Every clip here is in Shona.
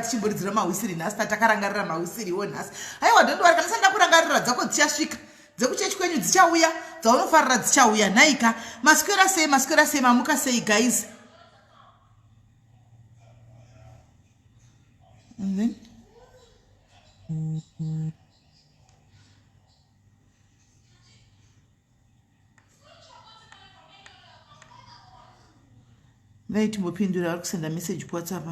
Tichimboridzira mahwisiri nhasi tatakarangarira mahwisiriwo nhasi. Haiwa, don't worry, kana sanda kurangarira dzako dzichasvika, dzekuchechi kwenyu dzichauya, dzaunofarira dzichauya. Nhaika, maswera sei? Maswera sei? Mamuka sei, guys? And then Dai timbopindura vari kusenda message kuwhatsapp.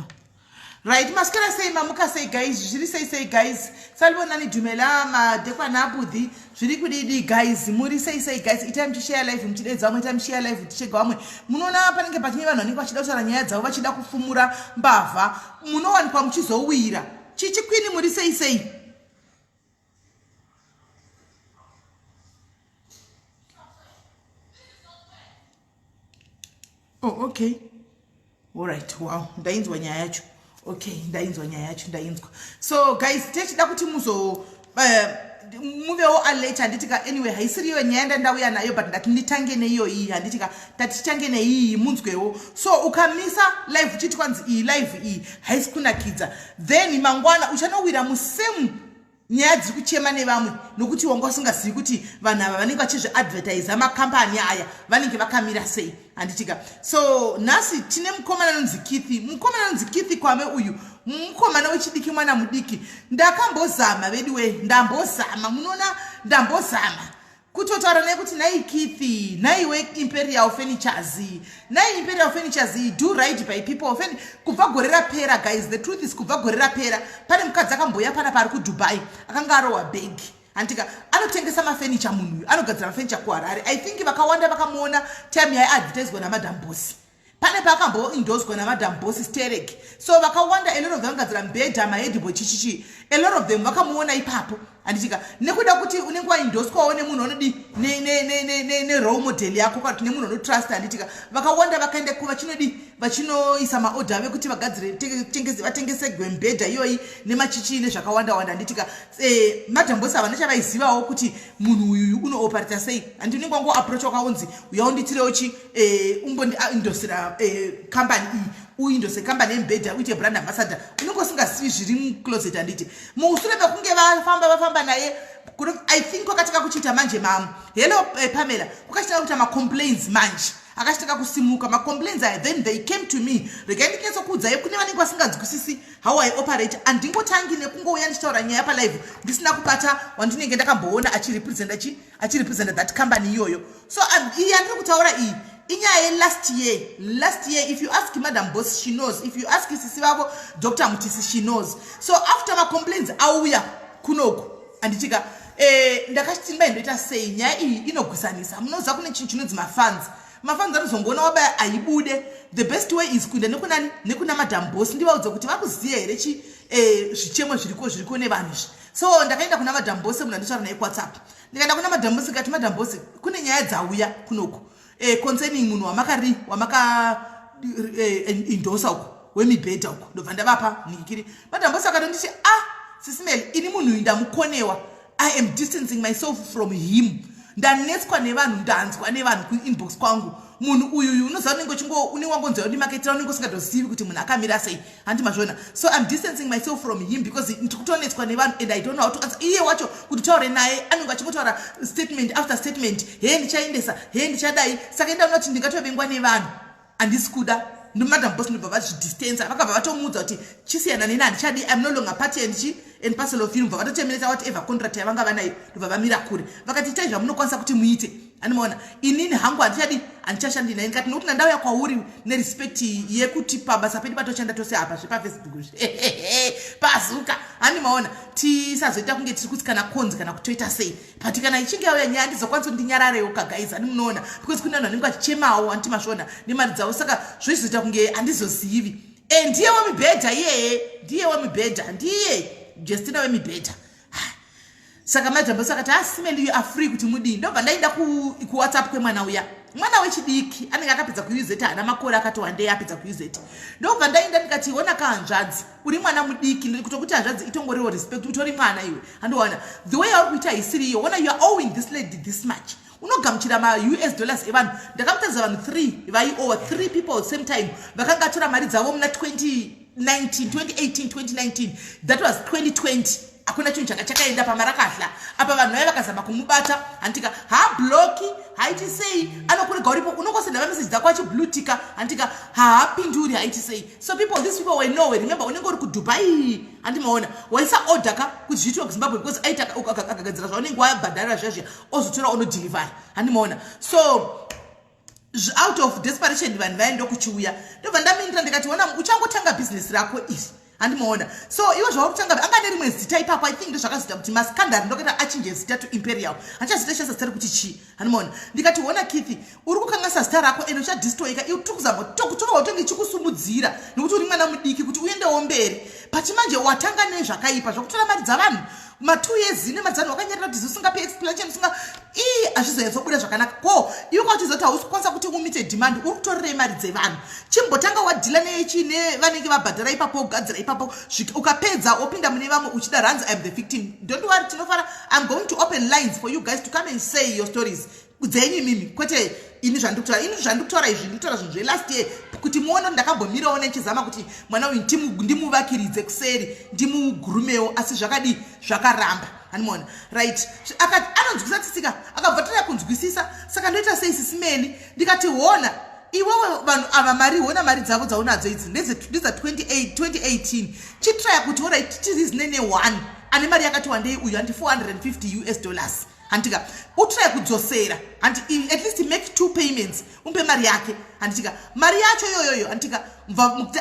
Right, maswera sei, mamuka sei guys, zviri sei sei guys? Salibonani, dumela, madekwana abudhi, zviri kudidi guys, muri sei sei guys? Itai muchishare live muchidedza vamwe, itai muchishare live tichega vamwe. Munoona panenge pachine vanhu vanenge vachida kutaura nyaya dzavo, vachida kufumura mbavha, munowanikwa muchizowira. Chichikwini muri sei sei? Oh, okay. Alright, wow. Ndainzwa nyaya yacho. Okay, ndainzwa nyaya yacho, ndainzwa. So guys, techida kuti muzo muvewo alert, handiti ka? Anyway, haisiriyo nyaya ndandauya nayo, but ndati nditange neiyoyi, handiti ka? Tati titange neiyi munzwewo. So ukamisa live uchiti kwanzi iyi live iyi haisi kunakidza, then mangwana uchanowira musame nyaya dziri kuchema nevamwe, nokuti wanga usingazivi kuti vanhu ava vanenge vachizviadvertisa, makambani aya vanenge vakamira sei, handitika? So nhasi tine mukomana anonzi Kithi, mukomana anonzi Kithi Kwame. Uyu mukomana wechidiki, mwana mudiki. Ndakambozama veduwe, ndambozama, munoona, ndambozama kutotaura naye kuti, "Nai Kithi, naiwe Imperial Furnitures, nai Imperial Furnitures, do right by people." Fen kubva gore rapera guys, the truth is kubva gore rapera pane mukadzi akamboya pana paari kuDubai, akanga arohwa bhegi, handika? Anotengesa mafurniture munhu uyu, anogadzira mafurniture kuHarare. I think vakawanda vakamuona time yaiadvertiswa naMadam Boss, pane paakamboendoswa naMadam Boss sterek. So vakawanda, a lot of them vangadzira mibhedha, maheadboard, chichichi, a lot of them vakamuona ipapo, handitika? Nekuda kuti unenge waendoswawo nemunhu anodi nerole model yako, kana kuti nemunhu anotrust, handitika? Vakawanda vakaenda ku vachinodi vachinoisa maorder ave kuti vagadzire, vatengesegwe mibhedha iyoyi nemachichi nezvakawanda wanda, handitika? Madam Boss havana chavaizivawo kuti munhu uyuyu unooperata sei, handi? Unenge wangoapproach, wakaunzi uya unditirewo chi umbondiendosera kambani iyi, uendose kambani yemibhedha, uite brand ambassador. Unenge usingazivi zviri mucloset, handiti? Mushure mekunge vafamba vafamba naye, I think kwakatanga kuchiita manje mam, hello Pamela, kwakachitanga kuita macomplaints manje, akachitanga kusimuka macomplaints aya. Then they came to me. Regai ndinyatsokuudzai, kune vanenge vasinganzwisisi how I operate. Handingotangi nekungouya ndichitaura nyaya palive ndisina kubata wandinenge ndakamboona achirepresenta chi achirepresenta that company iyoyo. So iyi yandiri kutaura iyi inyaya yelast year. Last year, if you ask Madam Boss, she knows. If you ask sisi vavo Dr Mutisi, she knows. So after macomplaints auya kunoku, handitika, ndakachiti mbai ndoita sei? Nyaya iyi inogwisanisa. Munoziva kune chinhu chinonzi mafans. Mafans anozongoona wabaya aibude. The best way is kuenda nekunani, nekuna Madam Boss, ndivaudze kuti vakuziva here chi zvichemo zviriko zviriko nevanhu izvi. So ndakaenda kuna Madam Boss, munhu anditaura naye kuWhatsApp. Ndikaenda kuna Madam Boss, ndikati, "Madam Boss, kune nyaya dzauya kunoku concerning munhu wamakari wamaka endorsa uko wemibhedha uko." Ndobva ndavapa nhikiri. Madam Boss akatonditi, "Ah, Sis Melly, ini munhu uyu ndamukonewa. I am distancing myself from him. Ndanetswa nevanhu, ndanzwa nevanhu kuinbox kwangu. Munhu uyuyu, unoziva, unenge uchingo unenge wangonzwa kundimaketera, unenge usingatozivi kuti munhu akamira sei, handi mazviona? So I'm distancing myself from him because ndiri kutonetswa nevanhu and I don't know how to answer iye wacho. Kuti taure naye, anenge achingotaura statement after statement, he ndichaendesa, he ndichadai. Saka indaona kuti ndingatovengwa nevanhu, handisi kuda." Madam Boss ndobva vazvidistansa, vakabva vatomuudza kuti chisiyana neni, handichadi, I'm no longer party and chi and parcel of you. Ndobva vatoterminata whatever contract yavanga vanayo, ndobva vamira kure. Vakati, "Itai zvamunokwanisa kuti muite, handimaona? Inini hangu handichadi, handichashandi naye." Ndikati, "Nokuti ndandauya kwauri nerespect yekuti pabasa pedu patoshanda tose apa zvepaFacebook pazuka, handimaona? Tisazoita kunge tiri kutsikana konzi kana kutoita sei, but kana ichinge yauya nyaya, handizokwanisi kuti ndinyararewo kagays, handi munoona? Because kune vanhu vanenge vachichemawo, handiti mazviona, nemari dzavo. Saka zvochizoita kunge handizozivi." E, ndiye wemibhedha iyeye, ndiye wemibhedha, ndiye Justina wemibhedha. Saka Madam Boss akati, "Sis Melly, you are free kuti mudii." Ndobva ndaenda kuWhatsApp kwemwana uya, mwana wechidiki anenge akapedza kuUZ, haana makore akati wandei apedza kuUZ. Ndobva ndaenda ndikati, "Ona kahanzvadzi, uri mwana mudiki, kutokuti hanzvadzi itongoriwo respect, utori mwana iwe, handiwana? The way yauri kuita haisiri iyo. Ona, you are owing this lady this much. Unogamuchira maUS dollars evanhu." Ndakamutadza vanhu 3 vaiowa, 3 people same time, vakanga atora mari dzavo muna 2019, 2018, 2019, that was 2020. Hakuna chinhu changa chakaenda pamarakahla apa. Vanhu vaiva vakazama kumubata, handika? Haabloki, haiti sei, anokurega uripo. Unongosenda mameseji dzako achiblutika, handika? Haapinduri, haiti sei. So people, these people were nowhere. Remember, unenge uri kuDubai, handimaona? Waisa order ka kuti zviitwe kuZimbabwe, because aiti akagadzira zvaunenge wabhadharira zviya zviya, ozotora onodelivery, handimaona? So out of desperation, vanhu vaenda kuchiuya. Ndobva ndamindira, ndikati, "Ona, uchangotanga bhizinesi rako iri, handimaona? So iwe zvauri kutanga, anga nerimwe zita ipapo. I think ndozvakazoita kuti mascandal, ndokuita achinje zita to Imperial. Handichazita shandisa zita rekuti chii, handimaona?" Ndikati, "Ona Kithi, uri kukanganisa zita rako ende uchadestroyika. Tiri kuzama tova utonge chikusumudzira nekuti uri mwana mudiki kuti uendewo mberi, but manje watanga nezvakaipa zvokutora mari dzavanhu ma2 years nemari dzavanhu wakanyarira kuti usingape explanation, usinga ii, hazvizonyatsobuda zvakanaka. Ko iwe kwautiziva kuti hausi kukwanisa kuti umeete demand, uri kutorerei mari dzevanhu? Chimbotanga wadeala nechi nevanenge vabhadhara ipapo, ugadzira ipapo. Ukapedza, wopinda mune vamwe uchida runs. I'm the victim. Don't worry, tinofara. I'm going to open lines for you guys to come and say your stories dzenyu imimi, kwete ini zvandiri kutaura. Ini zvandiri kutaura izvi, ndiri kutaura zvinhu zvelast year kuti muone kuti ndakambomirawo nechizama kuti mwana uyu ndimuvakiridze kuseri, ndimugurumewo, asi zvakadii? Zvakaramba, handimaona? Right, anonzwisisa tsitsika, akabva taya kunzwisisa. Saka ndoita sei, Sis Melly? Ndikati, "Hona iwewe, vanhu ava mari, hona mari dzavo dzaunadzo idzi ndedza 2018. Chitraya kuti alright, tirizine ne1 ane mari yakati wandei uyu, handi 450 US dollars, handitika? Utry kudzosera, handi at least make two payments, umupe mari yake, handitika? Mari yacho iyoyoyo, handitika?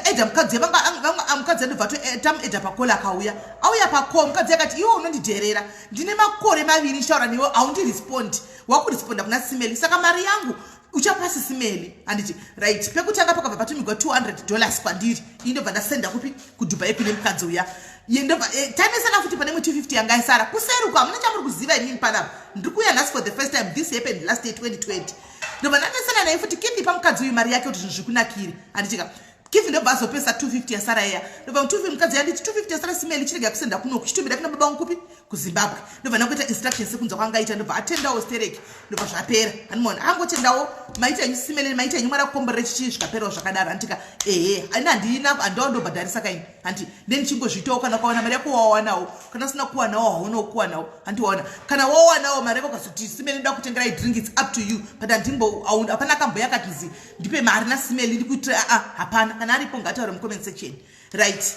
Eda mukadzi, mukadzi andobva tamuadda pacall. Akauya, auya pacall, mukadzi akati, 'Iwe unondidherera. Ndine makore 2 ndichitaura newe, haundirespondi. Wakuresponda kuna Sis Melly. Saka mari yangu uchapa Sis Melly, handiti?' Right, pekutanga pakabva patumigwa $200 kwandiri. Ii, ndobva ndasenda kupi? KuDubai, kune mukadzi uya. Ndobva tanesana futi pane imwe 250 yanga isara kuseri uko. Hamuna chamuri kuziva imimi panapa. Ndiri kuuya nhasi for the first time. This happened last year, 2020. Ndobva ndanesana naye futi, "Kithi, pamukadzi uyu mari yake kuti zvinhu zvikunakire, handitika?" Kithi ndobva azopesa 250 yasara iya. Ndobva 250, mukadzi yanditi, "250 yasara, Sis Melly, chirega kusenda kunoku, chitumira kuna baba vangu kupi? KuZimbabwe." Ndobva ndakuita instruction sekunza kwangaita. Ndobva atendawo stereki, ndobva zvapera, handimaona? Angotendawo, "Maita henyu, Sis Melly, maita henyu, mwari akukomborere," chichii, zvikaperawo zvakadaro, handitika? Ehe, ani handina, handiwa ndobhadharisa kaini, handi ndenichingozviitawo. Kana ukawana mari yako, wawanawo. Kana usina kuwanawo, haunawo kuwanawo, handiwaona? Kana wawanawo mari yako, ukazoti, "Sis Melly, ndoda kutengerai drink," it's up to you, but handimbo, hapana kambo yakatinzi ndipe mari naSis Melly, ndikuitira aa, hapana. Kana aripo, ngataure mucomment section. Right,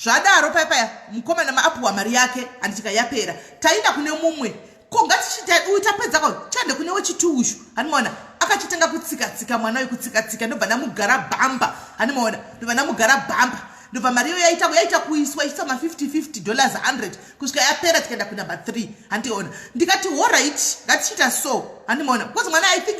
zvadaro paya paya, mukomana maapuwa mari yake, handitika? Yapera, taenda kune mumwe. Ko ngatichita tapedza ko, chaende kune wechituushu, handimaona? Akachitanga kutsika-tsika mwana uyu, kutsika-tsika. Ndobva ndamugara bhamba, handimaona? Ndobva ndamugara bhamba. Ndobva mari iyo yaita kuiswa, ichiisa ma50 $50, 100, kusvika yapera. Tikaenda kunumber 3, handiona? Ndikati, "Alright, ngatichiita so," handimaona? Because mwana, I think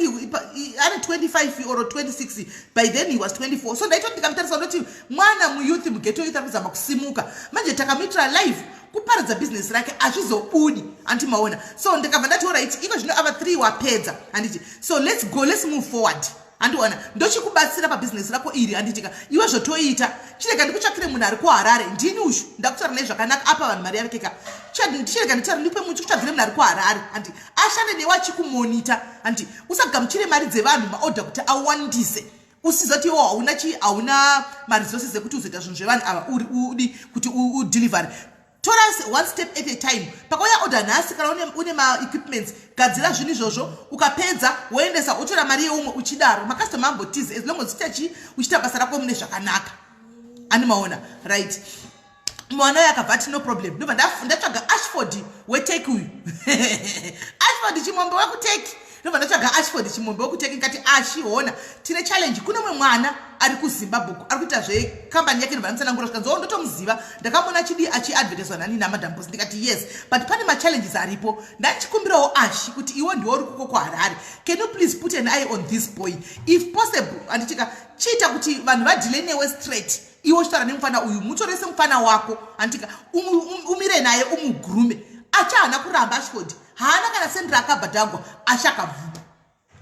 ane 25 or 26 by then, he was 24. So ndaitoti ndikamutarisa, ndoti mwana muyouth, mughetto youth, ari kuzama kusimuka. Manje takamuitira live kuparadza bhizinesi rake, hazvizobudi, handimaona? So ndikabva ndati, "Alright, iko zvino ava 3 wapedza, handiti? So let's go, let's move forward, handiona? Ndochikubatsira pabhizinesi rako iri, handitika? Iwe zvotoita, chirega ndikutsvakire munhu ari kuHarare. Ndini ushu ndakutaura naye zvakanaka, apa vanhu mari yavekeka. Chirega nditaura, ndipe kutsvagire munhu ari kuHarare, handi ashande newe achikumonita, handi usagamuchire mari dzevanhu, maorder kuti awandise, usizoti iwo hauna chi, hauna maresources ekuti uzoita zvinhu zvevanhu ava uri udi kuti udelivery. Tora one step at a time. Pakauya order nhasi, kana une maequipments, gadzira zvinhu izvozvo. Ukapedza, woendesa, wotora mari yeumwe, uchidaro. Macustomer ambotizi as long as uchiita uchiita basa rako mune zvakanaka, animaona? Right, mwana uyo akabva ati, 'No problem.' Ndobva ndatsvaga Ashford weTurkey uyu, Ashford Chimombe wekuTurkey. Ndobva ndatsvaga Ashford Chimombe wekuTurkey. Ndikati, 'Ashi, hona tine challenge. Kune mumwe mwana ari kuZimbabwe, ari kuita zvekambani yake.' Ndobva ndamusanangura, zvikanzi, 'O, ndotomuziva. Ndakamuona chidi achiadvertiswa nani naMadam Boss.' Ndikati, 'Yes, but pane machallenges aripo. Ndandichikumbirawo, Ashi, kuti iwe ndiwe uri kuko kuHarare. Can you please put an eye on this boy if possible? Handichika chiita kuti vanhu vadeale newe straight, iwe uchitaura nemufana uyu. Mutorese mufana wako, handika umire naye, umugurume.' Achi haana kuramba. Ashford haana kana sendi raakabhadhagwa. Achi akabvuma,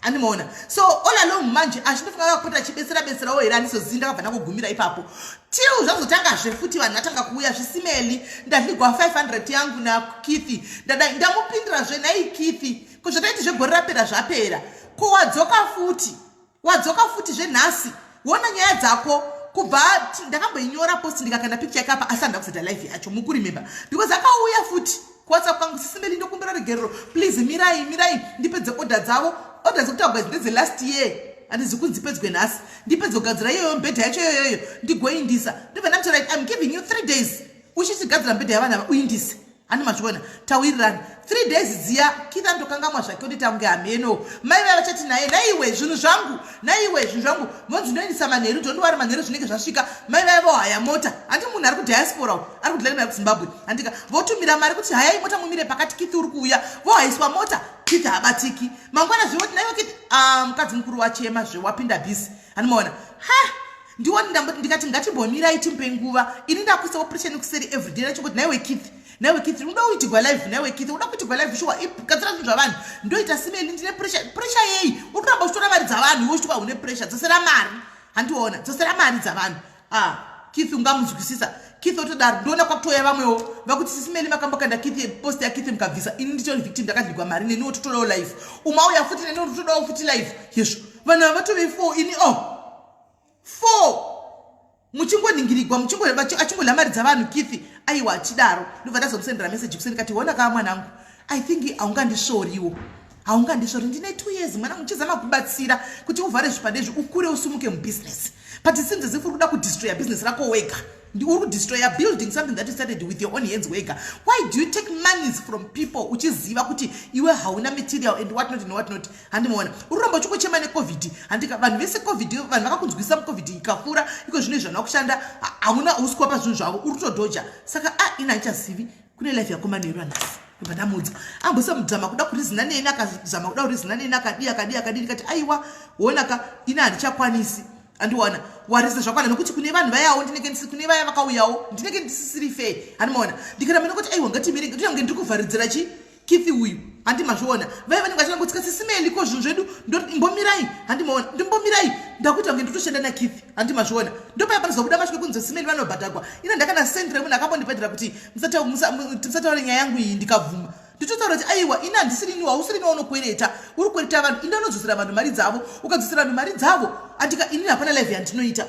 andimaona? So all along manje achinofunga kakupota achibetsera betserawo here, handizozivi. Ndakabva ndangogumira ipapo till zvazotangazve futi, vanhu vatanga kuuya, 'Sis Melly, ndadligwa 500 yangu naKithi.' Ndamupindirazve, 'Nai Kithi, ko zvataiti zvegore rapera zvapera? Ko wadzoka futi, wadzoka futi zvenhasi. Wona nyaya dzako. Kubva ndakamboinyora post, ndikakanda picture yake apa, asi handina kuzoita live yacho. Mukuremember, because akauya futi kuWhatsApp kwangu, "Sisi Melly, ndokumbira regerero, please, mirai, mirai ndipedze order dzavo." Order dzekutaurwa idzi ndedzelast year, handizi kunzi pedzwe nhasi. Ndipedze kugadzira iyoyo mbedha yacho iyoyoyo, ndigoindisa. Ndobva ndamuti, "Right, I'm giving you 3 days, uchichigadzira mbedha yavanhu ava, uindise." Handi mazviona? Tawirirana 3 days dziya. Keith andokangamwa zvake kuti tange hameno. Mai vaya vachati naye, "Naiwe zvinhu zvangu, naiwe zvinhu zvangu." Vonzi, "Ndoendisa manheru." Don't worry, manheru zvinenge zvasvika. Mai vaya vohaya mota. Handi munhu ari kudiaspora, ari kudhila nemari kuZimbabwe, handika? Votumira mari kuti, "Hayai mota, mumire pakati, Keith uri kuuya." Vohaiswa mota, Keith habatiki. Mangwana zvivoti, "Naiwe Keith." Ah, mukadzi mukuru wachema zve, wapinda busy. Handimaona ha? Ndiwoni ndikati, "Ngatimbomirai, timupe nguva." Ini ndakuisawo pressure nekuseri everyday, nachingoti, "Naiwe Keith, naiwe Keith, unoda kuitigwa live? Naiwe Keith, unoda kuitigwa live? Shuwa, gadzira zvinhu zvavanhu." "Ndoita Sisi Melly, ndine pressure." Pressure yei? Uri kuramba uchitora mari dzavanhu, iwe uchitwa une pressure. Dzosera mari, handiona? Dzosera mari dzavanhu. Ah, Keith ungamunzwisisa. Keith otodaro, ndoona kwakutoya vamwewo vakuti, "Sisi Melly, makambokanda Keith post yaKeith mukabvisa." Ini nditori victim, ndakadligwa mari. Neniwo totodawo live. Umauya futi, neniwo totodawo futi live. Yezvo, vanhu ava vatove four. Ini o oh, four muchingoningirigwa, achingodya mari dzavanhu Keith. Aiwa, achidaro, ndobva ndazomusendera meseji kuseni, kati, "Ona kaa mwanangu, I think haungandisvoriwo, haungandisvori. Ndine 2 years, mwanangu, ndichizama kubatsira kuti uvhare zvipadezvi, ukure, usumuke mubusiness, but it seems as if uri kuda kudestroya business rako wega. Uri kudestroya building something that you started with your own hands wega. Why do you take monies from people uchiziva kuti iwe hauna material and what not and what not? Handimaona? Uri kuramba uchingochema neCOVID, handika? Vanhu vese COVID, vanhu vakakunzwisa muCOVID ikafura. Iko zvino izvi zvana kushanda, hauna, hausi kuwapa zvinhu zvavo, uri kutodhoja. Saka a ini handichazivi kune life yako manheru anhasi." Ndobva ndamudza, ambosamudzama kuda kurizina neni, akazama kuda kurizina neni, akadi, akadi, akadi. Ndikati, "Aiwa, wonaka, ini handichakwanisi. Andiwana warisa zvakwana, nokuti kune vanhu vayawo ndinenge kune vaya vakauyawo ndinenge ndisisiri fair." Handimaona? Ndikaramba nekuti, "Aiwa, ngatimire." Ndinenge ndiri kuvharidzira chi Keith uyu. Handimazviona? Vaya vanenge vachinangotsika, "Sisi Melly, ko zvinhu zvedu?" Imbomirai, handimaona? Ndimbomirai, ndakuita kunge nditoshanda naKeith. Handimazviona? Ndopaya panozobuda masvike kunzi Sisi Melly vanobhadhagwa. Ina ndakana sendira munhu akambondibhadhira kuti musataure nyaya yangu iyi. Ndikabvuma, nditotaura kuti, "Aiwa, ini handisirini, hausirini waunokwereta, uri kwereta vanhu. Inde unodzosera vanhu mari dzavo. Ukadzosera vanhu mari dzavo, andika, inini hapana live yandinoita."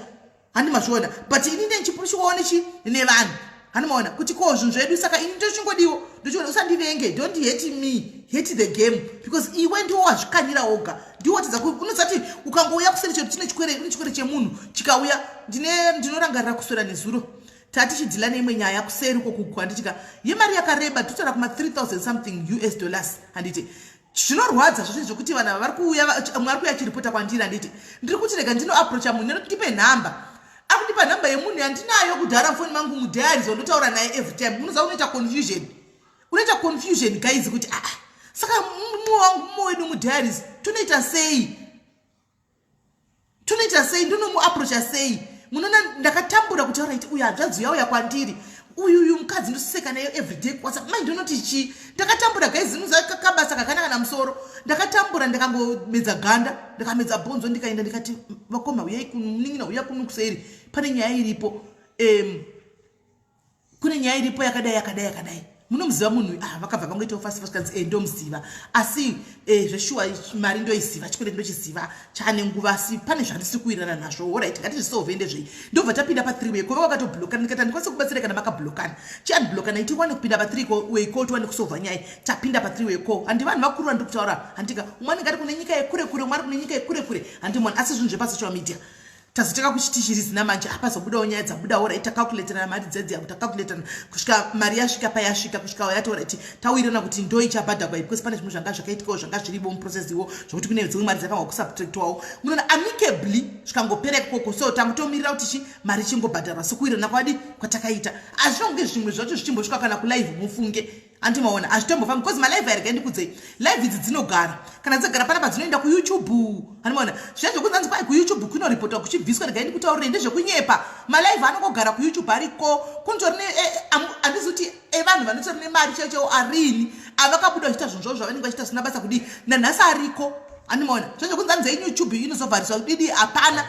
Handimazviona? But ini ndenchipushiwawo nechi nevanhu. Handimaona kuti ko zvinhu zvedu? Saka ini ndochingodiwo, ndochiona, usandivenge. Don't hate me, hate the game, because iwe ndiwo wazvikanyira woga, ndiwo watidza. Unozati ukangouya kuseri chedu, tine chikwere, une chikwere chemunhu chikauya. Ndine ndinorangarira kuswera nezuro tatichidhila neimwe nyaya kuseri uko, handitika, yemari yakareba, totaura kuma 3000 something US dollars, handiti? Zvinorwadza zvose zvekuti vanhu ava vari kuuya, mumwe ari kuuya achiripota kwandiri, handiti? Ndiri kuti rega ndinoapproacha munhu, nekuti ndipe nhamba. Ari kundipa nhamba yemunhu yandinayo kudhara mufoni mangu mudiaries, wandotaura naye every time. Munoziva, unoita confusion, unoita confusion, guys, kuti aa, saka mumwe wangu, mumwe wedu mudiaries, tonoita sei? Tonoita sei? Ndonomuapproacha sei? Munoona, ndakatambura kuti, alright, uyu hanzvadzi yauya kwandiri, uyu mukadzi ndoseka nayo everyday kuWhatsApp, mai ndinoti chii? Ndakatambura, guys. Munoziva kabasa kakanaka namusoro. Ndakatambura, ndakangomedza ganda, ndikamedza bhonzo, ndikaenda, ndikati, "Vakoma, uyai, munin'ina, uya kuno kuseri, pane nyaya iripo. Kune nyaya iripo yakadai, yakadai, yakadai. Munomuziva munhu?" Ah, vakabva vangoitawo fast fast, kanzi, "Ndomuziva, asi zveshuwa mari ndoiziva, chikwereti ndochiziva, chaane nguva, asi pane zvandisiri kuwirirana nazvo. Alright, ngatizvisolve, ndezvei?" Ndobva tapinda pa3 way call. Vakatoblokana. Ndikati, "Handikwanisi kubatsira kana makablokana. Chiunblokana, tiwane kupinda pa3 way call, tiwane kusolva nyaya." Tapinda pa3 way call. Handi vanhu vakuru vandiri kutaura, handika? Umwe anenge ari kune nyika yekure kure, umwe ari kune nyika yekure kure, handimona? Asi zvinhu zvepasocial media tazotanga kuchitichirizina manje. Apazobudawo nyaya dzabudawo. Right, tacalculatirana mari dzedziya, tacalculatirana kusvika mari yasvika payasvika, kusvika yati, alright, tawirirana kuti ndo ichabhadhagwa, because pane zvimwe zvanga zvakaitikawo, zvanga zviripo muprocess iwo, zvokuti kune dzimwe mari dzakanga kusubtractwawo. Munoona, amicably zvikangopera ikoko. So tangotomirira kuti chi mari ichingobhadharwa sekuwirirana kwadi kwatakaita. Hazvinonge zvimwe zvacho zvichimbosvika kana kulive, mufunge. Andimaona? Hazvitombofambi, because malive airega ndikudzei, live idzi dzinogara, kana dzagara panapa dzinoenda kuYouTube. Andimaona? Zviya zvekunzanzi kwai kuYouTube kunoripotwa kuchibviswa, regai ndikutaurire, ndezvekunyepa. Malive anongogara kuYouTube ariko. Kunitori, handizi kuti evanhu vanotori nemari chaivo chaivo arini avakabuda vachiita zvinhu zvavo zvavanenge vachiita zvisina basa kudii, nanhasi ariko. Andimaona? Zvezvekunzanzi YouTube inozovhariswa didi, hapana.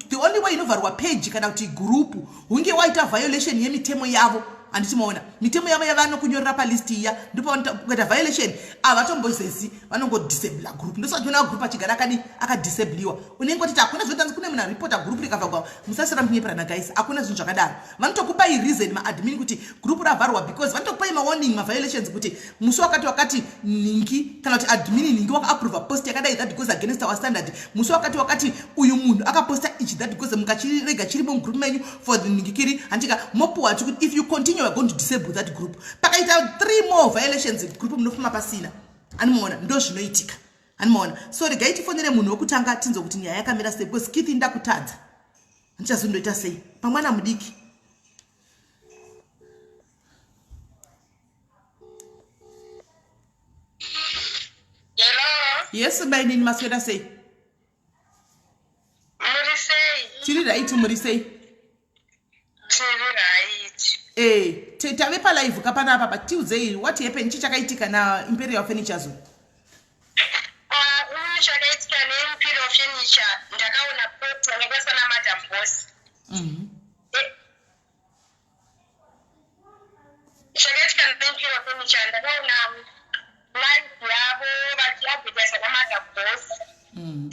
The only way inovharwa page kana kuti group, hunge waita violation yemitemo yavo. Handiti maona mitemo yavo yavanokunyorera palist iya, ndopavanokuita violation, havatombozezi, vanongodisabla group. Ndosaka tiona group achigara akadi akadisabliwa. Unenge watiti hakuna zvotanzi kune munhu aripota group rikavhagwa. Musasira muchinyeperana guys, hakuna zvinhu zvakadaro. Vanotokupai reason maadmin kuti group ravharwa because vanotokupai mawarning maviolations kuti musi wakati wakati nhingi kana kuti admin nhingi wakaapprova post yakadai, that goes against our standard. Musi wakati wakati uyu munhu akaposta ichi, that goes, mukachirega chirimo mugroup menyu for the nhingikiri handika mopuwa kuti if you continue, weare going to disable that group. Pakaita three more violations, group munofuma pasina. Animaona, ndo zvinoitika, animaona. So regai tifonere munhu wekutanga tinzwe kuti nyaya yakamira sei, because Keith ndakutadza, handichazondoita sei pamwana mudiki. Hello. Yes mainini, maswera sei? Muri sei? Tiri right, muri sei? Tiri right. Eh, tave palive kapanapa, pa tiudzei what happened, chii chakaitika naImperial Furnitures? Ah, ini chakaitika neImperial Furniture, ndakaona post yakaiswa naMadam Boss. Chakaitika neImperial Furniture, ndakaona live yavo vachiadvertisa naMadam Boss.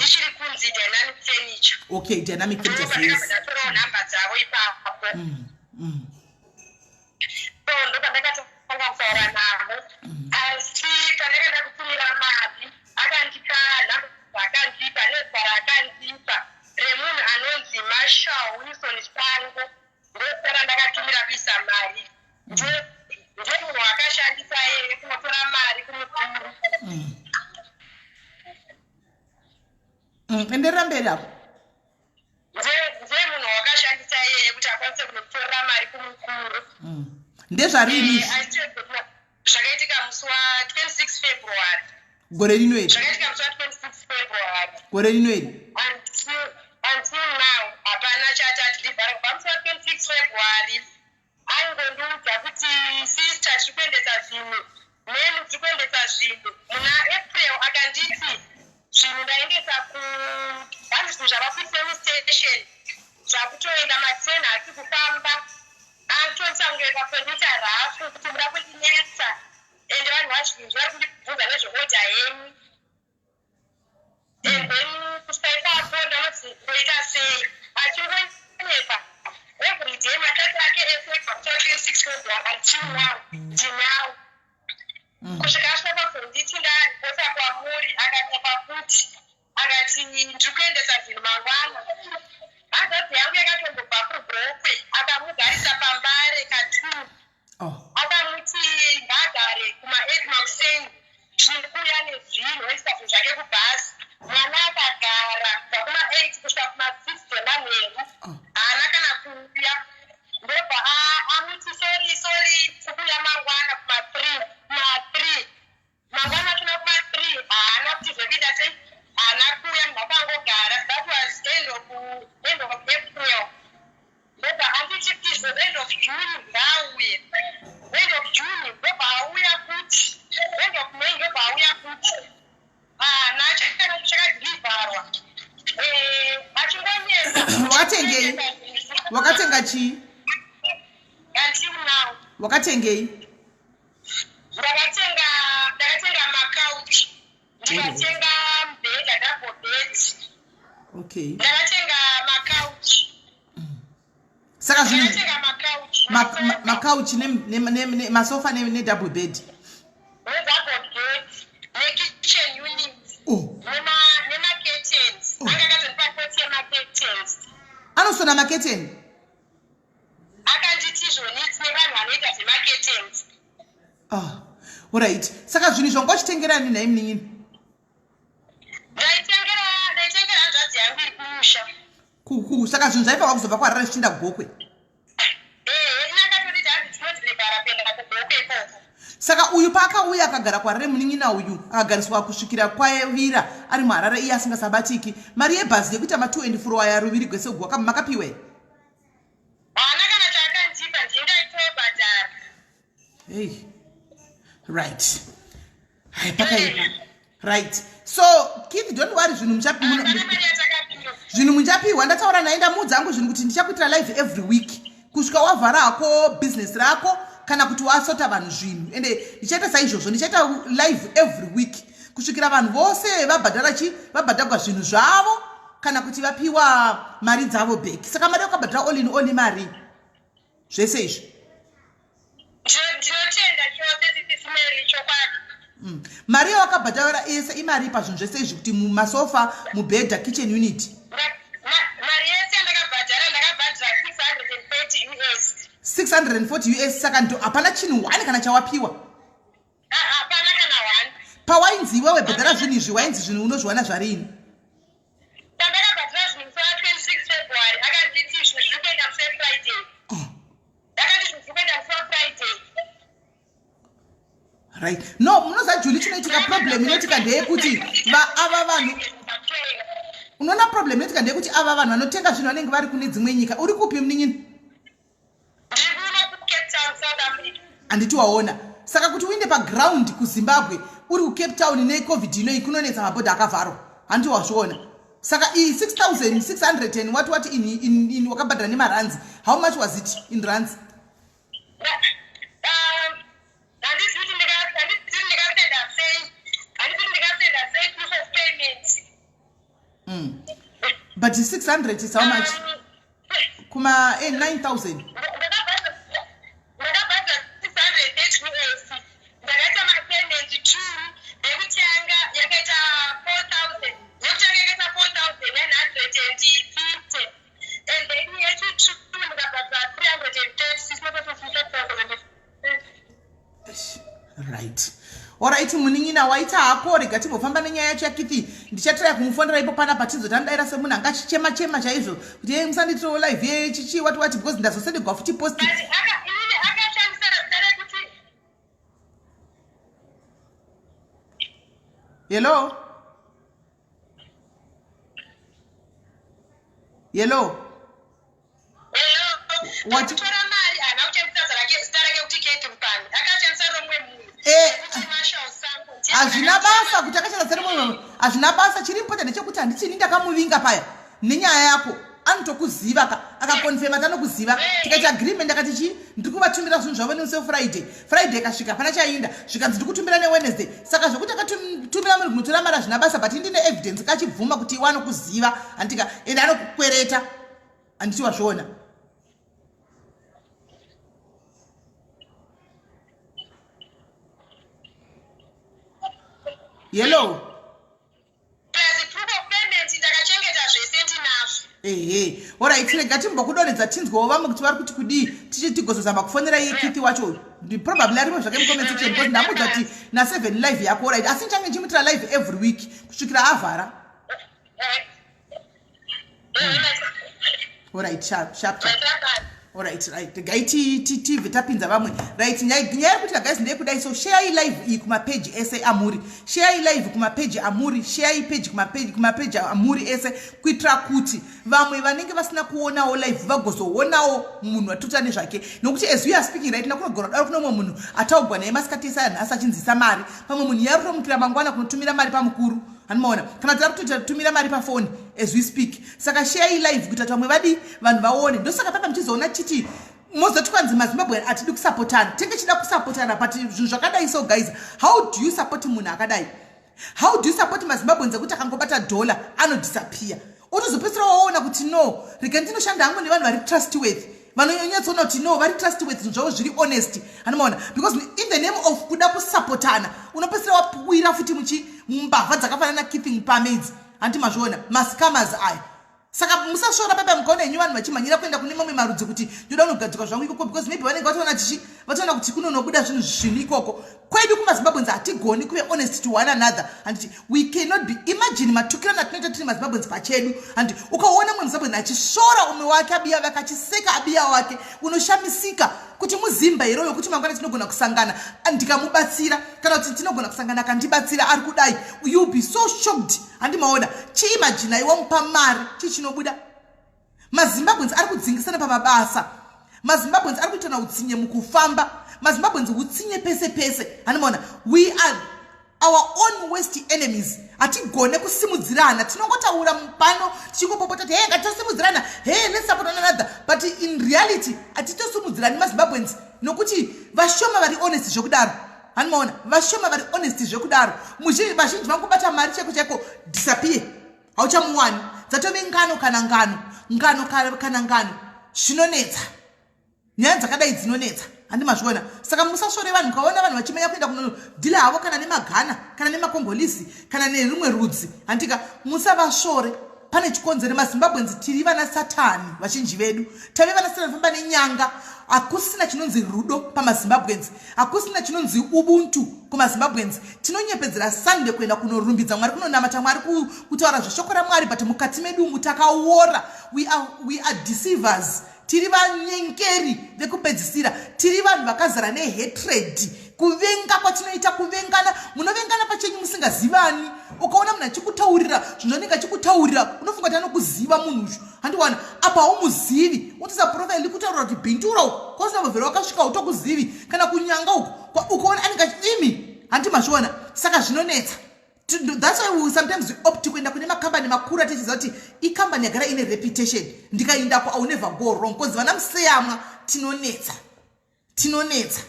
Ichiri kunzi Dynamic Furniture. Okay, Dynamic Furnitures, yes. Ndatorawo nhamba dzavo ipapo. So ndopandakatanga kutaura navo, asi pandakaenda kutumira mari, akandipa nhamba dzaakandipa nezita raakandipa remunhu anonzi Marshall Wilson Sango. Ndozita randakatumira kuisa mari. Ndiye munhu waakashandisa yeye kunotora mari kumukuru. Enderera mberi apo. Ndiye munhu wakashandisa iyeye kuti akwanise kunotorera mari kumukuru. Ndezvarini Eh, izvi? Zvakaitika musi wa26 February. Gore rino iri? Zvakaitika musi wa26 February. Gore rino iri? Until now hapana chati adhilivhara. Kubva musi wa26 February aingondiudza kuti, "Sister, tiri kuendesa zvinhu nemi, tiri kuendesa zvinhu." Muna April akanditi zvinhu ndaendesa ku, hanzi zvinhu zvava kuservice station, zvakutoenda ma10, hasi kufamba, akutoita kunge kafonita rafu kuti muda kundinetsa, ende vanhu vazhinji vari kundibvunza nezveodha yenyu. And then kusvika ipapo ndanoti ndoita sei? Achingonyepa every day, machati ake ese kubva musi wa26 February until now ndinawo. Kusvika asvika pakunditi ndaripota kwamuri, akanyepa futi, akati ndiri kuendesa zvinhu mangwana. Hanzvadzi yangu yakatombobva kuGokwe, akamugarisa paMbare ka2. Akamuti ngagare kuma8 makuseni, tiri kuuya nezvinhu, oisa zvinhu zvake kubhasi. Mwana akagara kubva kuma8 kusvika kuma6 dzemanheru. Haana kana kuuya. Ndobva amuti, "Sorry, sorry, tiri kuuya mangwana kuma3." Kuma3 mangwana achona, kuma3, haana kuti zvekuita sei, haana kuuya. Munhu akangogara. That was end of April. Ndobva anditi izvo end of June ngaauye. End of June ndobva auya futi. End of May ndobva auya futi. Haana chakadhilivharwa, achingonyepa. Wakatengei? Wakatenga chii? Until now. Wakatengei? Ndakatenga macouch, ndikatenga mubhedha, double bed. Ndakatenga macouch. Saka zvinhu Ndakatenga macouch. Macouch, masofa nedouble bed? Nedouble bed, nekitchen unit. Nemacurtains. Anga akatonipa quote yemacurtains. Anosona macurtain? Akanditi izvoni tine vanhu vanoita zvemacurtains. Ah, alright. Saka zvinhu izvo wanga uchitengerani nhai munin'ini? Ndaitengera hanzvadzi yangu iri kumusha. Saka zvinhu zvaifanwa kuzobva kuHarare zvichienda Gokwe? Ehe, ina akatonditi hanzi tinodhilivhara kuenda kuGokwe ikoko. Saka uyu paakauya akagara kuHarare, munin'ina uyu akagariswa kusvikira kwavira ari muHarare, iye asingasabatiki. Mari yebhazi yekuita ma2 and fro aya ruviri gwese ugu makapiwe? Haana kana chaakandipa, ndingaitobhadhara. Hey, right, hai, pakaipa. Right, so Keith, don't worry, zvinhu Hapana mari yatakapiwa. Zvinhu muchapiwa. Ndataura naye, ndamuudza hangu zvinhu kuti ndichakuitira live every week kusvika wavhara hako business rako. kana kuti wasota vanhu zvinhu. Ende ndichaita saizvozvo, ndichaita live every week kusvikira vanhu vose vabhadhara chi vabhadhagwa zvinhu zvavo kana kuti vapiwa mari dzavo back. Saka mari yakabhadhara all in all imari zvese izvi. Ndinotenda chose Sisi Mary, chokwadi. Mari yawakabhadhara yese imari pazvinhu zvese izvi, kuti mumasofa, mubhedha, kitchen unit? Mari yese yandakabhadhara, ndakabhadhara 640 US. 640 US. Saka ndo hapana chinhu one kana chawapiwa? Hapana kana one. Pawainzi iwewe bhadhara zvinhu izvi, wainzi zvinhu unozviwana zvarini? Pandakabhadhara zvinhu musi wa26 February, akanditi zvinhu zviri kuenda musi weFriday. Akati zvinhu zviri kuenda musi waFriday. Right, no, munoziva Juli, chinoitika, problem inoitika ndeyekuti ava vanhu, unoona, problem inoitika ndeyekuti ava vanhu vanotenga zvinhu vanenge vari kune dzimwe nyika. Uri kupi, munin'ina? Ndiri kuno kuCape Town, South Africa. Handiti waona? Saka kuti uinde paground kuZimbabwe uri kuCape Town neCovid inoi kunonetsa, mabhodha akavharwa, handiti wazviona? Saka iyi 6600 and what what in wakabhadhara nemaranzi, how much was it in rands? Handisi kuti ndingasenda sei proof of payment. But 600 is how much? Kuma 9000. Ndakabhadhara 630 US. Ndakaita mapayment two. Yekutanga yakaita 4000, yekutanga yakaita 4950, and then yechitu ndikabhadhara 330. Right, alright, munin'ina, waita hako. Rega timbofamba nenyaya yacho yaKithi. Ndichatraya kumufonera ipo panapa, tizotandaira semunhu anga achichema chema chaizvo kuti e musanditirewo live ye chichi wati wati, because ndazosendigwa futi post. But inini akashandisa zita rekuti Hello, hello. What? Kutora mari haana kushandisa zita rake kuti Kate Mupani, akashandisa romwe munhu kuti Marshal Sango. Hazvina basa kuti akashandisa zita remumwe munhu, hazvina basa. Chiri important ndechekuti handiti ndakamuvinga paya nenyaya yako, anotokuziva ka, akakonfema kuti anokuziva. Tikaita agreement, akati chi ndiri kuvatumira zvinhu zvavo nemusi weFriday. Friday ikasvika, hapana chainda. Zvikanzi ndiri kutumira neWednesday. Saka zvokuti akatumira munhu kunotora mari hazvina basa, but ndine evidence kachibvuma kuti iwe anokuziva, handika, ende anokukwereta, handiti wazviona? Hello? Plus proof of payment ndakachengeta zvese, ndinazvo. Ehe, alright, rega timbokudonhedza, tinzwewo vamwe kuti vari kuti kudii, tichi tigozozama kufonera iye Kiti wacho. Probably arimo zvake mucomment section, because ndamudza kuti na7 live yako. Alright, asi ndichange ndichimuitira live every week kusvikira avhara. Alright, sharp sharp sharp. Alright, right, regai tibve tapinza vamwe. Right, nyaya iri kuitika, guys, ndeyekudai. So share live iyi kumapeji ese amuri, share live kumapeji amuri, share page kumapeji amuri ese, kuitira kuti vamwe vanenge vasina kuonawo live vagozoonawo munhu atuta nezvake. Nokuti as we are speaking right now, kunogona kudaro kune umwe munhu ataugwa naye masikati ese aya nhasi achinzisa mari, pamwe munhu yarutomukira mangwana kunotumira mari pamukuru, handimaona? Kana kuti ari kutotumira mari pafoni as we speak. Saka share live kuita kuti vamwe vadi vanhu vaone. Ndosaka papa muchizoona chiti mozoti kwanzi maZimbabwe hatidi kusapotana. Tenge chida kusapotana, but zvinhu zvakadai so, guys, how do you support munhu akadai? How do you support maZimbabweans ekuti akangobata dhola anodisappear? Otozopedzisira waona kuti no, rega ndinoshanda hangu nevanhu vari trustworthy, vanonyatsoona kuti no, vari trustworthy, zvinhu zvavo zviri honest, anomaona? Because in the name of kuda kusapotana, unopedzisira wawira futi muchi mumbavha dzakafanana naKeith Mupame idzi, handiti mazviona? Mascammers aya. Saka musasvora pepa mukaona henyu vanhu vachimhanyira kuenda kune mamwe marudzi kuti ndoda kunogadzikwa zvangu ikoko, because maybe vanenge vatoona chichi vatoona kuti kunonobuda zvinhu zvinhu ikoko. Kwedu kumaZimbabweans hatigoni kuve honest to one another, handiti? We cannot be. Imagine matukirano atinoita tiri maZimbabweans pachedu, handiti? Ukaona mumwe muZimbabwean achisvora umwe wake abiya vake, achiseka abiya wake, unoshamisika kuti muzimba here wekuti mangwana tinogona kusangana ndikamubatsira, kana kuti tinogona kusangana akandibatsira ari kudai? You be so shocked, handimaona? Chiimajinai wamupa mari, chii chinobuda? MaZimbabweans ari kudzingisana pamabasa, maZimbabweans ari kuitana utsinye mukufamba, maZimbabweans utsinye pese pese, handimaona? We are Our own worst enemies. Hatigone kusimudzirana. Tinongotaura pano tichingopopota kuti, "Hey, ngatitosimudzirana. Hey, let's support one another," but in reality hatitosimudzirani maZimbabweans, nokuti vashoma vari honest zvekudaro. Hanimaona vashoma vari honest zvekudaro. Vazhinji vangobata mari chaiko chaiko, disappear, hauchamuwani. Dzatove ngano kana ngano, ngano kana ngano. Zvinonetsa, nyaya dzakadai dzinonetsa, handi mazviona? Saka musasvore vanhu. Mukaona vanhu vachimenya kuenda kunodhila havo kana nemaGhana kana nemaKongolisi kana nerumwe rudzi, handika, musavasvore. Pane chikonzero. MaZimbabweans tiri vana Satani. Vazhinji vedu tave vana Satani, famba nenyanga. Hakusina chinonzi rudo pamaZimbabweans, hakusina chinonzi ubuntu kumaZimbabweans. Tinonyepedzera Sunday kuenda kunorumbidza Mwari, kunonamata Mwari, kutaura zveshoko raMwari, but mukati medu umu takaora. We are deceivers. Tiri vanyengeri vekupedzisira. Tiri vanhu vakazara nehatred, kuvenga kwatinoita, kuvengana. Munovengana pachenyu musingazivani. Ukaona munhu achikutaurira zvinhu zvanenge achikutaurira, unofunga kuti anokuziva munhu uyu, handiwana? Apa haumuzivi. Utoisa profile kutaurira kuti Bindura uku kwausina wakasvika, utokuzivi, kana kuNyanga uku, ukaona anenge imi, handi mazviona? Saka zvinonetsa. That's why we sometimes we opt kuenda kune makambani makuru, atichiziva kuti ikambani yagara ine reputation, ndikaendako I will never go wrong, because vana museyamwa tinonetsa, tinonetsa.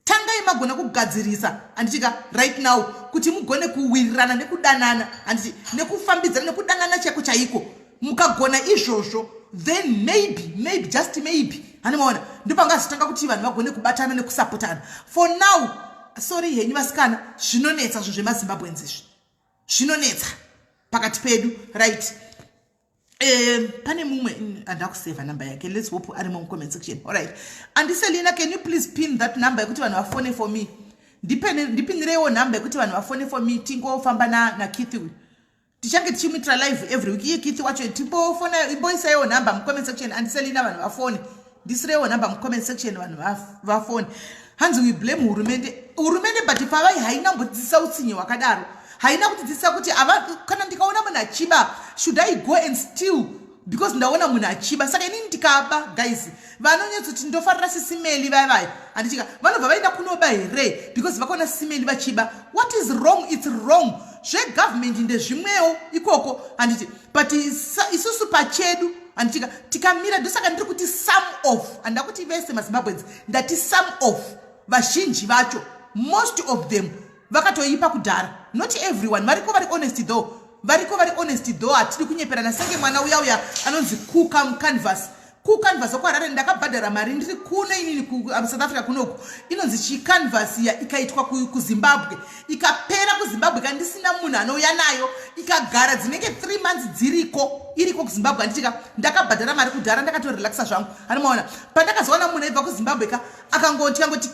Tangai magona kugadzirisa, handitika, right now, kuti mugone kuwirirana nekudanana, handiti, nekufambidzana, nekudanana chaiko chaiko. Mukagona izvozvo, then maybe, maybe, just maybe, hanimaona, ndopangazotanga kuti vanhu vagone kubatana nekusapotana. For now, sorry henyu vasikana, zvinonetsa zvinhu zvemaZimbabweans izvi, zvinonetsa pakati pedu. Right, pane mumwe handakusevha namba yake. Let's hope arimo mucomment section. Alright, andiselina, can you please pin that number yekuti vanhu vafone for me? Ndipinireiwo nhamba yekuti vanhu vafone for me. Tingofamba naKeith uyu, tichange tichimuitira live every week. Iye Keith wacho, timbofona. Imboisaiwo nhamba mucomment section, andiselina, vanhu vafone. Ndisireiwo nhamba mucomment section, vanhu vafone. Hanzi we blame hurumende. Hurumende, but pavai haina kumbodzidzisa utsinye hwakadaro. Haina kutidzidzisa kuti kana ndikaona munhu achiba, should I go and steal because ndaona munhu achiba? Saka inini ndikaba, guys, vanonyatsoti ndofarira Sisimeli vaya vaya, handitika, vanobva vaenda kunoba here because vakaona Sisimeli vachiba? What is wrong, it's wrong. Zvegovernment ndezvimwewo ikoko, handiti? But isusu pachedu, handitika, tikamira. Ndosaka ndiri kuti some of, handida kuti vese maZimbabweans, ndati some of, vazhinji vacho, most of them vakatoipa kudhara. Not everyone. Variko vari honest though, variko vari honest though. Hatidi kunyeperana. Senge mwana uya uya anonzi Coocam Canvas, kucanvas wekuHarare, ndakabhadhara mari ndiri kuno inini kuSouth Africa kunoku. Inonzi chicanvas iya, ikaitwa kuZimbabwe, ikapera kuZimbabwe, kandisina munhu anouya nayo, ikagara dzinenge 3 months dziriko, iriko kuZimbabwe, handitika? Ndakabhadhara mari kudhara, ndakatorelaxa zvangu, hanimaona? Pandakazoona munhu aibva kuZimbabwe ka, akangoti, angoti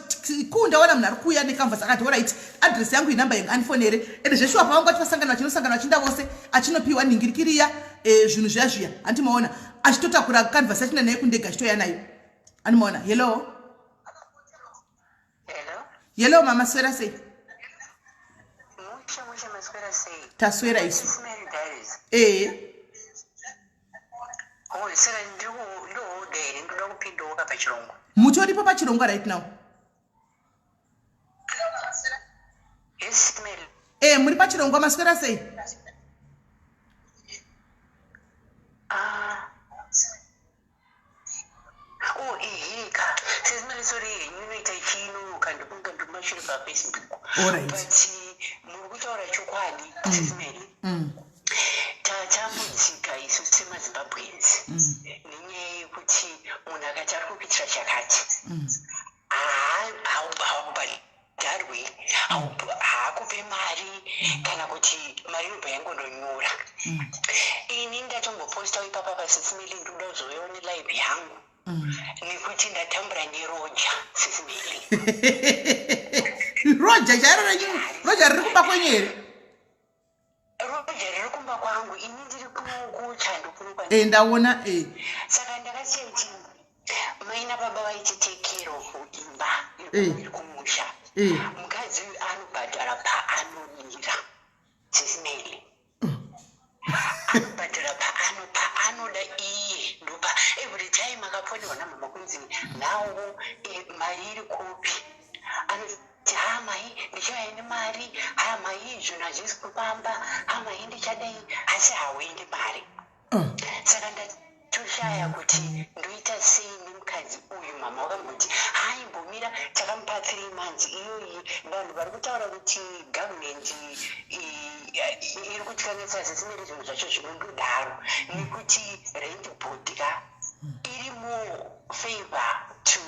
ku ndaona munhu ari kuuya necanvas, akati, "Alright, address yangu, inhamba yangu, andifonere." Ende zveshuwa, pavangati vasangana, vachinosangana, vachinda vose, achinopiwa nhingirikiriya, zvinhu zviya zviya, handimaona? Achitotakura canvas, achinda naye kundege, achitoya nayo, handimaona? Hello? Hello. Hello mama, swera sei? Mushe mushe, maswera sei? Taswera isu. Mary Diaries. Ee. Oh, saka ndikuda here, ndoda kupindawo pachirongwa. Mutoripo pachirongwa right now. Yes, Mary. E, muri pachirongwa. Maswera sei? Ah. Oh, ihika. Sesimele, sorry henyu, inoita ichinonoka, ndikunga ndimashure paFacebook. But muri kutaura chokwadi, Sisimeli. Tatambudzika isu semaZimbabweans nenyaya yekuti munhu akati ari kukuitira chakati, haubhadharwi, haakupe mari, kana kuti mari inobva yangondonyura. Ini ndatombopostawo ipapa paSisimeli, ndinoda kuzouyawo nelive yangu nekuti ndatambura neroja, Sisimeli. Roja chairo renyu, roja riri kumba kwenyu here? Roja riri kumba kwangu. Ini ndiri kuchando kuno. E, ndaona e. Saka ndakacheti mai nababa vaiti take care of imba iri kumusha. Mukadzi uyu anobhadhara paanodira, Sisimeli. Anobhadhara paanoda iye. Ndopa every time akafonerwa namama kunzi nhawo mari iri kupi, anoti, "Ha mai, ndichauya nemari." Ha. Zvinhu hazvisi kufamba, hama, indichadai, asi hauendi mari. Saka ndatoshaya kuti ndoita sei nemukadzi uyu. Mama vakamboti, "Haimbomira." Takamupa 3 months iyoyi. Vanhu vari kutaura kuti government iri kutyanisa sesimiri. Zvinhu zvacho zvinondodaro nekuti rent board ka iri more favor to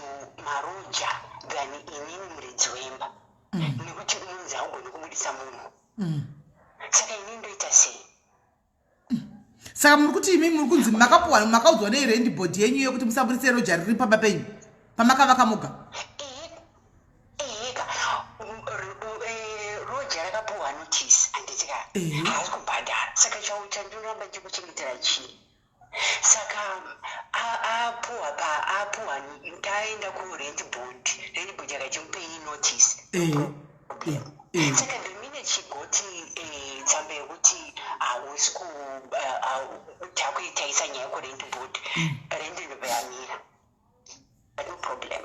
maroja than inini muridzi wemba, nekuti unonzi haugoni kubudisa munhu. Saka inini ndoita sei? Saka muri kuti imi muri kunzi makapuwa, makaudzwa nerent board yenyu yekuti musaburitse roja riri pamba penyu pamakavaka moga? Eheka, roja rakapuwa notice, handiti ka? Haasi kubhadhara, saka chau chandinoramba ndichikuchengetera chii? Saka apuwa pa apuwa, taenda kurent board, rent board yakati mupei notice. Problem. Saka the minute she got tsamba yekuti hausi ku takuitaisa nyaya kurent board, rent inobva yamira. No problem.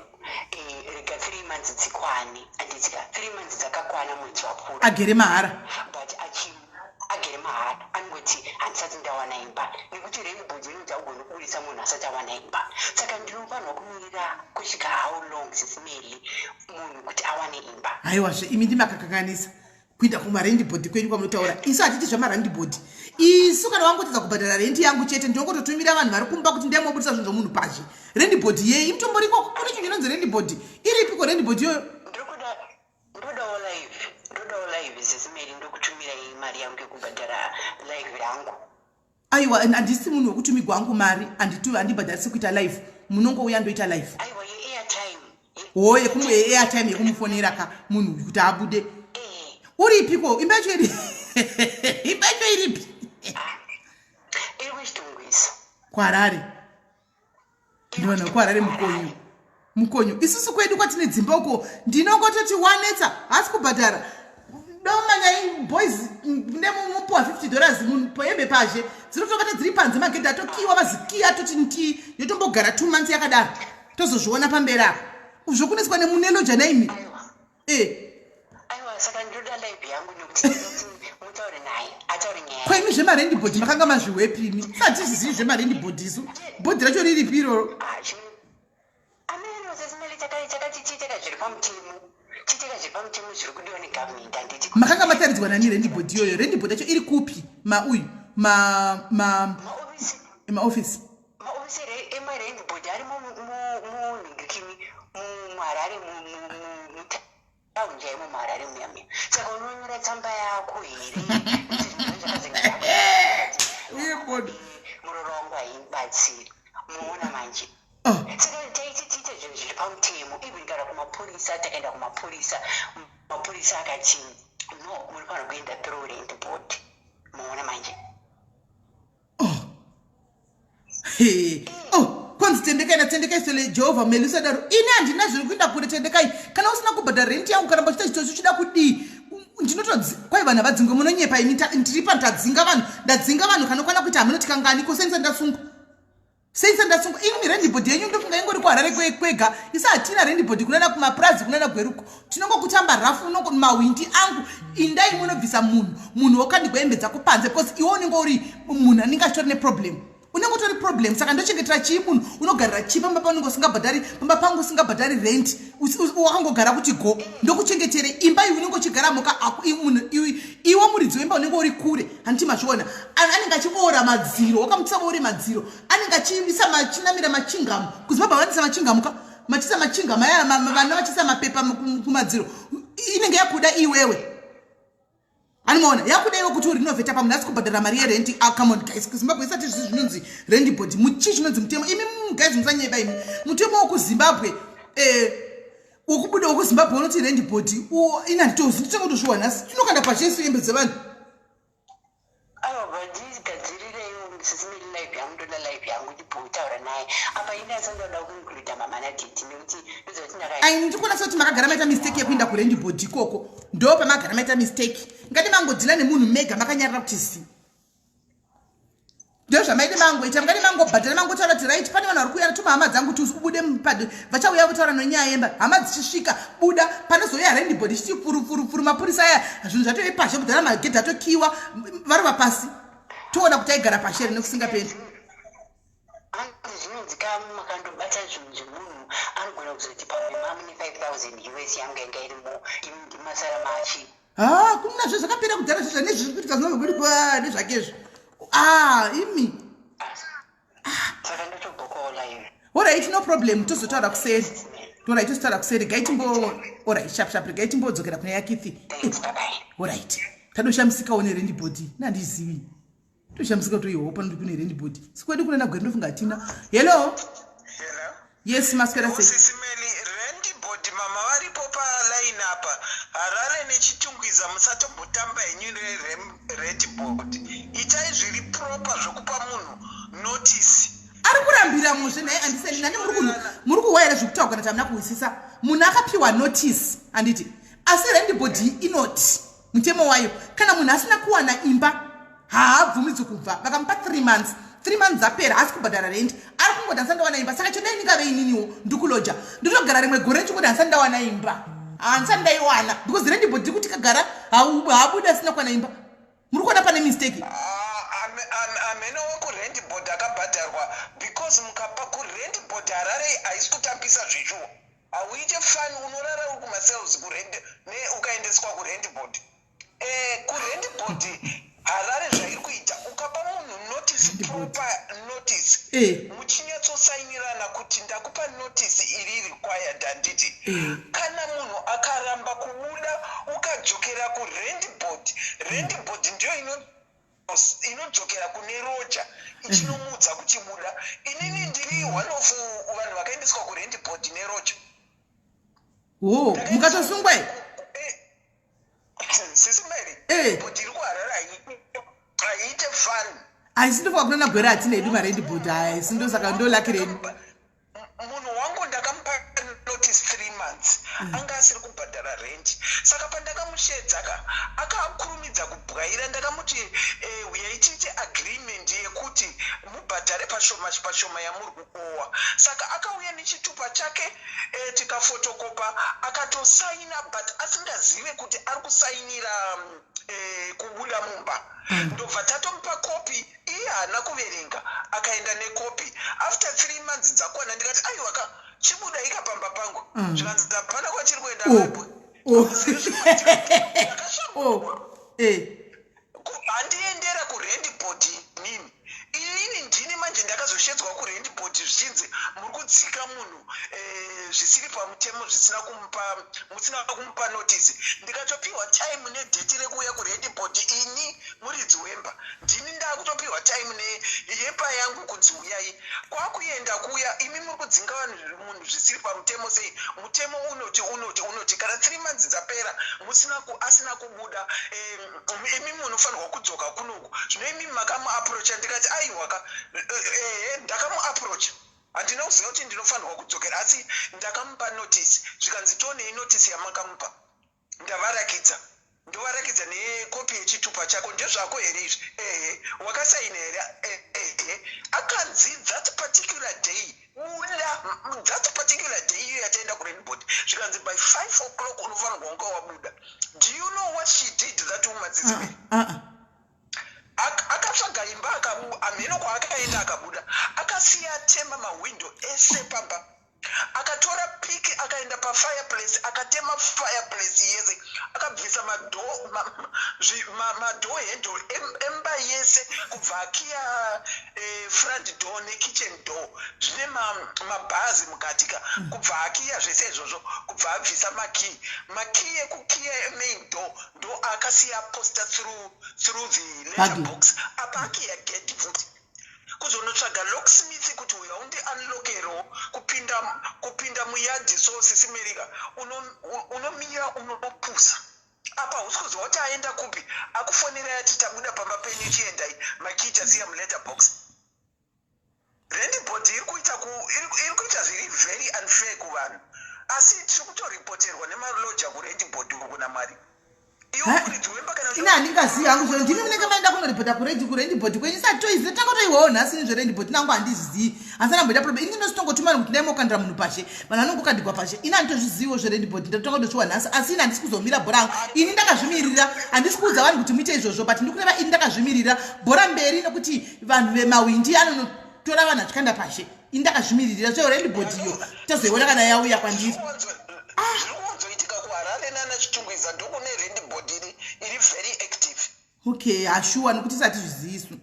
Rega 3 months dzikwane, handiti ka? 3 months dzakakwana mwedzi wapfuura. Agere mahara? But agere mahara, anongoti, "Handisati ndawana imba," nekuti rent board inoti haugoni kubudisa munhu asati awana imba. Saka ndinofanirwa kumirira kusvika how long, Sis Melly, munhu kuti awane imba? Haiwazve, imi ndimakakanganisa kuenda kumarent board kwenyu kwamunotaura. Isu hatiti zvamarent board. Isu kana wangotadza kubhadhara renti yangu chete, ndinongototumira vanhu vari kumba kuti ndemobudisa zvinhu zvomunhu pazhe. Rent board yei mutomboriko? Kune chinhu chinonzi rent board? Iripiko rent board iyoyo? Ndokuda, ndodawo live, ndodawo live, Sis Melly. Ndokutumirai mari yangu yekubhadhara live rangu. Aiwa, handisi munhu wekutumigwa hangu mari. Handibhadharisi kuita live. Munongouya, ndoita live. Aiwa, yeairtime. Ho, airtime yekumufonera ka munhu uyu kuti abude. Uripiko? Imba yacho iri, imba yacho iripi? Iri kuChitungwiza. KwaHarare? Ndivanhu vekuHarare, mukonyo, mukonyo. Isusu kwedu kwatine dzimba uko, ndinongototi wanetsa, haasi kubhadhara, domanyai boys, nemupuwa $50 hembe pazhe dzinotobata dziri panze, magedhi atokiwa, vazikiya, atoti nti yotombogara 2 months yakadaro, tozozviona pamberi apo zvokuneswa nemuneloja naimi. Aiwa. Aiwa, saka ndoda live yangu nekuti ndinoti mutaure naye, ataure nyaya. Kwaimi zvemarent board makanga mazvihwepi imi? Satizvizivi zvemarent board isu. Bhodhi racho riripi iroro? Ah, ameno, Sis Melly, takati tiiteka zviri pamutemo, tiiteka zviri pamutemo, zviri kudiwa negovernment, handiti? Makanga mataridzwa nani rent board iyoyo? Rent board yacho iri kupi? Mauyu ma ma Maofisi. Maofisi. Maofisi emarent board ari munhingikini, muHarare, mutaundi chaimo muHarare muya muya. Saka unonyora tsamba yako here kuti zvinhu zvakazenge Uye bodo. Muroro wangu haibatsiri, muona manje. Saka taiti tiite zvinhu zviri pamutemo. Even kana kumapurisa, takaenda kumapurisa, mapurisa akati, "No, munofanira kuenda through rent board." Muona manje. Oh. He. Oh, kwanzi tendekai natendekai sele Jehovha melisadaro. Ini handina zviri kuenda kure. Tendekai, kana usina kubhadhara renti yangu, kana mbachiita chitosi uchida kudii, ndinotodzi kwai vanhu havadzingwe. Munonyepa imi. Ndiri pa ndadzinga vanhu, ndadzinga vanhu kanokwana kuita hamunoti kangani ko? Senisa ndasungwa, seisa ndasungwa. Imi rent board yenyu ndofunga ingori kuHarare kwega. Isi hatina rent board kunana kumapurazi, kunana Gweruko. Tinongokutamba rafu, unongo mahwindi angu, indai munobvisa munhu, munhu wokandigwa hembe dzako panze, because iwe unenge uri munhu anenge achitori neproblem, unenge utori problem. Saka ndochengetera chii munhu? Unogarira chii pamba paunenge usingabhadhari, pamba pangu usingabhadhari rent, wakangogara kuti go ndokuchengetere imba iyi? Unenge uchigara moka munhu iwe muridzi wemba unenge uri kure, handiti mazviona? Anenge achiboora madziro, wakamutisa boore madziro, anenge achiisa machinamira machingamu. KuZimbabwe vanisa machingamu ka, machisa machingamu aya, vana vachiisa mapepa kumadziro. Inenge yakuda iwewe, animaona, yakuda iwe kuti urinovheta pamunhu asi kubhadhara mari yerenti. Ah, come on guys, kuZimbabwe isati zvisi zvinonzi rent board. Muchii chinonzi mutemo? Imi guys, musanyeba imi. Mutemo wekuZimbabwe, wokubuda wekuZimbabwe unoti rent board ina handitozi nditongotozviwa nhasi, tinokanda pachesu hembe dzevanhu. Aiwa, ndigadzirireyo, Sis Melly, live yangu. Ndoda live yangu ndibhotaura naye apa. Ini asandoda kuincluda mama nadaddy nekuti ndozoti ndaka Ai, ndikuona sekuti makagara maita mistake yekuenda kurent board ikoko. Ndo pamagara maita mistake. Ngati mangodeala nemunhu mega makanyarara kuti zi. Ndozvamaide mangoita, mungade mangobhadhara, mangotaura kuti right, pane vanhu vari kuuya, tuma hama dzangu kuti ubude mupadhe, vachauya kutaura nonyaya yemba. Hama dzichisvika, buda. Panozouya rent board ichiti pfurupfurupfuru, mapurisa aya, zvinhu zvatove pashe kudhara, magedhi atokiwa, varova pasi, toona kuti aigara pashe here nekusingaperi. Hanzi zvinodzikama, makandobata zvinhu zvemunhu, anogona kuzoti pamwe mamune 5000 US yangu yanga irimo, imi ndimasara machi. Ha, kuna zve zvakapera kudhara zvezva nezviri kuitika zvinobva nezvakezvo. Ah, imi. Saka ndotobhokawo live. Alright, no problem, tozotaura kuseri. Alright, tozotaura kuseri. Gaitimbo, alright, sharp sharp, gaitimbodzokera kune yaKithi. Thanks, bye bye. Alright, tadoshamisikawo nerent board, nandizivi, toshamisika kuti ihowo pano kune rent board, sikwedu kuna nagwere, ndofunga hatina. Hello? Hello. Yes, maswera sei? Sisi Meli, rent board mama varipo palaini apa. Harare neChitungwiza, musatombotamba henyu nerent board. Itai zviri proper zvokupa munhu notice. Ari kurambira mushe naye andiseni nani. Muri kuhwa here zvekutaura kana tamuna kuhwisisa? Munhu akapiwa notice, handiti? Asi rent board inoti mutemo wayo, kana munhu asina kuwana imba, haabvumidzwi kubva. Vakamupa 3 months, 3 months apera, haasi kubhadhara rent, ari kungoti handisati ndawana imba. Saka chodai ndingave ininiwo ndikuloja, ndotogara rimwe gore ndichingoti handisati ndawana imba, handisati ndaiwana, because rent board kuti kagara haabudi asina kuwana imba. Muri kuona pane mistake. Ah, amene wekurent board akabhadharwa, because mukapa kurent board, Harare haisi kutambisa zvechuwa. Hauite fani, unorara uri kumacells kurent ukaendeswa kurent board. Kurent board Harare zvairi kuita, ukapa munhu notice, Rent board. proper notice, muchinyatsosainirana kuti ndakupa notice iri required, handiti? Kana munhu akaramba kubuda, ukadzokera kurent board, rent board ndiyo inodzokera kune roja ichinomuudza kuti buda. Inini ndiri one of vanhu vakaendeswa kurent board neroja. Wo, mukatosungwa here? Sisi Mary, board iri kuHarare haiite fun. Haisi, ndofunga kuna nagwere hatina hedu marent board aya, isi ndosaka ndo lucky redu. Munhu wangu ndakamupa notice 3 months, anga asiri kubhadhara rent. Saka pandakamushedza ka, akakurumidza kubwaira. Ndakamuti uyai tiite agreement yekuti mubhadhare pashoma pashoma yamuri kuowa. Saka akauya nechitupa chake, tikafotokopa, akatosaina, but asingazive kuti ari kusainira kubuda mumba. Ndobva tatomupa kopi, iye haana kuverenga, akaenda nekopi. After 3 months dzakwana, ndikati aiwa ka, chibuda ikapamba pangu. Zvikanzi hapana kwachiri kuenda. Oh. Oh. Oh. Handiendera kurent board inini. Inini ndini manje ndakazoshedzwa kurent board, zvichinzi muri kudzika munhu zvisiri pamutemo, zvisina kumupa, musina kumupa notice. Ndikatopiwa time nedate rekuuya kurent board. Ini muridzi wemba, ndini ndakutopiwa time neyemba yangu kunzi uyai. Kwakuenda kuuya, imi muri kudzinga vanhu, munhu zvisiri pamutemo sei? Mutemo unoti, unoti, unoti kana 3 months dzapera musina asina kubuda, imi munofanirwa kudzoka kunoku. Zvino imi makamuapproacha. Ndikati aiwaka, ehe, ndakamuapproacha, handina kuziva kuti ndinofanirwa kudzokera, asi ndakamupa notice. Zvikanzi tionei notice yamakamupa. Ndavarakidza, ndovarakidza nekopi yechitupa chako. Ndezvako here izvi? Ehe. Wakasaina here? Ehe. Akanzi that particular day buda. That particular day iyo yataenda kurent board, zvikanzi by 5 o'clock unofanirwa kunge wabuda. Do you know what she did, that woman, Sisi Mary? Akatsvaga imba, hameno kwaakaenda, akabuda, akasiya atema mahwindo ese pamba. Akatora piki, akaenda pafireplace, akatema fireplace yese, akabvisa madoor handle emba yese, kubva akiya front door nekitchen door zvine mabhazi mukati ka, kubva akiya zvese izvozvo, kubva abvisa makey, makey ekukiya emain door ndo akasiya posta through the letter Buggy. box. Apa akiya gate futi, kuzonotsvaga locksmith kuti uya undi unlockerewo kupinda muyadhi. So Sisi Merika, unomira unopusa apa, hausi kuziva kuti aenda kupi. Akufonera ati tabuda pamba penyu, chiendai, makey tasiya muletter box. Rent board iri kuita zviri very unfair kuvanhu, asi tiri kutoripoterwa nemaloja kurent board uku namwari. Iwe muridzi wemba kana Ini handingazivi hangu zvero, ndimi munenge maenda kunoripota kurendibhodi kwenyu. Satoiziva, takatoiwawo nhasi. Ini zverendibhodi nangu handizvizivi, asi andamboita problem. Ini ndinositongotumani kuti ndaimokandira munhu pashe, vanhu vanongokandigwa pashe. Ini handitozviziviwo zverendibhodi, ndatotanga kutosviwa nhasi. Asi ini handisi kuzomira bhora hangu, ini ndakazvimirira. Handisi kuudza vanhu kuti muite izvozvo, but ndikureva ini ndakazvimirira bhora mberi, nekuti vanhu vemawindi anonotora vanhu achikanda pashe. Ini ndakazvimiririra zverendibhodi iyo, tozoiona kana yauya kwandiri. Zviri kuwanzoitika kuHarare nana Chitungwiza, ndokune rent board iri very active. Okay, hashuwa, nokuti isati zvizivisu.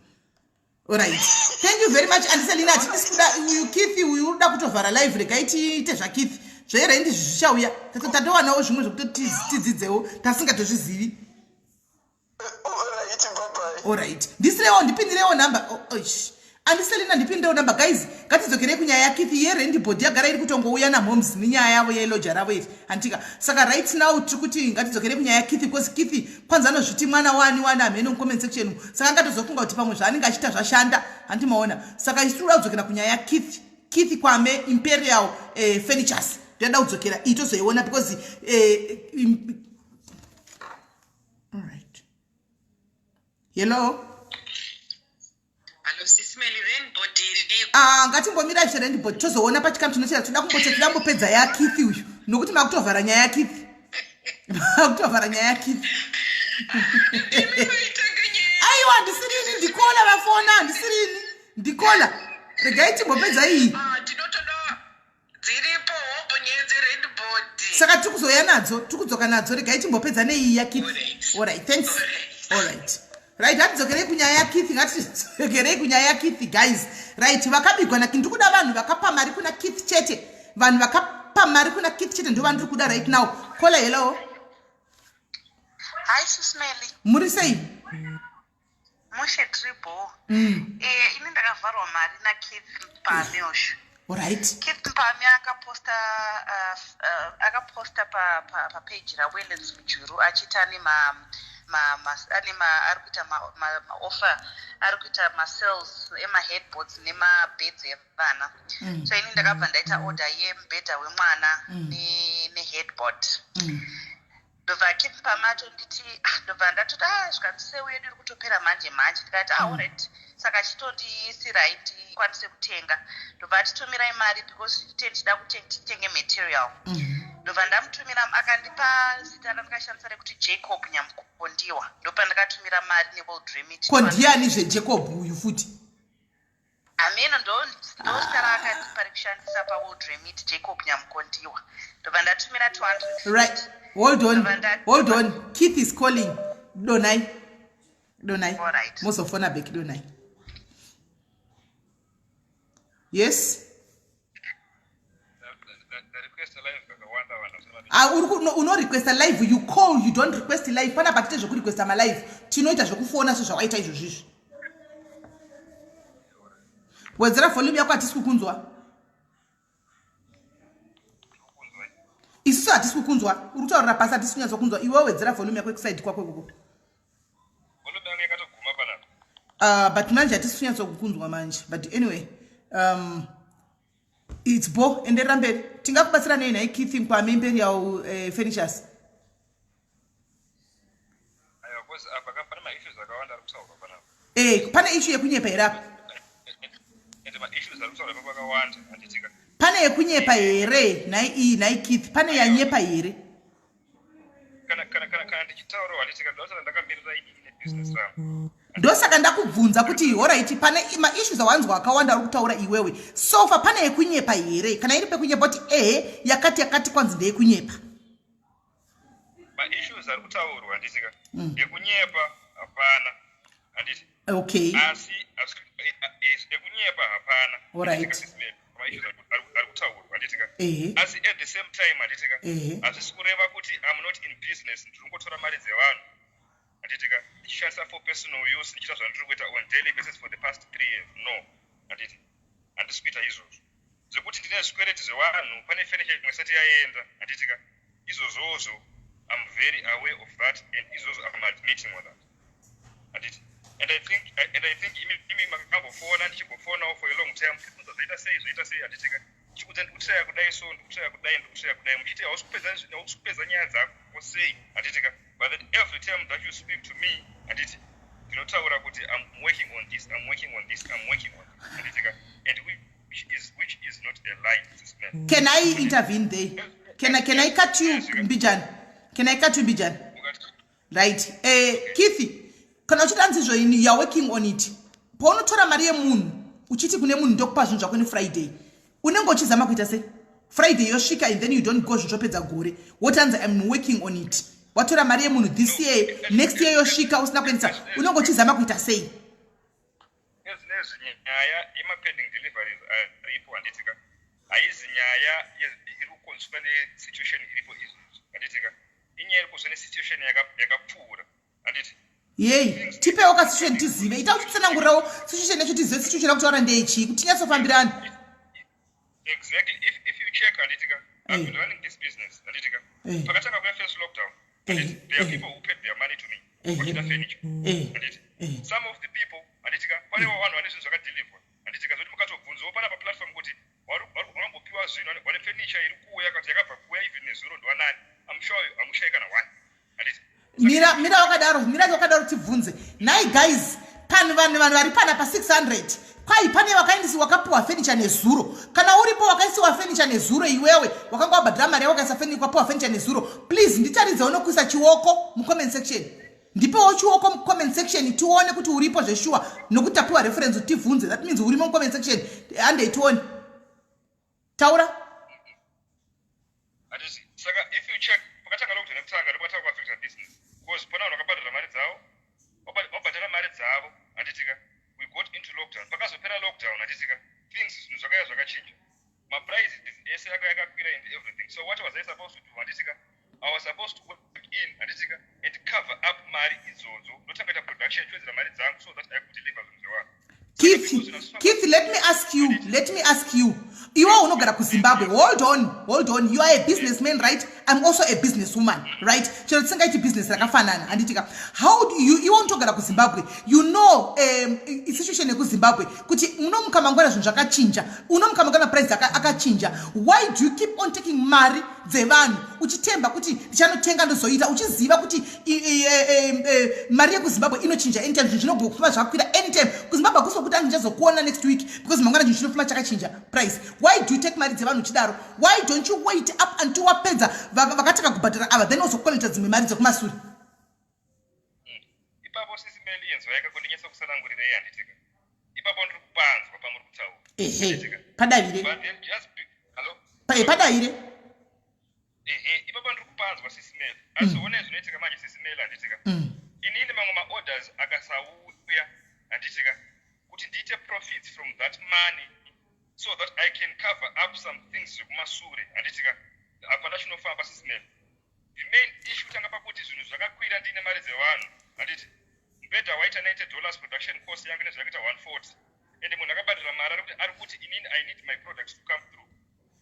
Alright, thank you very much, Auntie Selina. Hatisi kuda uyu Keith uyu, uda kutovhara live. Regai tiite zvaKeith, zverendi zvichauya. Tatowanawo zvimwe zvekuti tidzidzewo tasingatozvizivi. Alright, bye bye. Alright, ndisirewo, ndipindirewo namba. Oh, oh, Auntie Selina, ndipindirewo namba. Guys, ngatidzokerei kunyaya yaKeith yerent board. Yagara iri kutongouya namoms nenyaya yavo yeloja ravo iri, handitika? Saka right now tiri kuti ngatidzokerei kunyaya yaKeith, because Keith kwanza anozviti mwana wani wani hamene mucomment section, saka angatozofunga kuti pamwe zvaanenge achiita zvashanda, handi maona? Saka isu tinoda kudzokera kunyaya yaKeith, Keith Kwame, Imperial Furnitures. Ndoda kudzokera iyi, tozoiona because alright, hello. Hello, Sis Melly, rent board iriko. Ah, ngatimbomirai zverent board, tozoona pachikamu chinochera. Toda kumboti toda kumbopedza yaKeith uyu, nokuti makutovhara nyaya yaKeith, makutovhara nyaya yaKeith. Aiwa, handisirini, ndikola vafona, handisirini, ndikola. Regai timbopedza iyi. Ah, tinotoda dziripo hobho nyaya dzerent board. Saka tiri kuzoya nadzo, tiri kudzoka nadzo. Regai timbopedza neiyi yaKeith. Alright. Alright, thanks. Alright. Alright, right, ngatidzokerei kunyaya yaKeith, ngatidzokerei kunyaya yaKeith, guys. Right, vakabigwa na, ndiri kuda vanhu vakapa mari kuna Keith chete, vanhu vakapa mari kuna Keith chete ndo vandiri kuda right now. Caller, hello. Hi, Sis Melly. Muri sei? Mushe, tribo. Ini ndakavharwa mari naKeith Mpami osho. Keith Mpami akaposta akaposta papage raWellens Mujuru achiti ane ma ma, ma, ane ma, ari kuita maoffer, ari kuita masales emaheadboards nemabeds evana. So ini ndakabva ndaita order yemubhedha wemwana neheadboard. Ndobva Keith Pamato nditi, ah, ndobva ndatoti, ah, zvikanzi sale yedu iri kutopera manje manje. Ndikati, ah, alright, saka chitondisirai ndikwanise kutenga. Ndobva atitumirai mari because tichida kuti titenge material. Ndobva ndamutumira, akandipa zita randikashandisa rekuti Jacob Nyamukondiwa. Ndopandakatumira mari neWorld Remit. Ko ndiani zveJacob uyu futi? Hameno, ndo zita raakandipa rekushandisa paWorld Remit, Jacob Nyamukondiwa. Ndobva ndatumira 200. Right, hold on, hold on, Keith is calling. Donai, donai. Alright. Mozofona back, donai. Yes. Ah, unorequesta live, you call, you don't request live. Panapa tite zvekurequesta malive, tinoita zvekufona sezvawaita izvozvizvi. Wedzera volume yako, hatisi kukunzwa isusu, hatisi kukunzwa. Uri kutaurira pasi, hatisi kunyatsa kunzwa iwe. Wedzera volume yako ekusaidi kwako ikoko. But manje hatisi kunyatsa kukunzwa manje, but anyway, it's bo, enderera mberi. Tingakubatsira nei nhai, Keith Nkwame, Imperial Furnitures? Aiwa, cause apa pane maissues akawanda ari kutaurwa panapa. Pane issue yekunyepa here apa? Ende maissues ari kutaurwa ipapo akawanda, handitika? Pane yekunyepa here nhai iyi, nhai Keith? Pane yanyepa here? Kana ndichitaurawo, handitika, ndosaka ndakamirira inini nebusiness rangu. Ndosaka ndakubvunza kuti, alright, pane maissues awanzwa akawanda ari kutaura iwewe so far, pane yekunyepa here? Kana iri pekunyepa kuti ehe, yakati yakati kwanzi ndeyekunyepa. Maissues ari kutaurwa, handitika, yekunyepa hapana, handiti? Okay. Asi yekunyepa hapana. Maissues ari kutaurwa, handitika? Asi at the same time, handitika, hazvisi kureva kuti I'm not in business. Ndiri kungotora mari dzevanhu, handitika, ndichishandisa for personal use, ndichiita zvandiri kuita on daily basis for the past 3 years. No, handiti, handisi kuita izvozvo zvekuti ndine zvikwereti zvevanhu. Pane furniture imwe isati yaenda, handitika? Izvozvozvo I'm very aware of that, and izvozvo I'm admitting on that, handiti? And I think imi makambofona, ndichimbofonawo for a long time, muchibvunza zvaita sei, zvaita sei, handitika? Chikudza ndikutraya kudai, so ndikutraya kudai, ndikutraya kudai, muchiti hausi kupedza, hausi kupedza nyaya dzako sei, handitika? But then every time that you speak to me, handiti, ndinotaura kuti I'm working on this, I'm working on this, I'm working on this, handitika, and which is not a lie, sis Mel. Can I intervene there? Can I cut you mbijana? Can I cut you mbijana? Right, Keith, kana uchiti anzizvo ini, you are working on it, paunotora mari yemunhu uchiti kune munhu, "Ndokupa zvinhu zvako neFriday," unenge uchizama kuita sei? Friday yosvika and then you don't go, zvinhu zvopedza gore, wotanzi, "I'm working on it." Watora mari yemunhu this year, next year yosvika usina kuendesa, unenge uchizama kuita sei? Ezvinezvi nyaya yemapending deliveries aripo, handitika, haizi nyaya iri kukonzeswa nesituation iripo izvozvi, handitika. Inyaya iri kukonzeswa nesituation yakapfuura, handiti? Yei, tipewo kasituation tizive. Ita uchitsanangurirawo situation yacho tizive situation yakutaura ndeyechii, kuti tinyatsofambirana. Exactly. If you check, handitika, I've been running this business, handitika. Pakatanga kuya first lockdown, handiti, there are people who paid their money to me vachida furniture, handiti. Some of the people, handitika, panewo vanhu vane zvinhu zvakadeliverwa, handitika, zvokuti mukatobvunzawo pana paplatform kuti wakambopiwa zvinhu, vane furniture iri kuuya kati yakabva kuuya even nezuro, ndiwanani? I'm sure hamushayi kana one, handiti? Mira, mira wakadaro, mira wakadaro, tibvunze. Nhai guys, panhu vanhu vari pana pa600, kwai pane wakaendesi wakapiwa furniture nezuro? Kana uripo wakaisiwa furniture nezuro, iwewe wakanga wabhadhara mari yako, wakaisa wakapiwa furniture nezuro, please nditaridzewo nokuisa chioko mucomment section. Ndipewo chioko mucomment section tione kuti uripo zveshuwa, nokuti tapiwa reference kuti tibvunze. That means urimo mucomment section. Handei tione. Taura. Handiti, saka if you check, pakatanga lockdown yekutanga, ndopakatanga kuaffecta business, because pana vanhu vakabhadhara mari dzavo, wabhadhara mari dzavo, handitika. We got into lockdown. Pakazopera lockdown, handitika, things, zvinhu zvakaya zvakachinja, maprices ese aka yakakwira and everything. So what was I supposed to do, handitika? I was supposed to work in, handitika, and cover up mari idzodzo, ndotanga ita production, chiwedzera mari dzangu so that I could deliver zvinhu zvevanhu. Keith, let me ask you, let me ask you. Iwe unogara kuZimbabwe. Hold on, hold on. You are a businessman, right? I'm also a businesswoman, right? Chero tisingaiti business rakafanana, handitika? How do you, iwe unotogara kuZimbabwe, you know situation yekuZimbabwe kuti unomuka mangwana zvinhu zvakachinja, unomuka mangwana price akachinja. Why do you keep on taking mari dzevanhu uchitemba kuti ndichanotenga ndozoita, uchiziva kuti mari yekuZimbabwe inochinja anytime, zvinhu zvinogofuma zvakwira anytime? KuZimbabwe hakusi kuti anzi ndichazokuona next week, because mangwana zvinhu zvinofuma chakachinja price. Why do you take mari dzevanhu uchidaro? Why don't you wait up until wapedza vakatanga kubhadhara ava, then wozokolekta dzimwe mari dzekumasure? Ipapo sis Meli, yenzwa kundinyatsa kusanangurirei, handitika. Ipapo ndiri kupanzwa pamuri kutaura. Ehe, padavire. But then just be, hello? Padavire. Ehe, ipapo ndiri kupanzwa, sis Meli. Asi onai zvinoitika manje, sis Meli, handitika. Inini mamwe maorders akasauya, handitika, kuti ndiite profits from that money so that I can cover up some things zvekumasure, handitika, hapana chinofamba, sis Meli. The main issue tanga pakuti zvinhu zvakakwira, ndine mari dzevanhu, handiti. Mubhedha waita $90, production cost yangu nezvakaita 140, and munhu akabhadhara mari ari kuti inini I need my products to come through,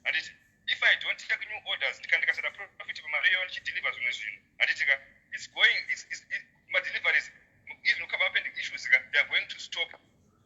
handiti. If I don't take new orders, ndikasada profit pamari iyoyo ndichideliver zvimwe zvinhu, handitika, it's going it's, it, madeliveries, even cover pending issues ka, they are going to stop.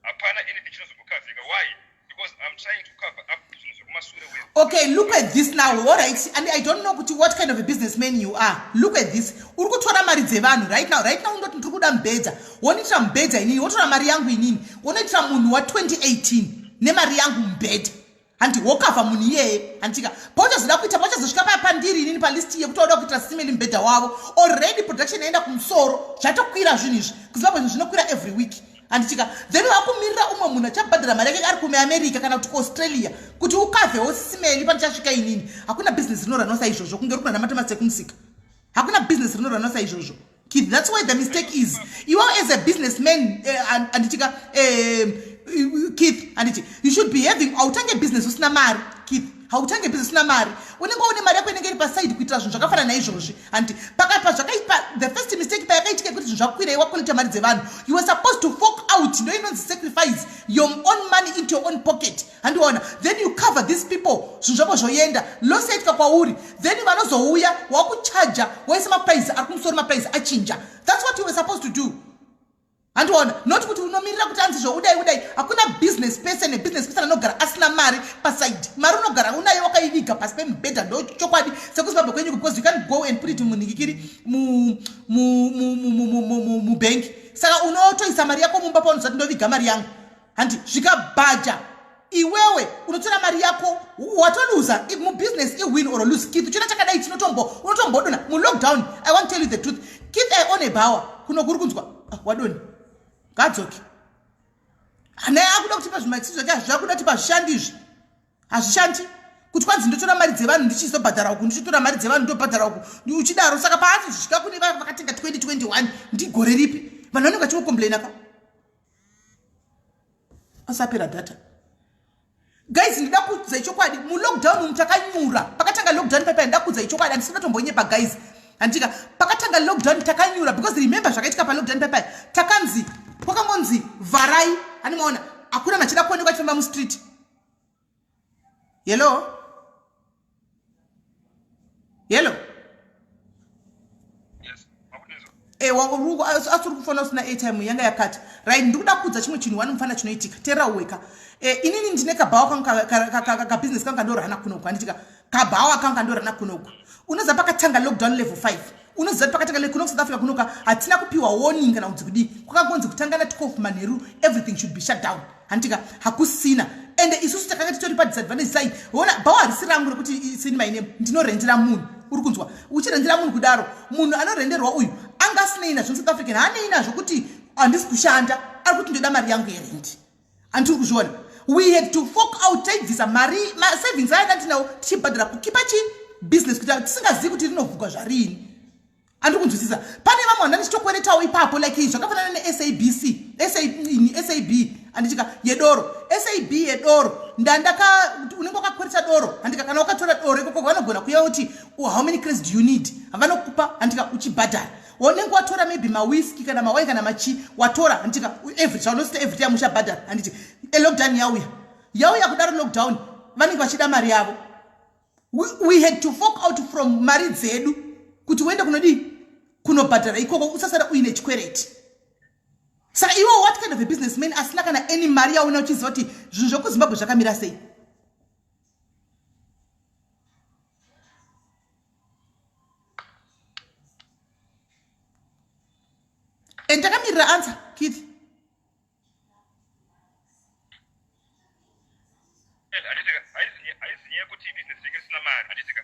Hapana anything chinozombokavhika. Why? Because I'm trying to cover up zvinhu zvekumasure with Okay, look at this now. All right, and I don't know kuti what kind of a businessman you are. Look at this. Uri kutora mari dzevanhu right now, right now. Undoti ndiri kuda mubhedha, woniitira mubhedha inini, wotora mari yangu inini, wonoitira munhu wa2018 nemari yangu mubhedha, handi? Wokavha munhu iyeye, handika? Pauchazoda kuita, pauchazosvika paya pandiri inini palist yekuti wauda kuitira sis Meli mubhedha wavo, already production yaenda kumusoro, zvatokwira zvinhu izvi. KuZimbabwe zvinhu zvinokwira every week, handitika? Then wakumirira umwe munhu achabhadhara mari yake ari kuAmerica kana kuti kuAustralia kuti ukavhewo sis Meli pandichasvika inini. Hakuna bhizinesi rinoranwa saizvozvo, kunge uri kunana matomasi ekumusika. Hakuna bhizinesi rinoranwa saizvozvo, Keith. That's why the mistake is iwe as a businessman, anditika, Keith, handiti? You should be having, hautange business usina mari, Keith. Hautange business usina mari. Unenge une mari yako inenge iri paside kuitira zvinhu zvakafanana naizvozvi, handiti? Pakapa zvakaipa, the first mistake payakaitika yekuti zvinhu zvakwira, wakolekta mari dzevanhu, you were supposed to fork out. Ndo inonzi sacrifice your own money into your own pocket, handiona? Then you cover these people, zvinhu zvako zvoenda. Loss yaitika kwauri, then vanozouya wakuchaja, waisa maprice ari kumusoro, maprice achinja. That's what you were supposed to do. Handiona not kuti unomirira kuti anzi zvoudai udai. Hakuna business person nebusiness person anogara asina mari paside. Mari unogara unayo wakaiviga pasi pemubhedha, ndo chokwadi sekuZimbabwe kwenyu, because you can't go and put it munhikikiri mubhenki. Saka unotoisa mari yako mumba paunozati ndoviga mari yangu. Handi zvikabhaja iwewe unotora mari yako watoluza mubusiness. Iwin or lose, Keith. Chona chakadai chinotombo unotombodona mulockdown. I want tell you the truth, Keith. I own a bhawa kuno kuri kunzwa. Ah, wadoni ngadzoke naye akuda kutipa zvimaexi zvake. Hazvakuda tipa, hazvishandi izvi, hazvishandi kuti kwanzi ndotora mari dzevanhu ndichizobhadhara uku, ndichitora mari dzevanhu ndobhadhara uku uchidaro. Saka paati zvisvika kune vakatenga 2021, ndigore ripi vanhu vanenge vachingocomplaina ka? Asapera data, guys. Ndida kuudza chokwadi, mulockdown umu takanyura. Pakatanga lockdown paipai, ndida kuudza chokwadi, handisina tombonyepa, guys. Handika pakatanga lockdown takanyura, because remember zvakaitika palockdown paipai, takanzi kwakangonzi vharai. Handimaona hakuna machida kuonekwa achifamba mustreet. Hello, hello. Asi uri kufona usina airtime, yanga yakati right. Ndikuda kuudza chimwe chinhu wani mufana chinoitika. Teerera weka. Inini ndine kabhawa kangu, kabusiness kangu kandorana kunoku. Handitika kabhawa kangu kandorana kunoku. Unoziva pakatanga lockdown level 5, unoziva pakatanga kuno South Africa kunoka, hatina kupiwa warning kana kunzi kudii. Kwakangonzi kutanga na12 manheru everything should be shut down. Handitika hakusina. Ende isusu takanga titori padisadvantage side. Ona, bhawa harisi rangu rekuti isini my name, ndinorendera munhu. Uri kunzwa? Uchirendera munhu kudaro, munhu anorenderwa uyu anga asinei nazvo. South African haanei nazvo kuti handisi kushanda, ari kuti ndoda mari yangu yerendi. Handiri kuzviona. We had to fork out, taibvisa mari masavings aya ndandinawo tichibhadhara kukipa chi business kuti tisingazivi kuti rinovhugwa zvariini. Handiri kunzwisisa. Pane vamwe vanda ndichitokweretawo ipapo, like zvakafanana neSABC, SAB handitika yedoro, SAB yedoro. Ndandaka unenge wakakwereta doro, handika kana wakatora doro ikoko, vanogona kuya kuti, "How many crates do you need?" Havanokupa, handika uchibhadhara. Unenge watora maybe mawhiski kana mawai kana machi watora, handitika every chaunosita every time uchabhadhara. Handiti elockdown yauya, yauya kudaro lockdown, vanenge vachida mari yavo. We had to fork out from mari dzedu kuti uende kunodii, kunobhadhara ikoko, usasara uine chikwereti. Saka iwo what kind of a businessman asina kana any mari yauna, uchiziva kuti zvinhu zvekuZimbabwe zvakamira sei? And takamirira answer, Keith. Haizi nyaya yekuti business ringe risina mari, handitika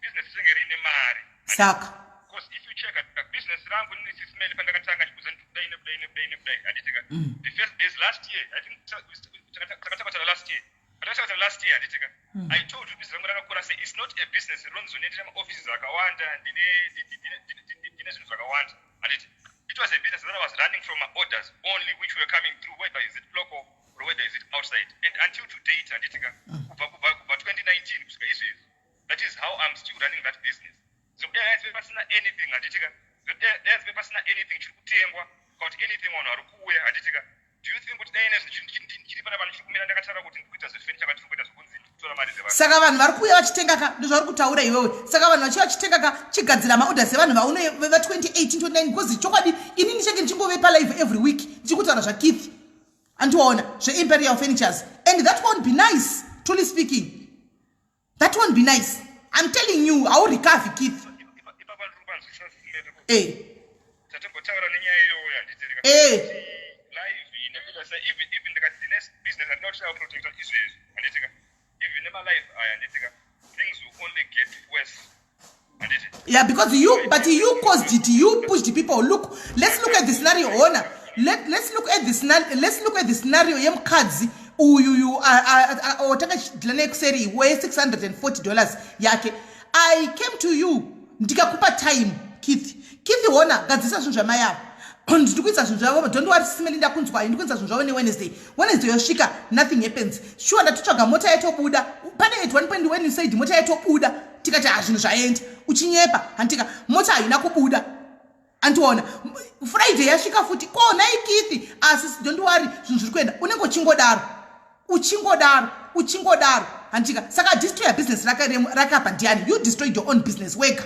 business ringe riine mari. Saka because if you check business rangu nini sisimeli, pandakatanga chikuza kudai nekudai nekudai nekudai, handitika the first days last year, I think takatabatana last year, patakatabatana last year, handitika I told you business rangu rakakura sei. It's not a business rinonzonetera maoffices akawanda, ndine zvinhu zvakawanda, handiti? It was a business that I was running from my orders only, which were coming through, whether is it local or whether is it outside. And until to date, handitika kubva 2019 kusvika izvezvi, that is how I'm still running that business. So dai dai pasina anything, handitika dai dai pasina anything chiri kutengwa kana kuti anything vanhu vari kuuya, handitika do you think kuti dai nezvi chiri pana chiri kumira ndakataura kuti ndikuita zvefurniture, ndiri kuita zvokunzi ndikutora mari dzevanhu? Saka vanhu vari kuuya vachitenga ka, ndozvauri kutaura iwewe. Saka vanhu vachiuya vachitenga ka, chigadzira maorders evanhu vaune va2018 29, because chokwadi ini ndichange ndichingove palive every week ndichikutaura zvaKeith, andiwaona, zveImperial Furnitures, and that won't be nice. Truly speaking, that won't be nice. I'm telling you, haurecover, Keith. Ipapa ndiri kupanzwisisa sisimele. Tatombotaura nenyaya iyoyo, handitika live nekuita se even ndikati ndine business, handina kuti protecta izvezvi, handitika even nemalive aya, handitika things will only get worse, handiti? Yeah, because you, but you caused it. You pushed people. Look, let's look at the scenario. Ona, let's look at the scenario. Let's look at the scenario yemukadzi uyuyu watanga chidhila nekuseri we$640 yake. I came to you ndikakupa time, Keith. Keith, hona, gadzisa zvinhu zvamai avo. Ndiri kuisa zvinhu zvavo, don't worry, sisimeli, ndakunzwai. Ndiri kuisa zvinhu zvavo neWednesday. Wednesday yosvika, nothing happens. Sure, ndatotsvaga mota yatobuda. Pane at one point when you said mota yatobuda, tikati ha, zvinhu zvaenda. Uchinyepa, handika mota haina kubuda. Andiona Friday yasvika futi, ko nai Keith, asi don't worry, zvinhu zviri kuenda. Unenge uchingodaro, uchingodaro, uchingodaro, handika saka destroya business rakapa ndiani? You destroyed your own business wega.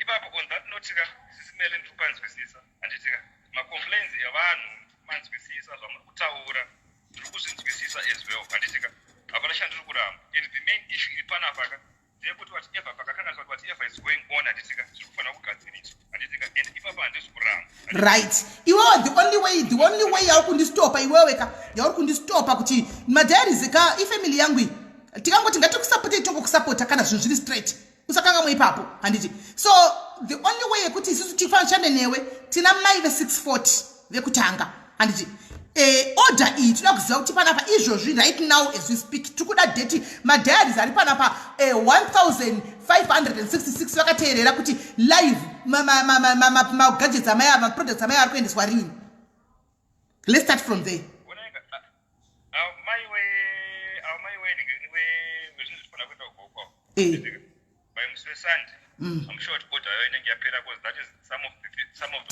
Ipapo on that note. kutika Sisi Melly ndiri kupanzwisisa handitika macomplaints evanhu ndiri kumanzwisisa zvamuri kutaura ndiri kuzvinzwisisa as well handitika hapana chandiri kuramba and the main issue iri panapa ka ndeyekuti whatever pakakanganiswa kuti whatever is going on handitika zviri kufanira kugadziriswa handitika and ipapa handisi kuramba. Right, iwewe the only way, the only way yauri kundistopa iwewe ka, yauri kundistopa kuti madiaries ka ifamily yangu iyi, tikangoti ngatikusapotei tongokusapota kana zvinhu zviri straight, usakangamwe ipapo handiti? So the only way yekuti isusu tifashande newe, tina mai ve640 vekutanga handiti? Order iyi tinoda kuziva kuti panapa izvozvi, right now as we speak, tiri kuda date. Madiaries ari panapa 1566 vakateerera kuti live magadgets amai ava, maproducts amai ari kuendeswa rini. Let's start from there. Mai wezvinhu zvifanira kuenda kuGokwe by musi weSunday. I'm sure kuti order yayo inenge yapera because that is some of the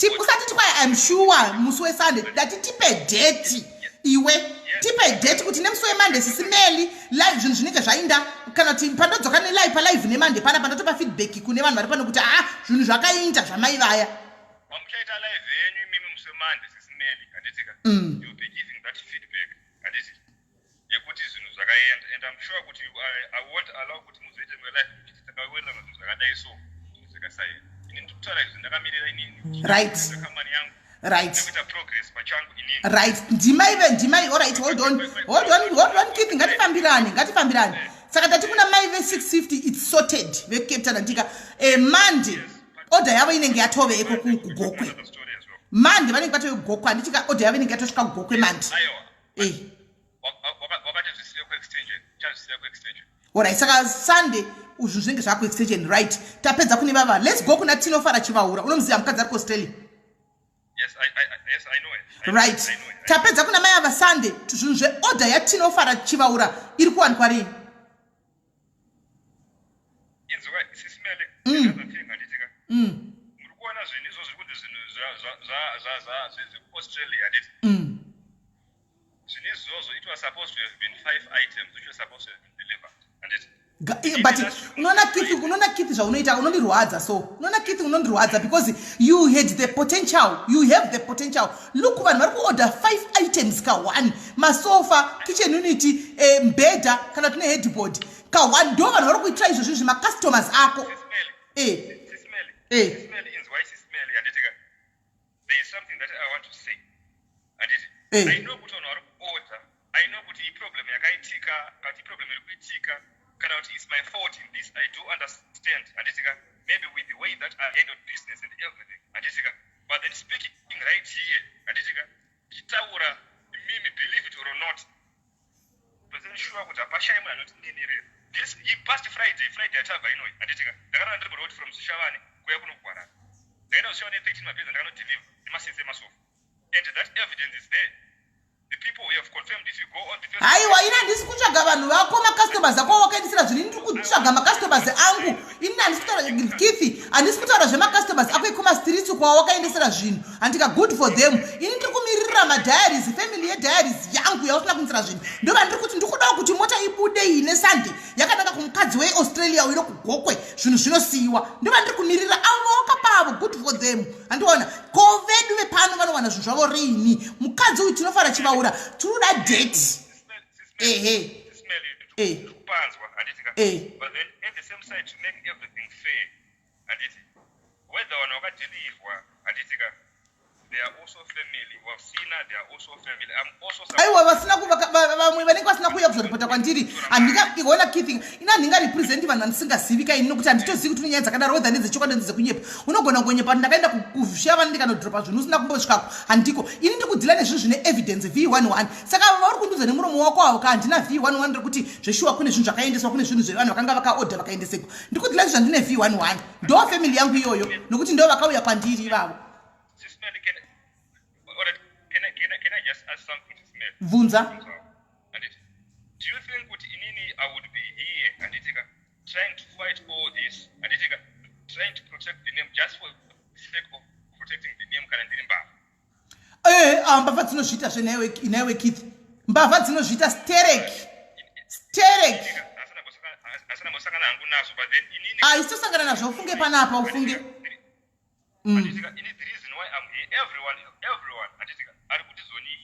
Usati tikwai "I'm sure musi weSunday". Dati tipe date iwe, tipe date kuti nemusi weMonday, Sisi Melly, live zvinhu zvinenge zvainda, kana kuti pandodzoka nelive palive neMonday pana pandotopa feedback kune vanhu vari pano kuti aa, zvinhu zvakainda zvamai vaya. Pamuchaita live yenyu imimi musi weMonday, Sisi Melly, handitika? You'll be giving that feedback, handiti, yekuti zvinhu zvakaenda, and I'm sure kuti I won't allow kuti muzoite mwe live muchiti takawirirana zvinhu zvakadai, so zvinhu zvakasaenda. Ini ndiri kutaura izvi ndakamirira inini kambani yangu nekuita progress pachangu inini. Right, ndimaive ndimai. Alright, hold on, hold on, hold on, Keith, ngatifambirane, ngatifambirane. Saka tati kuna mai ve650, it's sorted, veCape Town, andika? Monday order yavo inenge yatoveko kuGokwe. Another story as well. Monday vanenge vatove kuGokwe, handitika? Order yavo inenge yatosvika kuGokwe Monday. Aiwa. Wakati zvisiye kuextension, chazvisiya kuextension. Alright, saka Sunday zvinhu zvinenge zvakuextension. Right, tapedza kune vava. Let's go kuna Tinofara Chivaura. Unomuziva mukadzi ari kuAustralia? Yes, I know it. I know it, I know it. Tapedza kuna mai ava. Sunday zvinhu zveorder yaTinofara Chivaura iri kuwanikwa rini? Inzwa, Sisi Melly. Another thing, handitika? Muri kuona zvinhu izvo zviri kunzi zvinhu zvekuAustralia, handiti? Zvinhu izvozvo, it was supposed to have been five items which were supposed to have been delivered, handiti? But unoona Keith, unoona Keith, zvaunoita unondirwadza. So unoona Keith, unondirwadza because you had the potential, you have the potential. Look, vanhu vari kuorder five items ka1, masofa, kitchen unit, mbedha kana tine headboard ka1. Ndo vanhu vari kuitira izvozvi zvimacustomers ako. Sisi Melly. Sisi Melly. Sisi Melly, inzwai, Sisi Melly, handitika? There is something that I want to say, handiti? I know kuti vanhu vari kuorder, I know kuti iproblem yakaitika, kana kuti iproblem iri kuitika, kana kuti it's my fault in this. I do understand, handitika, maybe with the way that I handled business and everything, handitika? But then speaking right here, handitika, ndichitaura imimi, believe it or not, percent sure kuti hapashayi munhu anotinenерera. This he past Friday, Friday yatabva inoi, handitika, ndakarara ndiri muroad from Zvishavane kuya kunogwarara. Ndaenda kuZvishavane 13 mabhedha ndakanodeliver nemaseats emasofa, and that evidence is there. The people who have confirmed, if you go on the Facebook. Haiwa, ini handisi kutsvaga vanhu vako, macustomers ako wakaendesera zvinhu. Ini ndiri kutsvaga macustomers angu. Ini handisi kutaura, Keith, handisi kutaura zvemacustomers ako ekumastreets kwawakaendesera zvinhu, handika? Good for them. Ini ndiri kumiririra madiaries, family yediaries yangu yausina kuendesera zvinhu. Ndova ndiri kuti ndikudawo kuti mota ibude iyi neSunday yakanaka kumukadzi weAustralia uino kuGokwe, zvinhu zvinosiyiwa. Ndova ndiri kumirira avo wakapavo. Good for them, handiona? Ko vedu vepano vanowana zvinhu zvavo riini? Mukadzi uyu Tinofara Chivaura, tinoda date. Ehe. Kupanzwa, handitika? But then at the same side, to make everything fair, handiti, whether vanhu vakadhilivwa, handitika, they are also family. Vasina, they are also family. I'm also Aiwa, vasina vamwe vanenge vasina kuuya kuzoripota kwandiri, handinga iona. Keith, ina handingarepresenti vanhu vandisingazivi kaini, nokuti handitozivi kuti une nyaya dzakadaro, whether ndedzechokwadi, ndedzekunyepa. Unogona kungonyepa kuti ndakaenda kuShavani ndikanodhiropa zvinhu usina kumbosvikako, handiko? Ini ndiri kudeala nezvinhu zvine evidence v11. Saka ava vari kundiudza nemuromo wako avo ka, handina v11 rekuti zveshuwa kune zvinhu zvakaendeswa, kune zvinhu zvevanhu vakanga vakaodha vakaendesekwa. Ndiri kudeala nezvandine v11. Ndo family yangu iyoyo, nokuti ndo vakauya kwandiri ivavo. Sisi Melly, all right, can I just ask something, Sisi Melly? Bvunza. Handiti, do you think kuti inini I would be here, handitika, trying to fight all this, handitika, trying to protect the name just for the sake of protecting the name, kana ndiri mbavha? Ee, mbavha dzinozviita zvenaiwe Keith, mbavha dzinozviita sterek sterek. Asina mbosangana hangu nazvo, but then inini Aisitosangana nazvo, ufunge panapa, ufunge. Handitika ini the reason why I'm here everyone everyone handitika ari kuti zoni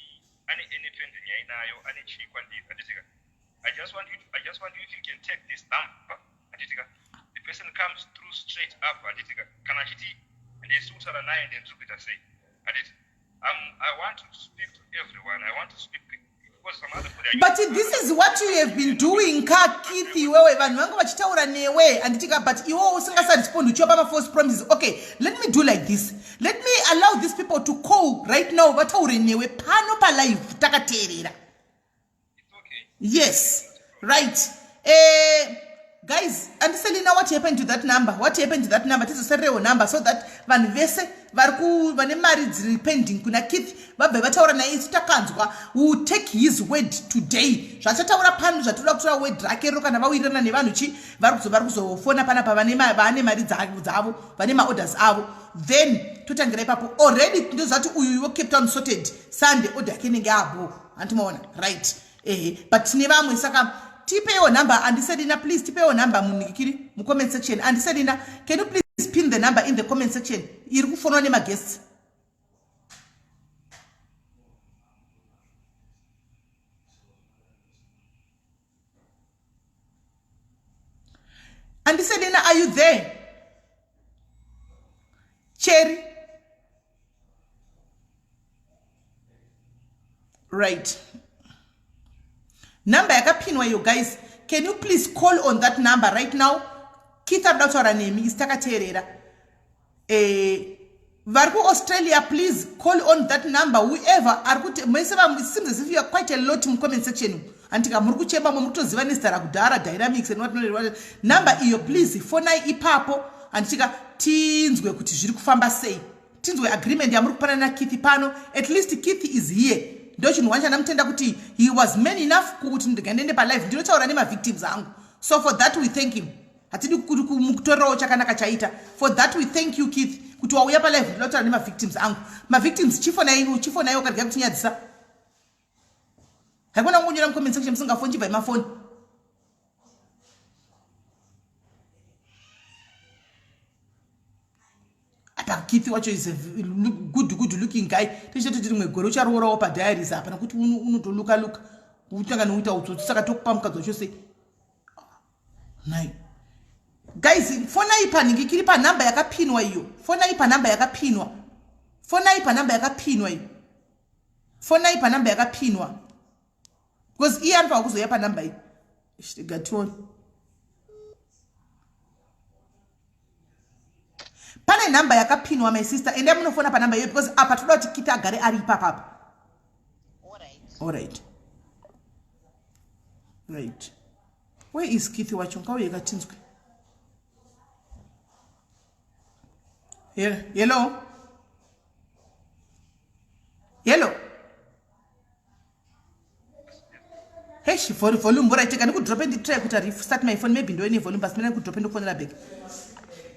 ane any pending yainayo ane chii kwandiri handitika I just want you to, I just want you if you can take this number handitika the person comes through straight up handitika kana achiti ndisi kutaura naye ndendiri ndiri kuita sei handiti I want to speak to everyone I want to speak but this is what you have been doing ka keith iwewe vanhu vanga vachitaura newe handitika but iwewe usingasarespond uchiva pamafalse promises okay let me do like this let me allow these people to call right now vataure newe pano palive takateerera yes right eh, guys andiselina what happened to that number what happened to that number tizosererewo number so that vanhu vese vari ku vane mari dziri pending kuna keith vabve vataura naye isu takanzwa will take his word today zvachataura pano zvatinoda kutora word rake ro kana vawirirana nevanhu chi vari kuzofona panapa vane mari dzavo vane maorders avo then totangira ipapo already ndoziva kuti uyu wecape town sorted sunday order yake inenge abo hanti maona right ehe but tine vamwe saka tipeiwo number andiselina please tipeiwo number munikiri mucomment section andiselina can you please pin the number in the comment section iri kufonwa nemaguests andiselina are you there cherry right number yakapinwa iyo guys can you please call on that number right now keith arikuda kutaura nemi isi takateerera eh, vari kuaustralia please call on that number whoever ari kuti mese seems as if you are quite a lot mucomment section andika muri kuchema mo muri kutoziva nezita rakudhara dynamics and what not, what number iyo please fonai ipapo anditika tinzwe kuti zviri kufamba sei tinzwe agreement yamuri kupana nakeith pano at least keith is here ndochinhu one chandamutenda kuti he was man enough kukuti ndigandiende palive ndinotaura nemavictims angu so for that we thank him hatidi kumutorerawo chakanaka chaita for that we thank you keith kuti wauya palive ndinoda kutaura nemavictims angu mavictims chifonai chifonai wakarega kutinyadzisa haikona kungonyora mucomment section musingafoni chibvai mafoni apa keith wacho is a good good looking guy tichitoti rimwe gore ucharoorawo padiaries apa nekuti unotoluka luka utanga nekuita utsotsi saka tokupa mukadzi wacho sei nhai guys fonai panhingi kiri panhamba yakapinwa iyo fonai panhamba yakapinwa fonai panhamba yakapinwa iyo fonai panhamba yakapinwa because iye anofanira kuzouya panhamba iyi gatione pane nhamba yakapinwa my sister endai munofona panhamba iyoyo because apa toda kuti kita agare ari ipapapa allright right where is keith wacho ngauye katinzwe hello hello hesh volume bora teka ndikudrope nditry kuita restart my phone maybe ndoine volume basi mina ndikudrope ndokufonera back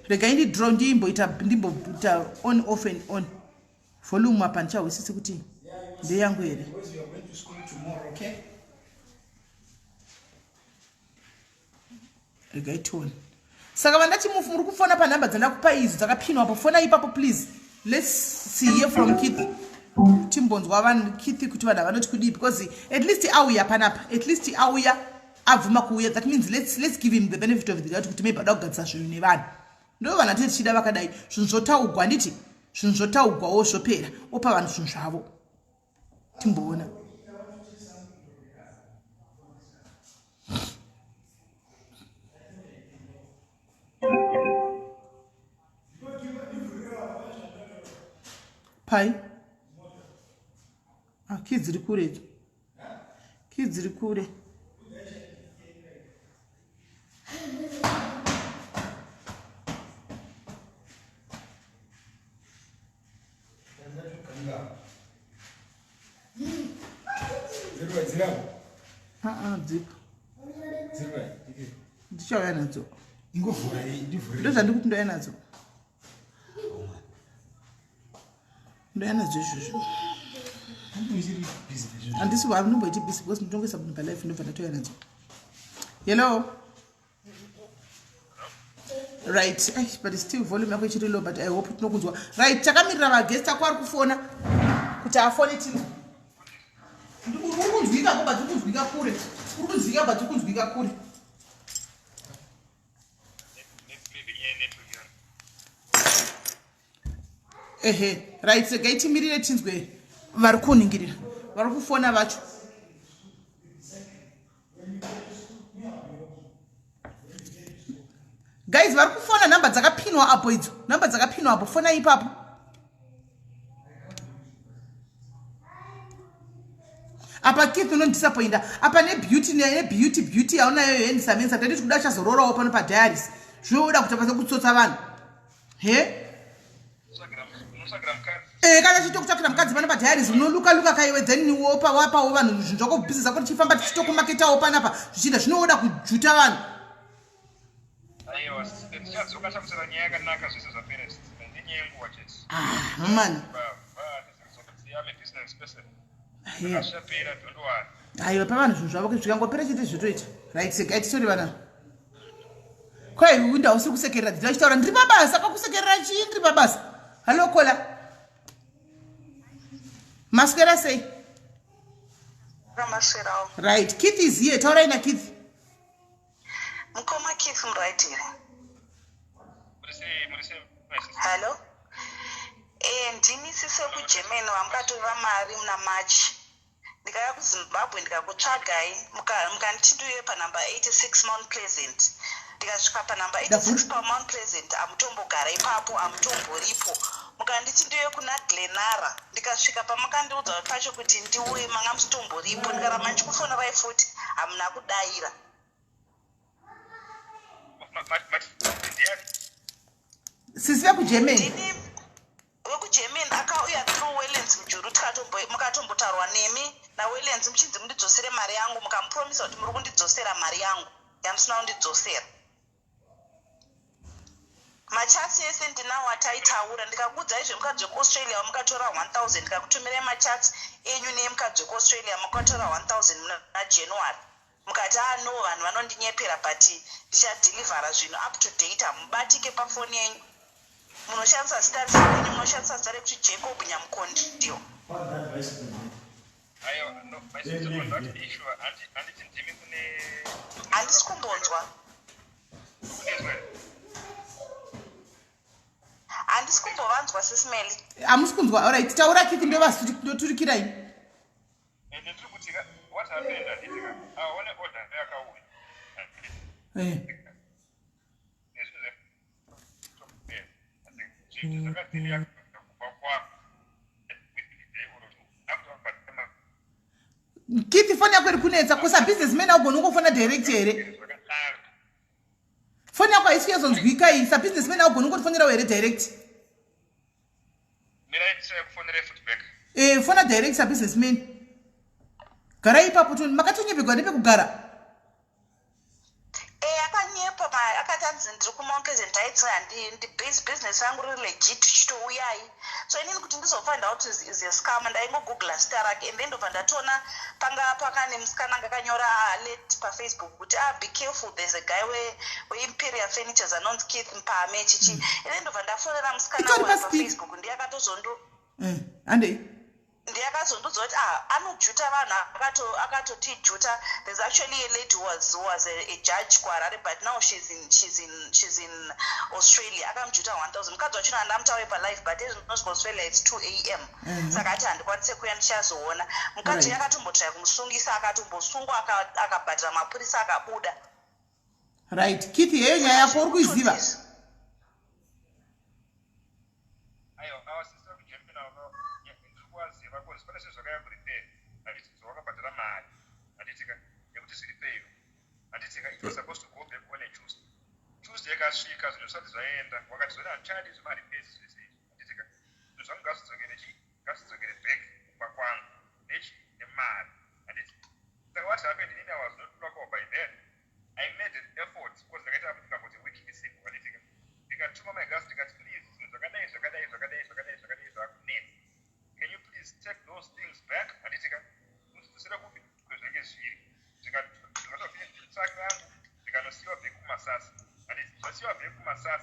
regai ndidro ndimboita ndimboita on off and on volume apa ndichahwisisi kuti ndeyangu here regai tione saka vandati mufu muri kufona panhamba dzandakupa idzo dzakapinwa apo fona ipapo please let's see hear from keith timbonzwa vanhu keith kuti vanhu havanoti kudii because at least auya panapa at least auya abvuma kuuya that means let's, let's give him the benefit of the doubt kuti maybe ada kugadzisa zvinhu nevanhu ndo vanhu atee tichida vakadai zvinhu zvotaugwa handiti zvinhu zvotaugwawo zvopera opa vanhu zvinhu zvavo timboona pai ah, kii dziri kure idzo kii dziri kure Dzipo. Ndichauya nadzo. Ndozvandikuti ndouya nadzo. Ndouya nadzo izvozvo. Handisi ndimboiti busy because ndinongoisa munhu palife ndobva ndatouya nadzo. Hello. Right, but still volume yako ichiri low, but I hope tinokunzwa. Right, takamirira vaguest ako ari kufona kuti afone tinzwe. Uri kunzwika ko, but uri kunzwika kure. Uri kunzwika, but uri kunzwika kure. Maybe nyaya network yangu. Ehe, right, regai timirire tinzwe vari kuningirira, vari kufona vacho. Guys, vari kufona, nhamba dzakapinwa apo idzo, nhamba dzakapinwa apo, fona ipapo. Apa Keith unondisappointa apa nebeauty, nebeauty, beauty yaunayo yoendisamensa. Tanditi kuda chazororawo pano padiaries, zvinoda kuti apase kutsotsa vanhu he. Unotsvagira mukadzi. Kana chitokutsvakira mukadzi pano padiaries, unoluka luka kaiwe, then wopa wapawo vanhu zvinhu zvako, bhizinesi zako tichifamba tichitokumaketawo panapa, zvichiita zvinoda kujuta vanhu. Aiwa, tichadzoka takutaura nyaya yakanaka, zvese zvapera, nenyaya yenguva chete. Ah, mani. I'm a business person. Zvapera, don't worry. Aiwa, pavanhu zvinhu zvavo zvikangopera chete zvotoita. Right, segai titori vana kwai winda usiri kusekerera dzida achitaura, ndiri pabasa. Pakusekerera chii? Ndiri pabasa. Hallo caller, maswera sei? Ramaswerawo. Right, Keith is here, taurai naKeith. Mukoma Keith, muright here? Muri sei, muri sei, my sister? Hallo, ndini sisi wekuGermany vamukatorera mari muna March. Ndikauya kuZimbabwe ndikakutsvagai, mukanditi ndiuye panhamba 86 Mount Pleasant. Ndikasvika panhamba 86 paMount Pleasant, hamutombogara ipapo, hamutomboripo. Mukanditi ndiuye kuna Glenara. Ndikasvika pamakandiudza pacho kuti ndiuye, manga musitomboripo. Ndikaramba ndichikufonerai futi, hamuna kudayira. Ndiani? Sisi vekuGermany. Ndini wekuGermany akauya through Wellens Mujuru. Mukatombotaurwa nemi naWellens, muchinzi mundidzosere mari yangu, mukamupromisa kuti muri kundidzosera mari yangu yamusina kundidzosera. Machats ese ndinawo ataitaura. Ndikakuudzai zvemukadzi wekuAustralia wamukatora 1000, ndikakutumirai machats enyu neemukadzi wekuAustralia mukatora 1000 muna January. Mukati, "Ah no, vanhu vanondinyepera, but ndichadhilivhara zvinhu up to date." Hamubatike pafoni yenyu, munoshandisa zita risiri renyu, munoshandisa zita rekuti Jacob Nyamukondiwa. Aiwa, no, my sister, on that issue, handiti ndimi kune Handisi kumbonzwa. Kunezwa here? Handisi kumbovanzwa, Sis Melly. Hamusi kunzwa? Alright, taura Keith, ndovasindoturikirai. Ende ndiri kuti what happened, handiti ka, aone order yakauya nezvinhu zvinhu zvakadziri kubva kwa day or two after. Keith, foni yako iri kunetsa. Kusa businessman augoni kungofona direct here? Zvakadaro. Foni yako haisi kuyazonzwika iyi. Sabusinessman augoni kungotifonerawo here direct? Mirai tichaya kufonera feedback. Fona direct sabusinessman. Garai ipapo toni makatonyepegwa nepekugara. Akanyepa, akati anzi ndiri kuMount Pleasant Heights, business yangu riri legit, chitouyai. So inini kuti ndizofind out is a scam, ndaingogoogla zita rake and then ndobva ndatoona panga pakane musikana anga akanyora alert paFacebook kuti, "Ah, be careful, there's a guy weImperial Furnitures anonzi Keith Mpame," chichi. And then ndobva ndafonera musikana Itori uya paspeaker. paFacebook, ndiye akatozondo Handei. Ndiye akazondiudza kuti, ah, anojuta vanhu, akatotijuta. There's actually a lady who was a judge kuHarare, but now she's in Australia. Akamujuta 1000. Mukadzi wachona handamutaure palive, but ezvinosvika Australia it's 2 a.m. Saka ati handikwanise kuya, ndichazoona mukadzi. Akatombotraya kumusungisa, akatombosungwa, akabhadhara mapurisa, akabuda. Right, Keith, yeyo nyaya yako uri kuiziva? Aiwa, our sister kuGermany avo ndiri kuvaziva, cause pane zvinhu zvakaya kurepair, handiti, zvawakabhadhara mari, handitika, yekuti zviripeyo, handitika. It was supposed to go back on a Tuesday. Tuesday ikasvika, zvinhu zvisati zvaenda, wakati zvoni handichadi zvemarepairs zvese izvi, handitika, zvinhu zvangu ngazvidzokere chi ngazvidzokere back kumba kwangu nechi nemari, handiti. Saka what happened, inini I was not local by then. I made an effort because ndakaita ndikamboti week isipo, handitika. Ndikatuma my guys, ndikati, "Please, zvinhu zvakadai, zvakadai, zvakadai, zvakadai, zvakadai zvakunetsa. Can you please take those things back?" Handitika, muzidzosera kupi kwezvinenge zviri. Ndikatofika truck rangu, ndikanosiyiwa back kumasasa, handiti. Zvasiyiwa back kumasasa.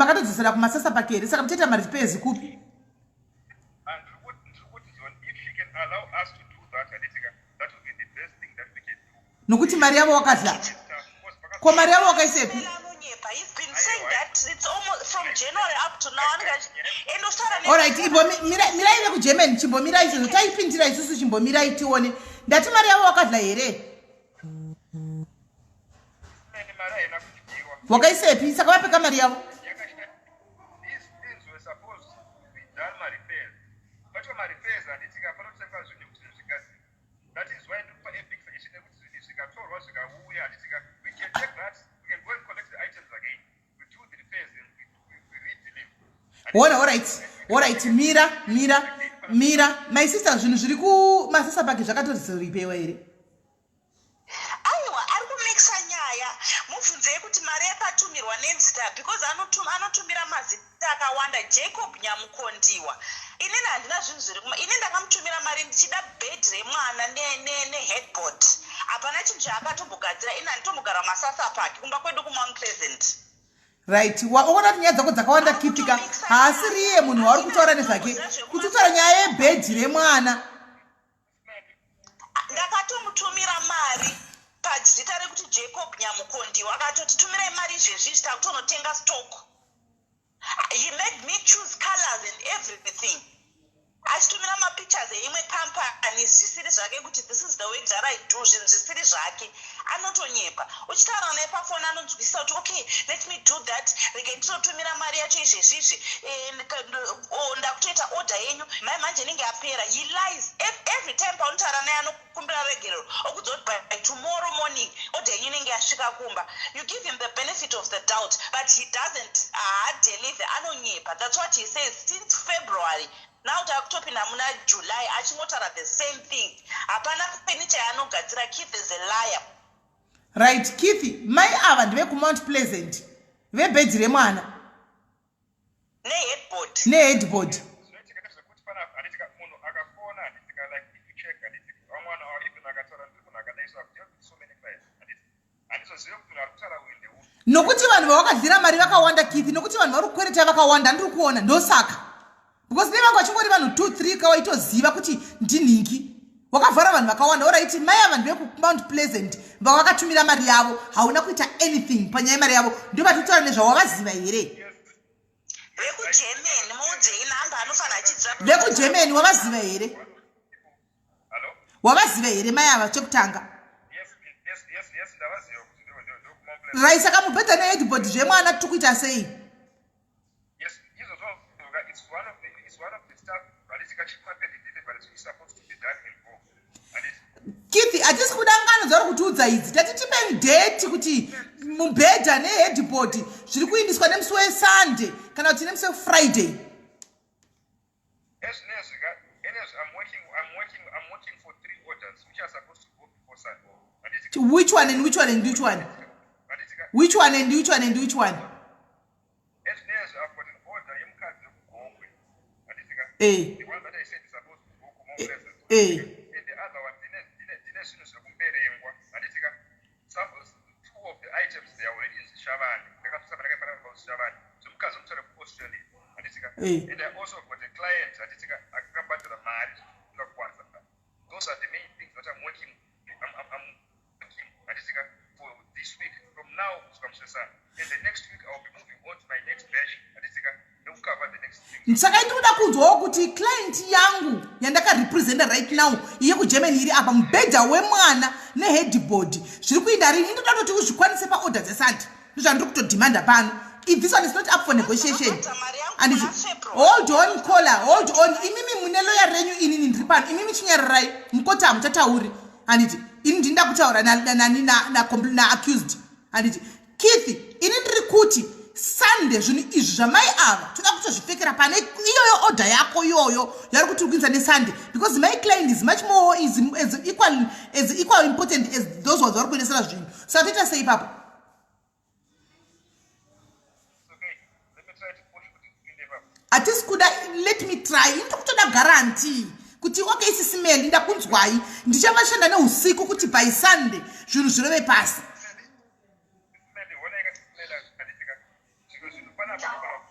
makatodzosera kumasasa pake here saka muchaita marepairs kupi? Nokuti mari yavo wakadla ko mari yavo wakaisepi? Orit imbomirai vekugermany chimbomirai izvozvo taipindira isusu chimbomirai tione ndati mari yavo wakadla here? Wakaisepi? Saka vapeka mari yavo. Hona, alright, alright, mira, mira, mira. My sister, zvinhu zviri kumasasa pake zvakatoripewa here? Aiwa, ari kumixa nyaya. Mubvunzei kuti mari yakatumirwa nezita because anotumira mazita akawanda. Jacob Nyamukondiwa. Inini handina zvinhu zviri kuma ini ndakamutumira mari ndichida bed remwana neheadboard. Ne, ne Hapana chinhu chaakatombogadzira. Ini handitombogara mumasasa pake kumba kwedu kuMount Pleasant. Right, waona kuti nyaya dzako dzakawanda kitika. Haasiriye munhu wauri kutaura nezvake. Kuti utaura nyaya yebhedhi remwana. Ndakatomutumira mari pazita rekuti Jacob Nyamukondiwa akatoti tumirai mari izvezvi izvi takutonotenga stock. He made me choose colors and everything achitumira mapictures eimwe company zvisiri zvake kuti this is the way that I do zvinhu zvisiri zvake anotonyepa uchitaura naye pafoni anonzwisisa kuti okay let me do that rege nditotumira mari yacho izvezvi izvi eh, oh, ndakutoita order yenyu mai manje inenge yapera. He lies every time paunotaura naye anokukumbira regerero okudza kuti by tomorrow morning order yenyu inenge yasvika kumba. You give him the benefit of the doubt, but he doesn't, haadeliver, anonyepa. That's what he says since February. Now takutopinda muna July achingotaura the same thing. Hapana furniture yaanogadzira. Keith is a liar. Right, Keith, mai ava ndevekuMount Pleasant vebhedhi remwana neheadboard. Neheadboard. Zvinoitika ndezvekuti pana handitika munhu akafona handitika like if you check handitika vamwana or even akataura ndiri munhu akadai so I've dealt with so many clients handiti handizozive kuti munhu ari kutaura uyu ndeupi. Nokuti vanhu vawakadlira mari vakawanda Keith, nokuti vanhu vari kukwereta vakawanda ndiri kuona ndosaka. Because dai vanga vachingori vanhu 2 3 kawaitoziva kuti ndinhingi. Wakavhara vanhu vakawanda. Alright, mai ava ndevekuMount Pleasant vawakatumira mari yavo hauna kuita anything panyaya yemari yavo ndovatitaura nezvawavaziva here? VekuGermany muudzei namba anofanira achiziva. VekuGermany wavaziva here? Wavaziva here mai ava chekutanga? Yes, ndavaziva kuti ndokuMount Pleasant. Right, saka mubhedha neheadboard zvemwana tiri kuita sei? Yes, izvozvo it's one of the stuff handitika chipackage delivery is supposed to be done in bulk handiti. Keith, hatisi kuda ngano dzauri kutiudza idzi. Tati tipei date kuti mubhedha neheadboard zviri kuindiswa nemusi weSunday kana kuti nemusi weFriday. Ezvinezvi ka enezvi I'm working for three orders which are supposed to go before Sunday handiti. Which one and which one and which one? Handitika. Which one and which one and which one? Ezvinezvi I've got an order yemukadzi wekuGokwe handitika. The one that I said is supposed to go kuMount Pleasant. And the other one ndine zvinhu zvekumberengwa handitika. Some two of the items, they are already in Zvishavane. Ndakatoisa pandakafanira kuZvishavane zvemukadzi wemutaura kuAustralia handitika. And I also got a client handitika akabhadhara mari zvakakwanisa. Those are the main things that I'm working handitika for this week from now kusvika musesana, and the next week I will be moving on to my next batch handitika nekucover the next thing. Saka ndinoda kunzwawo kuti client yangu yandakarepresenta right now yekuGermany iri apa, mubhedha wemwana neheadboard zviri kuinda rini? Indoda kutoti uzvikwanise paorder dzeSunday. Ndozvandiri kutodhimanda pano. If this one is not up for negotiation. Mari yangu Anditi muna February. Hold on, caller, hold on. Imimi mune loya renyu, inini ndiri pano. Imimi chinyararai mukoti, hamuchatauri handiti? Ini ndinda kutaura nani? Na accused handiti? Keith, ini ndiri kuti Sunday zvinhu izvi zvamai ava toda kutozvipfekera pane iyoyo order yako iyoyo yari kuti uri kuinza neSunday, because my client is much more is as equal important as those ones vari kuendesera zvinhu. Saka toita sei ipapo? It's okay, let me try to push kuti zvipinde ipapo. Hatisi kuda "let me try". Ini tokutoda guarantee kuti okay, Sis Melly, ndakunzwai, ndichavashanda neusiku kuti by Sunday zvinhu zvirove pasi. Sis Melly, honai ka Sis Melly handitika zvimwe zvinhu panapa panofana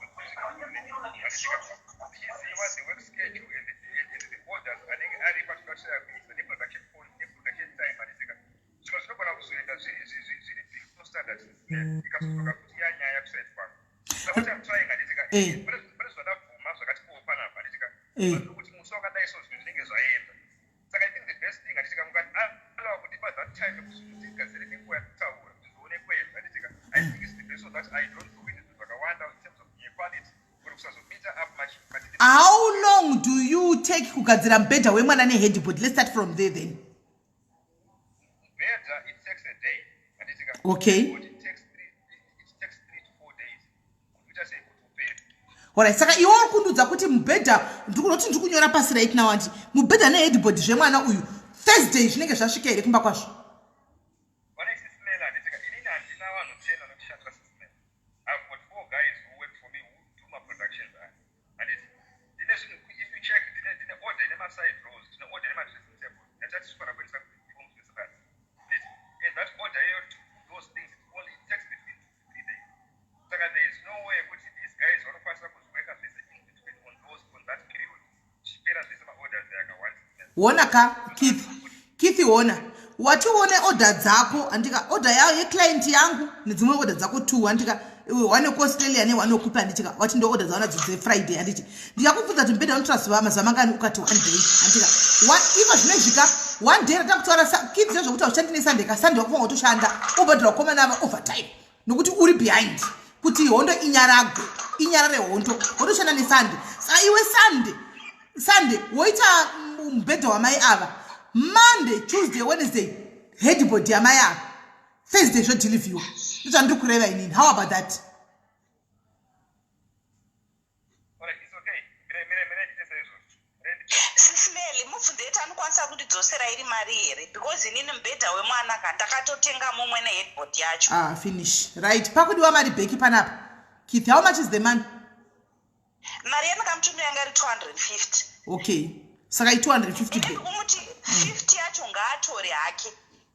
Ikazodzoka kuti yanyaya kuside kwako. Saka what I'm trying handiti ka Eh. pane zvandabvuma zvakati kuwo panapa handiti ka Eh. kuti musi wakadai so zvinhu zvinenge zvaenda. Saka I think the best thing handiti ka mukati-allowa kundipa that time yekuti zvinhu ndigadzire nenguva yekutaura kuti zvionekwe handiti ka I think it's the best so that I don't ruin zvinhu zvakawanda in terms of equality or kusazomita up much but the How long do you take kugadzira mubhedha wemwana neheadboard? Let's start from there then. Mubhedha it takes a day handiti ka. But it takes 3 to 4 days kuti uita sei kuti upere. Alright, saka iwe uri kundudza kuti mubhedha, ndikunoti ndiri kunyora pasi right now, andi mubhedha neheadboard zvemwana uyu Thursday zvinenge zvasvika here kumba kwazvo? Vane Sis Melly handiti ka, inini handina vanhu 10 vanondishandira, Sis Melly. I've got four guys who work for me who do my productions aya handiti. Ndine zvinhu, if you check, ndine order ine maside rows, ndine order ine madressing table yatati tifanira kuendesa kusekati handiti, and that order iyoyo to do those things, it takes between 2 to 3 days. Saka there is no way kuti these guys vanokwanisa kuzviweka zvese in between on that period zvichipera zvese maorders akawanda. Wona ka Keith, Keith, wona watione order dzako handika, order yayo yeclient yangu nedzimwe order dzako two handika, one yekuAustralia neone wekupi handitika, wati ndo order dzaona dzefriday handiti. Ndikakubvunza kuti mubhedha unotora zuva mazuva mangani, ukati one day handika. Iko zvinoizvika one day ratakutaura Keith, zvezvokuti haushandi neSunday ka. Sunday wakufanira kutoshanda ubhadhira vakomana ava overtime nokuti uri behind, kuti hondo inyaragwe, inyarare hondo, wotoshanda neSunday. Saka iwe Sunday woita mubhedha wamai ava, Monday, Tuesday, Wednesday headboard yamai ava, Thursday zvodhilivhiwa. Ndozvandiri kureva inini. How about that? Alright, it's okay. Mire mire mire ndite saizvozvo. Mire ndite. Sis Melly, mubvunze kuti anokwanisa kundidzosera iri mari here, because inini mubhedha wemwana ka ndakatotenga mumwe neheadboard yacho. Ah, finish. Right, pakudiwa mari back panapa. Keith, how much is the money? Mari yandakamutumira yanga iri 250. Okay, saka i250 Ini back. ndikumuti 50 yacho ngaatore hake,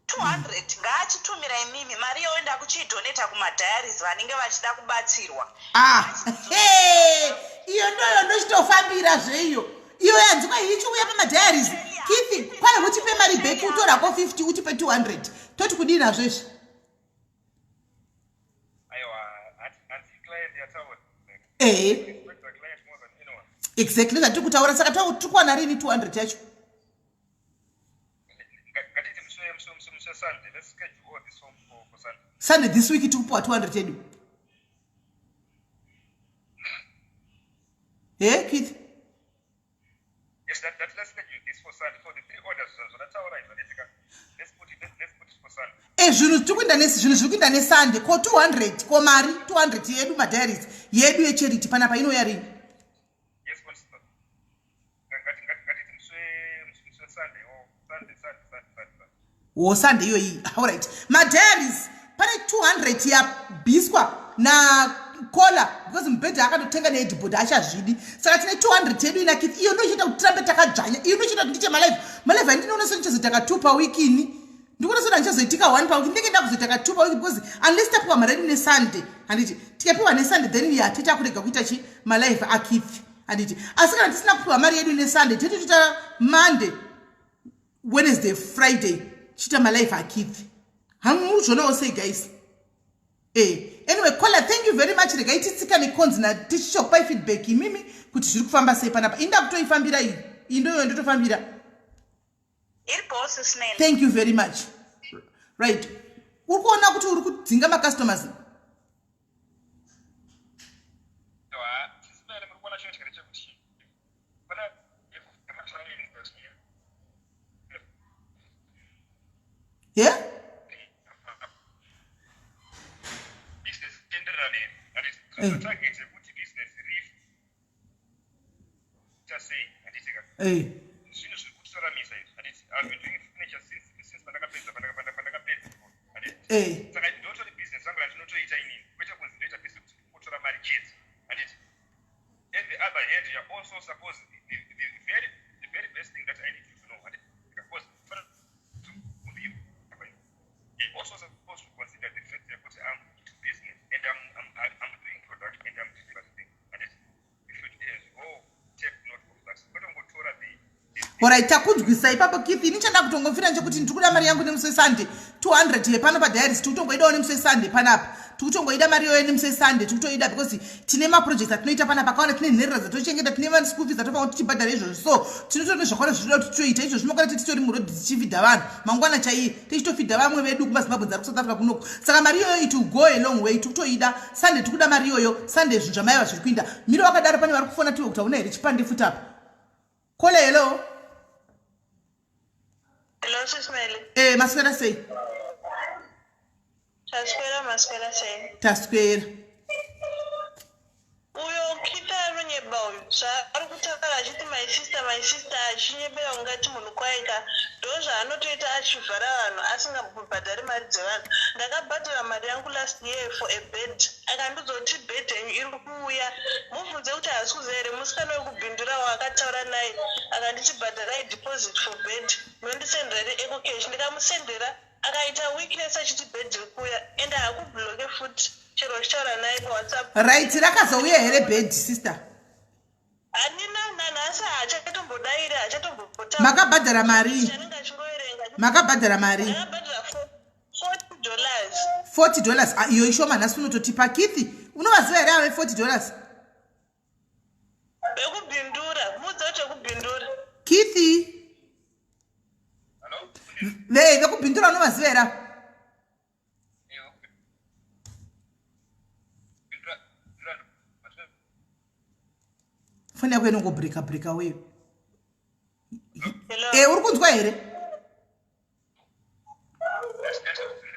200 ngaachitumira imimi, mari yoenda kuchiidonata kumadiaries vanenge vachida kubatsirwa. Ah, hey, iyo ndoyo ndochitofambira zveiyo iyo yanzwa ichiuya pamadiaries. Keith, kwai utipe mari back, utorako 50, utipe 200, toti kudii nazvo izvi? Aiwa, hanzi client yataura. Ehe. Respect the client more than anyone. Exactly zvatiri kutaura. Saka tiri kuwana rini 200 yacho? Ngatiti musi weSunday. Let's schedule all this for Sunday. Sunday this week tiri kupiwa 200 yedu he, Keith? Yes, let's schedule this for Sunday. For the three orders zvandataura izvi handitika. Let's put it for Sunday. E, zvinhu tiri kuenda zvinhu zviri kuenda neSunday ko 200, ko mari 200 yedu, madiaries yedu yecharity panapa inouya rini? Yes, ngatiti musi weSunday. Oh, Sunday, Sunday, Sunday, Sunday, Sunday. Wo Sunday iyoyi. Alright, madiaries, pane 200 yabviswa nakola because mubhedha akatotenga neheadboard, achazvidi. Saka tine 200 yedu ina Keith. Iyo ndochiita kuti tirambe takadzvanya, iyo ndochiita kuti ndiite malive. Malive andinoona sendichazoita ka2 paweek ini, ndikuona soti handichazoitika 1 paweek, ndinenge ndakuzoita ka2 paweek because unless tapiwa mari yedu neSunday handiti. Tikapiwa neSunday then ya toita kurega kuita chi malive aKeith handiti. Asi kana tisina kupiwa mari yedu neSunday, tete toita Monday, Wednesday, Friday, chiita malive aKeith. Hamuzvionawo sei, guys? Anyway, caller, thank you very much. Regai titsika nekonzi na tichichokupai feedback imimi kuti zviri kufamba sei panapa. Inda kutoifambira iyi, iyi ndoyo ndotofambira. Iripo, Sis Melly. Thank you very much. Right, uri kuona kuti uri kudzinga macustomers. Aiwa, Sis Melly, muri kuona chinhu chikari chekuti pana clients. Ye. Business enderera mberi handiti. Target yekuti business rife ita sei handiti ka. Zvinhu zviri kutiraramisa izvi handiti. I've been doing furniture since pandakapedza pandakapedza handiti. Saka ndotori business rangu randinotoita inini, kwete kunzi ndoita business kuti ndingotora mari chete handiti. At the other hand, you are also supposed the very best thing that I need you to know handiti, because you're also supposed to consider the fact that I'm into business and I'm doing production and I'm delivering and you should as well take note of that, kwetongotora the Alright, takunzwisa ipapo, Keith. Ini chanda kutongofira nchekuti ndiri kuda mari yangu nemusi weSunday, 200 yepano padiaries tiri kutongoidawo nemusi weSunday panapa. Tikutongoida mari iyoyo nemusi weSunday, tikutoida because tine maprojects atinoita panapa akawana, tine nherera dzatochengeta, tine maschool fees atofanira kuti tibhadhare izvozvo. So tinotori nezvakawanda zvinoda kuti titoita izvozvo. Mangwana titori murodhi tichifidha vanhu, mangwana chaiye tichitofidha vamwe vedu kumaZimbabwe dzari kuSouth Africa kunoku. Saka mari iyoyo, it will go a long way. Tikutoida Sunday, tikuda mari iyoyo Sunday. Zvinhu zvamaiva zviri kuinda miro wakadaro. Pane vari kufona tiwe kuti hauna here chipande futi apa. Caller, hello. Hello, Sis Melly. Maswera sei? Taswera, maswera sei? Taswera. Uyo Kita anonyeba uyu. Zvaari kutaura achiti my sister, my sister, achinyebera ungati munhu kwaika. Ndo zvaanotoita achivhara vanhu asingabhadhari mari dzevanhu. Ndakabhadhara mari yangu last year for a bed. Akandiudza kuti bed yenyu iri kuuya. Mubvunze kuti haasi kuziva here musikana wekubhindura waakataura naye akanditi bhadharai deposit for bed. Nondisendera EcoCash, ndikamusendera akaita weakness achiti bed iri kuuya, ende haakubloke futi chero uchitaura naye paWhatsApp. Right, rakazouya here bed, sister? Handina nanhasi, haachatombodairi, haachatombotaura. Makabhadhara mari? Anenge achingoverenga. Makabhadhara mari? Ndakabhadhara $40. $40. Ah, iyo ishoma nhasi unototipa. Kithi, unovaziva here ave $40? Vekubhindura, muudze kuti vekubhindura. Kithi. Hello? Vekubhindura unovaziva here ava? Foni yako inongobreaka breaka weyo. Hello. Uri kunzwa here?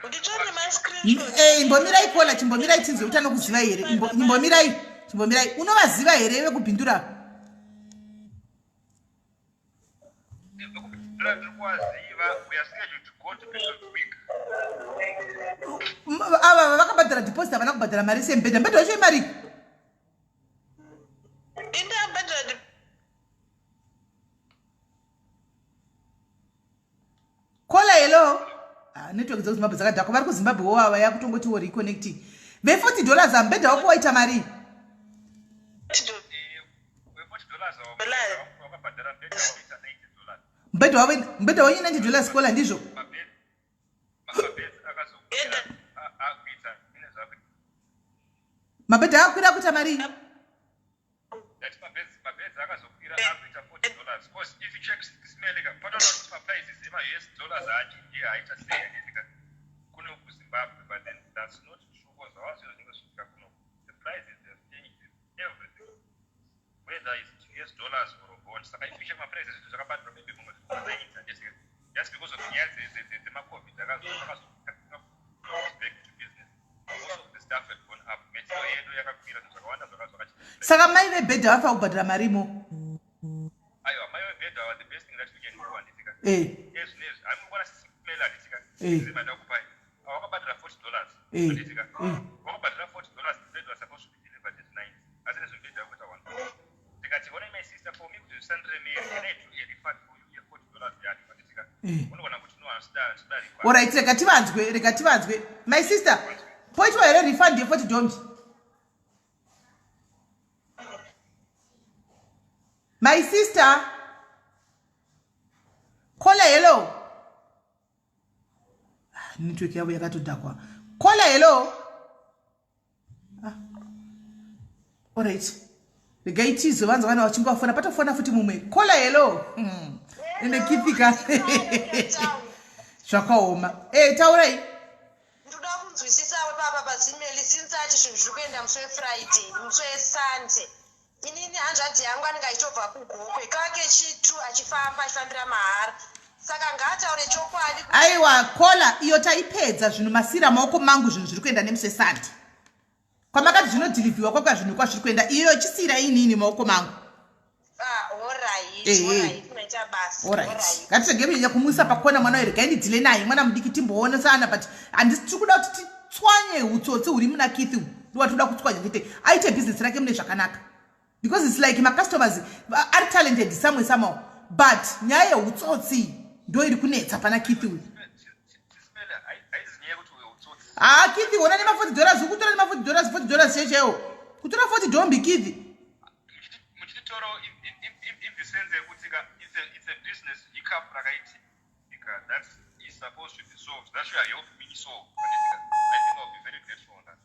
Nditori mascreenshot. Imbomirai caller, chimbomirai tinzwe kuti anokuziva here. Imbomirai, chimbomirai. Unovaziva here vekubhindura? Ndiri kuvaziva. We are scheduled to go to Bishop week. Ava vakabhadhara deposit, havana kubhadhara mari semubhedha. Mubhedha wacho imari? Indabhadhara. Caller, hello. Ah, network dzekuZimbabwe dzakadhakwa. Vari kuZimbabwe wo ava yakutongotiwo reconnecting. Ve$40, mubhedha wako waita mari? We$40 wakabhadhara mubhedha wakuita $90. Mubhedha wavo, mubhedha wenyu $90, caller, ndizvo? Mabhedha akazokwira akuita ine zvakuita. Mabhedha akakwira kuita mari? That mabhedha akazokwira akuita $40, because if you check smelika pataura kuti maprices ema-US dollars haachinji, haaita sei, handitika kuno kuZimbabwe, but then that's not true because havazivo zvinenge zvichiitika kuno. The prices have changed everything, whether it's US dollars or bond. Saka if you check maprices, zvinhu zvakabhadhirwa maybe mumwe 90, handitika just because of nyaya dzemaCOVID akazo back to business. Most of the stuff had gone up, material yedu yakakwira, zvinhu zvakawanda zvakachinja. Saka mai vebhedha vafa kubhadhara marimo? Aiwa, mai vebhedha ava, the best thing that we can do, handitika ezvinezvi haimukwana sisimela, handitika zimada kupai wakabhadhara $40. Handitika wakabhadhara $40, the bed was supposed to be delivered at 9, asi nezvemubhedha wakuita 1. Ndikati ona, my sister, for me kuti zvisandiremere, can I do a refund for you ye$40 yacho, handitika? Unogona kuti no, handida refund. Alright, rega tivanzwe, rega tivanzwe. My sister, poitwa here refund ye40 dombi? My sister, caller, hello. Ah, network yavo yakatodhakwa. Caller, hello. Ah. Alright, regai tizovanzwa vana vachinge vafona. Patofona futi mumwe. Caller, hello. Ende kithika zvakaoma. Taurai. Ndoda kunzwisisawo papa paZimeli, since ati zvinhu zviri kuenda musi weFriday, musi weSunday, inini hanzvadzi yangu anenge achitobva kuGokwe kake chitu achifamba achifambira mahara, saka ngaataure chokwadi. Aiwa caller, iyo taipedza zvinhu masira maoko mangu. Zvinhu zviri kuenda nemusi weSunday kwamakati zvinodhilivhiwa kwakwa, zvinhu kwazviri kuenda iyo chisira inini maoko mangu. Ah, alright. Alright, maita basa. Alright. Alright. Ngatirege kunyanya kumuisa pakona mwana uyu. Regai ndidhile naye, mwana mudiki, timboonesana, but handisi tiri kuda kuti titswanye utsotsi huri muna Keith. Ndowatoda kutswanya chete, aite bhizinesi rake mune zvakanaka, because it's like macustomers ari talented somewhere somehow, but nyaya yeutsotsi ndo iri kunetsa pana Keith uyu. Sisimele, haizi nyaya yekuti uyo utsotsi. Haa, Keith, ona nema$40, ukutora nema$40, $40 chechaiwo kutora 40 dombi, Keith. Muchititoro in the sense yekuti ka it's a business hiccup rakaitika that is supposed to be solved, that should help me solve. I think I'll be very grateful on that.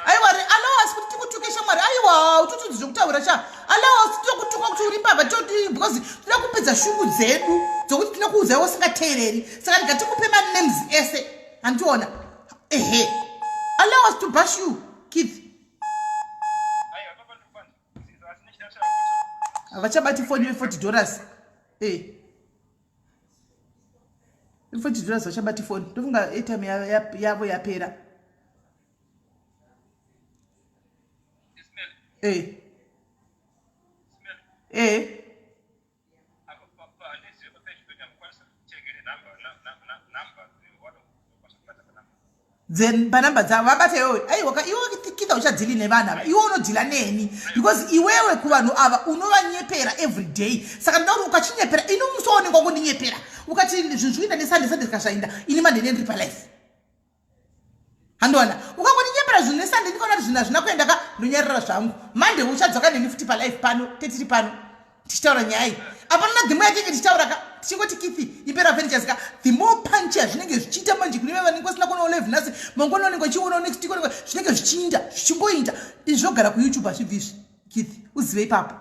Aiwa, allow us kuti tikutuke shamwari. Aiwa, utotudzi zvekutaura sha. Allow us titokutuka kuti uri mbavha toti because toda kupedza shungu dzedu dzokuti tinokuudza iwe usingateereri. Saka ndikatikupe manames ese. Handiona. Ehe. Allow us to bash you, Keith. Havachabati foni ye 40 dollars. Eh. 40 dollars vachabati foni. Ndofunga airtime yavo yapera. Eh. Eh. Then panamba dzavo vabata iwewe. Aiwa, iwe kita uchadhili nevanhu ava, iwe unodhila neni because iwewe kuvanhu ava unovanyepera every day. Saka ndoda kuti ukachinyepera ini musi waunenge wakundinyepera ukati zvinhu zvikuenda nesande sande zikasvainda, ini mandene ndiri palife handiwana. Ukangondinyepera zvinhu nesande, ndikaona kuti zvinhu hazvina kuenda ka, ndonyarara zvangu. Mande uchadzoka neni futi palife pano, tetiri pano tichitaura nyaya iyi. Apana the more yatinge tichitaura ka, tichingoti Kithi Imperial Furnitures ka, the more punch yazvinenge zvichiita manje kune vanenge vasina kuonawo live nhasi, mangwana vanenge vachionawo next week, vanenge zvinenge zvichiinda zvichingoinda. Izvi zvogara kuYouTube hazvibvi izvi, Kithi, uzive ipapo.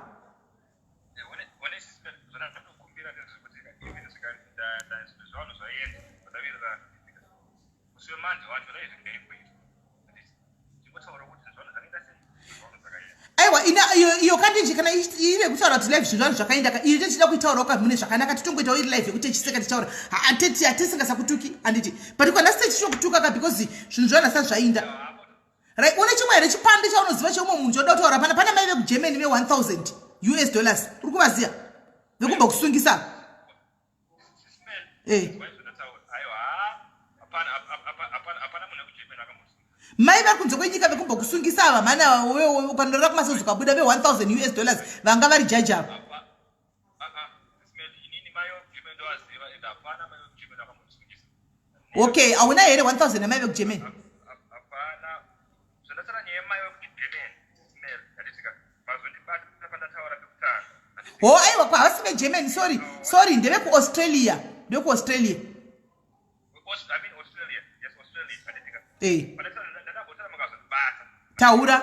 Aiwa, ina iyo kandinji kana iri kutaura kuti live zvinhu zvanhu zvakaenda ka, iyo tichida kuitaurawo ka mune zvakanaka, titongoitawo iri live yekuti tichiseka tichitaura hateti hatisingasakutuki handiti, but kana site tichitokutuka ka because zvinhu zvanhu asati zvainda right. Une chimwe here chipande chaunoziva cheumwe munhu chauda kutaura pana? Pana mai vekuGermany ve1000 US dollars, uri kuvaziva vekumba kusungisa? Eh. Mai vari kunze kwenyika vekumbokusungisa ava mhani ava, ukanorora kumasozi ukabuda, ve1000 US dollars vanga vari jaji ava. Okay, hauna here 1000 yamai vekuGermany? Ho, aiwa, kwa havasi veGermany, sorry, sorry, ndevekuAustralia, ndevekuAustralia. Eh. Taura.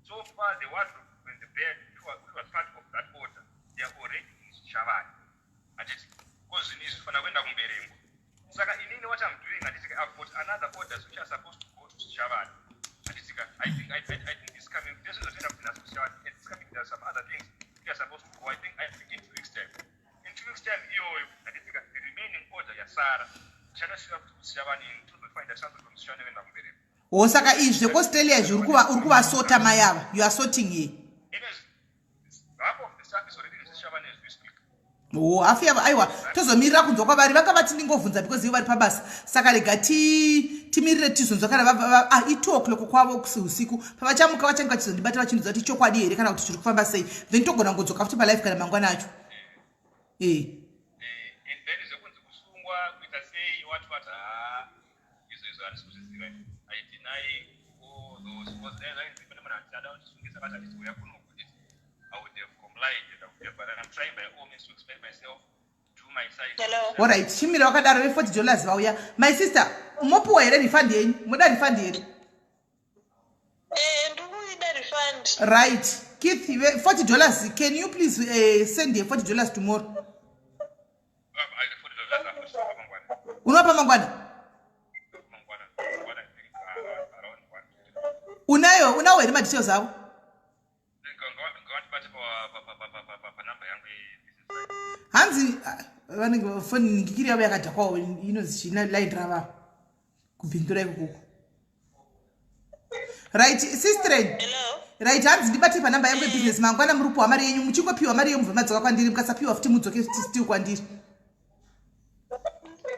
So far, the wardrobe and the bed, which was part of that order, they are already in Zvishavane. Handiti? Because zvinhu izvi zvifanira kuenda kuMberengwa. Saka inini what I'm doing, handiti, I've got another orders which are supposed to go to Zvishavane. Handiti ka? I think this coming, this is the kuti nhasi kuZvishavane, and this coming there are some other things which are supposed to go. I think in 2 weeks time. In 2 weeks time iyoyo, handiti ka, the remaining order yasara tichanosiva kuti kuZvishavane, tozofind a transport from Zvishavane kuenda kuMberengwa. Ho, saka izvi zvekuAustralia izvi uri kuvasota mai ava, you are sorting here? Half of the stuff is already in Zvishavane as we speak. Ho, hafu yavo. Aiwa, tozomirira kunzwa kwavari. Vanga vati ndingovhunza because ivo vari pabasa, saka rega timirire tizonzwa kana ah, i2 o'clock kwavo usiku. Pavachamuka vachange vachizondibata vachindudza kuti chokwadi here kana kuti zviri kufamba sei. Then togona kungodzoka futi palive kana mangwana acho, e. And then zvekunzi kusungwa kuita sei, what, ha, izvo izvo handisi kuzviziva. I deny all those because dai zvainzi pane munhu achada kutisungisa kati achizouya kuno kuti I would have complied and I would have, but I'm trying by all means to explain myself, do my side. Hello. Alright, chimira wakadaro. Ve40 dollars vauya. My sister, mopiwa here refund yenyu? Moda refund here? Eh, ndikuida refund. Right, Keith, 40 dollars, can you please send ye $40 tomorrow? $40 afuti mangwana. Unopa mangwana? Mangwana, I think around 1. Unayo, unawo here madetails avo? Ngawandibate panamba yangu yebusiness line. Hanzi ah, vanenge foni ngikiri yavo yakadhakwawo, inonzi china line rava kubvindura ikokoko. Right, sistren. Hello. Right, hanzi ndibate panamba yangu yebusiness mangwana. Muri kupiwa mari yenyu, muchingopiwa mari yenyu mubva madzoka kwandiri. Mukasapiwa futi, mudzoke futi still kwandiri.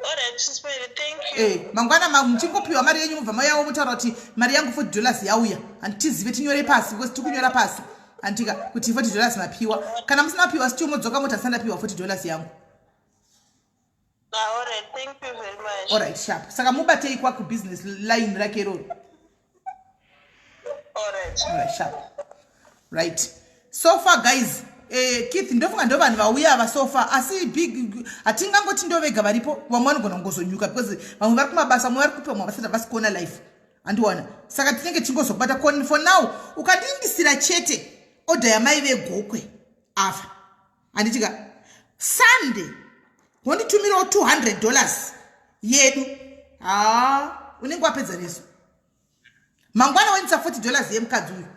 Alright, Sis Mary, thank you. Eh, mangwana muchingopiwa mari yenyu mubva mauyawo mutaura kuti mari yangu $40 yauya. Handitizive, tinyore pasi because tiri kunyora pasi handika kuti $40 mapiwa. Kana musina kupiwa still modzoka moti asina ndapiwa $40 yangu. Ah, alright, thank you very much. Alright, sharp. Saka mubatei kwa kubusiness line rake iroro. Alright. Alright, sharp. Right, so far guys, Keith, ndofunga ndo vanhu vauya ava so far, asi big hatingangoti ndo vega varipo. Vamwe vanogona kungozonyuka because vamwe vari kumabasa, vamwe vari kupi, vamwe vasati havasi kuona life, handiwana. Saka tinenge tichingozokubata. For now ukandiindisira chete order yamai veGokwe ava, handitika? Sunday wonditumirawo $200 yedu, ha, unenge wapedza nesu. Mangwana woindisa $40 yemukadzi uyu.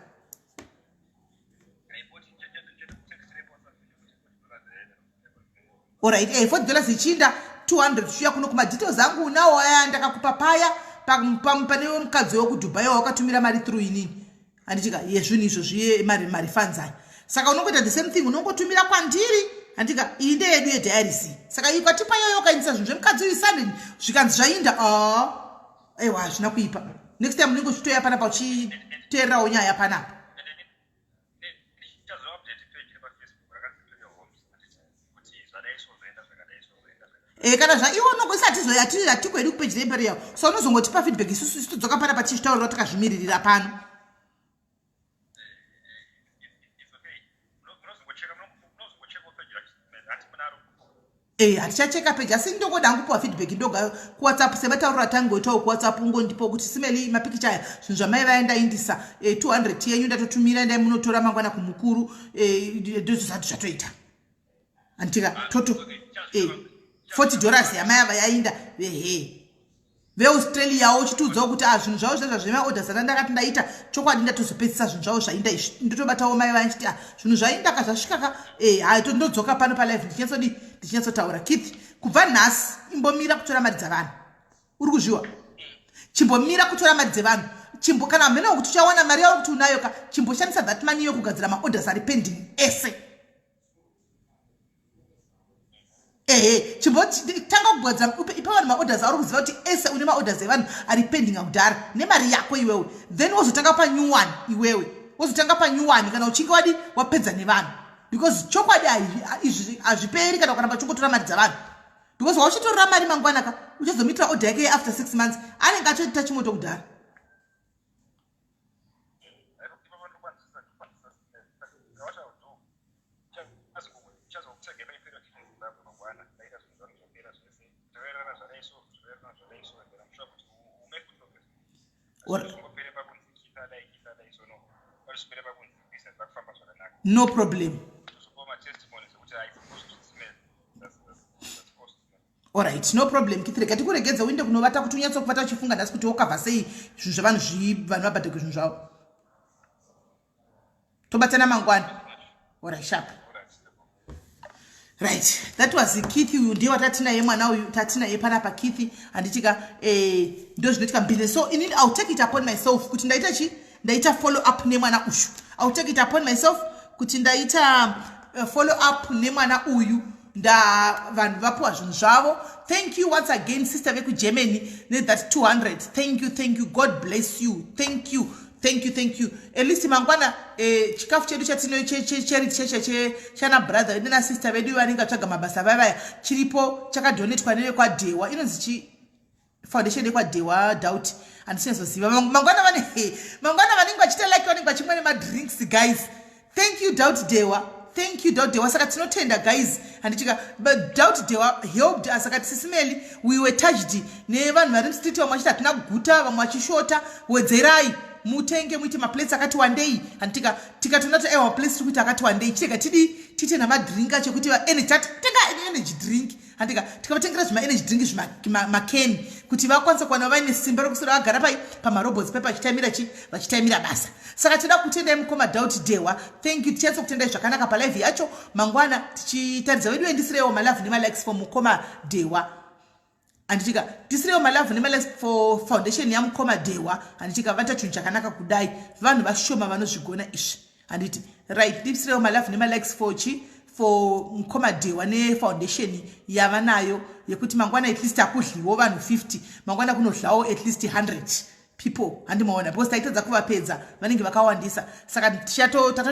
Alright, $40 ichinda 200 chiuya kuno. Kumadetails angu unawo aya ndakakupa paya pane mukadzi wekuDubai wakatumira mari through inini, handitika? Yezvinhu izvo zviye marefunds aya. Saka unongoita the same thing, unongotumira kwandiri, handika? Iyi ndeyedu yediaries. Saka ukatipa iyoyo, ukaindisa zvinhu zvemukadzi uyu Sunday, zvikanzi zvainda, a aiwa, hazvina kuipa. Next time unenge uchitoya panapa uchiteererawo nyaya panapa. Ndichazoupdate page repaFacebook rakanzi Imperial Homes, kuti zvadai so, zvaenda zvakadai so, zvaenda zvakadai. Kana zvaiwo unongoisa, hatikwedu kupeji reImperial, so unozongotipa feedback. Isusu isi todzoka panapa tichitaurira takazvimiririra pano. It's okay, munozongocheka, munozongochekawo page racho, hati munaro. Hatichacheka peji, asi ndongoda hangu feedback ndoga kuWhatsApp sematauriro atangoitawo kuWhatsApp. Ungondipo kuti, "Simeli, mapikicha aya, zvinhu zvamai vaya ndaindisa, 200 yenyu ndatotumira, ndai munotora mangwana kumukuru." Ndozvati zvatoita, handitika? Toto $40 yamai ava yainda. Ehe, veAustraliawo uchitiudzawo kuti a zvinhu zvavo zvezva zvemaorders ata ndakati ndaita, chokwadi ndatozopedzisa zvinhu zvavo zvainda izvi. Ndotobatawo mai vaya nchiti, "A zvinhu zvainda ka, zvasvika ka." Hai, ndodzoka pano palive ndichinyatsodi, ndichinyatsotaura. Keith, kubva nhasi imbomira kutora mari dzavanhu. Uri kuzviwa? Chimbomira kutora mari dzevanhu. Chimbo kana mhene kuti uchawana mari yauri kuti unayo ka, chimboshandisa that money yokugadzira maorders ari pending ese. Ehe, chimbotanga kugadzira, ipa vanhu maorders auri kuziva kuti ese une maorders evanhu ari pending akudhara nemari yako iwewe. Then wozotanga panew one iwewe, wozotanga panew one kana uchinge wadi wapedza nevanhu, because chokwadi izvi hazviperi kana ukaramba uchingotora mari dzavanhu, because wauchitorera mari, mangwana ka uchazomuitira order yake yeafter 6 months, anenge atoita chimoto kudhara. Ipapo ndokwanzisa what I'll do, chazokutsvaga paImperial Kitchen Zimbabwe mangwana, ndaita zvinhu zvangu zvapera zvese, zvinoererana zvadai so, zvinoererana zvadai so, and then I'm sure kuti we'll make good progress. Zvingopere pakunzi kita dai, kita dai so, no, parizvipere pakunzi business rakufamba zvakanaka. No problem. Tozopiwa matestimonies ekuti ai ozozvisimela. That's awesome. Alright, no problem, Keith. Rega tikuregedza uinde kunovata kuti unyatsokuvata uchifunga nhasi kuti wokavha sei zvinhu zvavanhu, vanhu vabhadhake zvinhu zvavo. Tobatana mangwana. Alright, sharp. Right, that was Keith. Uyu ndiye watatinaye, mwana uyu tatinaye panapa, Keith, handitika? Ndo zvinoitika mubusiness. So inini I'll take it upon myself kuti ndaita chi ndaita follow up nemwana uyu. I'll take it upon myself kuti ndaita follow up nemwana uyu, nda vanhu vapiwa zvinhu zvavo. Thank you once again, sister vekuGermany, nethat 200. Thank you, thank you, God bless you. Thank you, thank you, thank you. At least mangwana chikafu chedu chatino charity cheche chana brother vedu nasister vedu vanenge vatsvaga mabasa vaya chiripo, chakadonetwa nevekwaDhewa. Inonzi chi foundation yekwaDhewa Doubt, handichinyazoziva. Mangwana vane, mangwana vanenge vachiita like vanenge vachimwa nemadrinks. Guys, thank you, Doubt Dhewa. Thank you, Doubt Dhewa. Saka tinotenda, guys, handichika? But Doubt Dhewa helped us, akati, "Sisimeli, we were touched nevanhu vari mustreet, vamwe vachiti hatina kuguta, vamwe vachishota. Wedzerai mutenge muite maplates akati wandei," handitika? Tikatoona kuti aiwa, maplates tiri kuita akati wandei, chirega tidi tiite namadrink acho kuti tenga energy drink, handika? Tikavatengera zvimaenergy drink, zvimakeni, kuti vakwanise kuwana vaine simba rekuswera vagara pai pamarobots pai vachitaimira chi vachitaimira basa. Saka tinoda kutendai mukoma Doubt Dhewa. Thank you. Tichaisa kutendai zvakanaka palive yacho mangwana tichitaridza vedu. Endisireiwo malove nemalikes for mukoma Dhewa, handitika? Tisireiwo malove nemalikes for foundation yamukoma Dhewa, handitika? Vaita chinhu chakanaka kudai, vanhu vashoma vanozvigona izvi, handiti? Right, ndisireiwo malove nemalikes for chi for mukoma Dhewa nefoundation yavanayo, yekuti mangwana at least akudliwo vanhu 50, mangwana kunodlawo at least 100 people, handimaona? Because taitadza kuvapedza, vanenge vakawandisa. Saka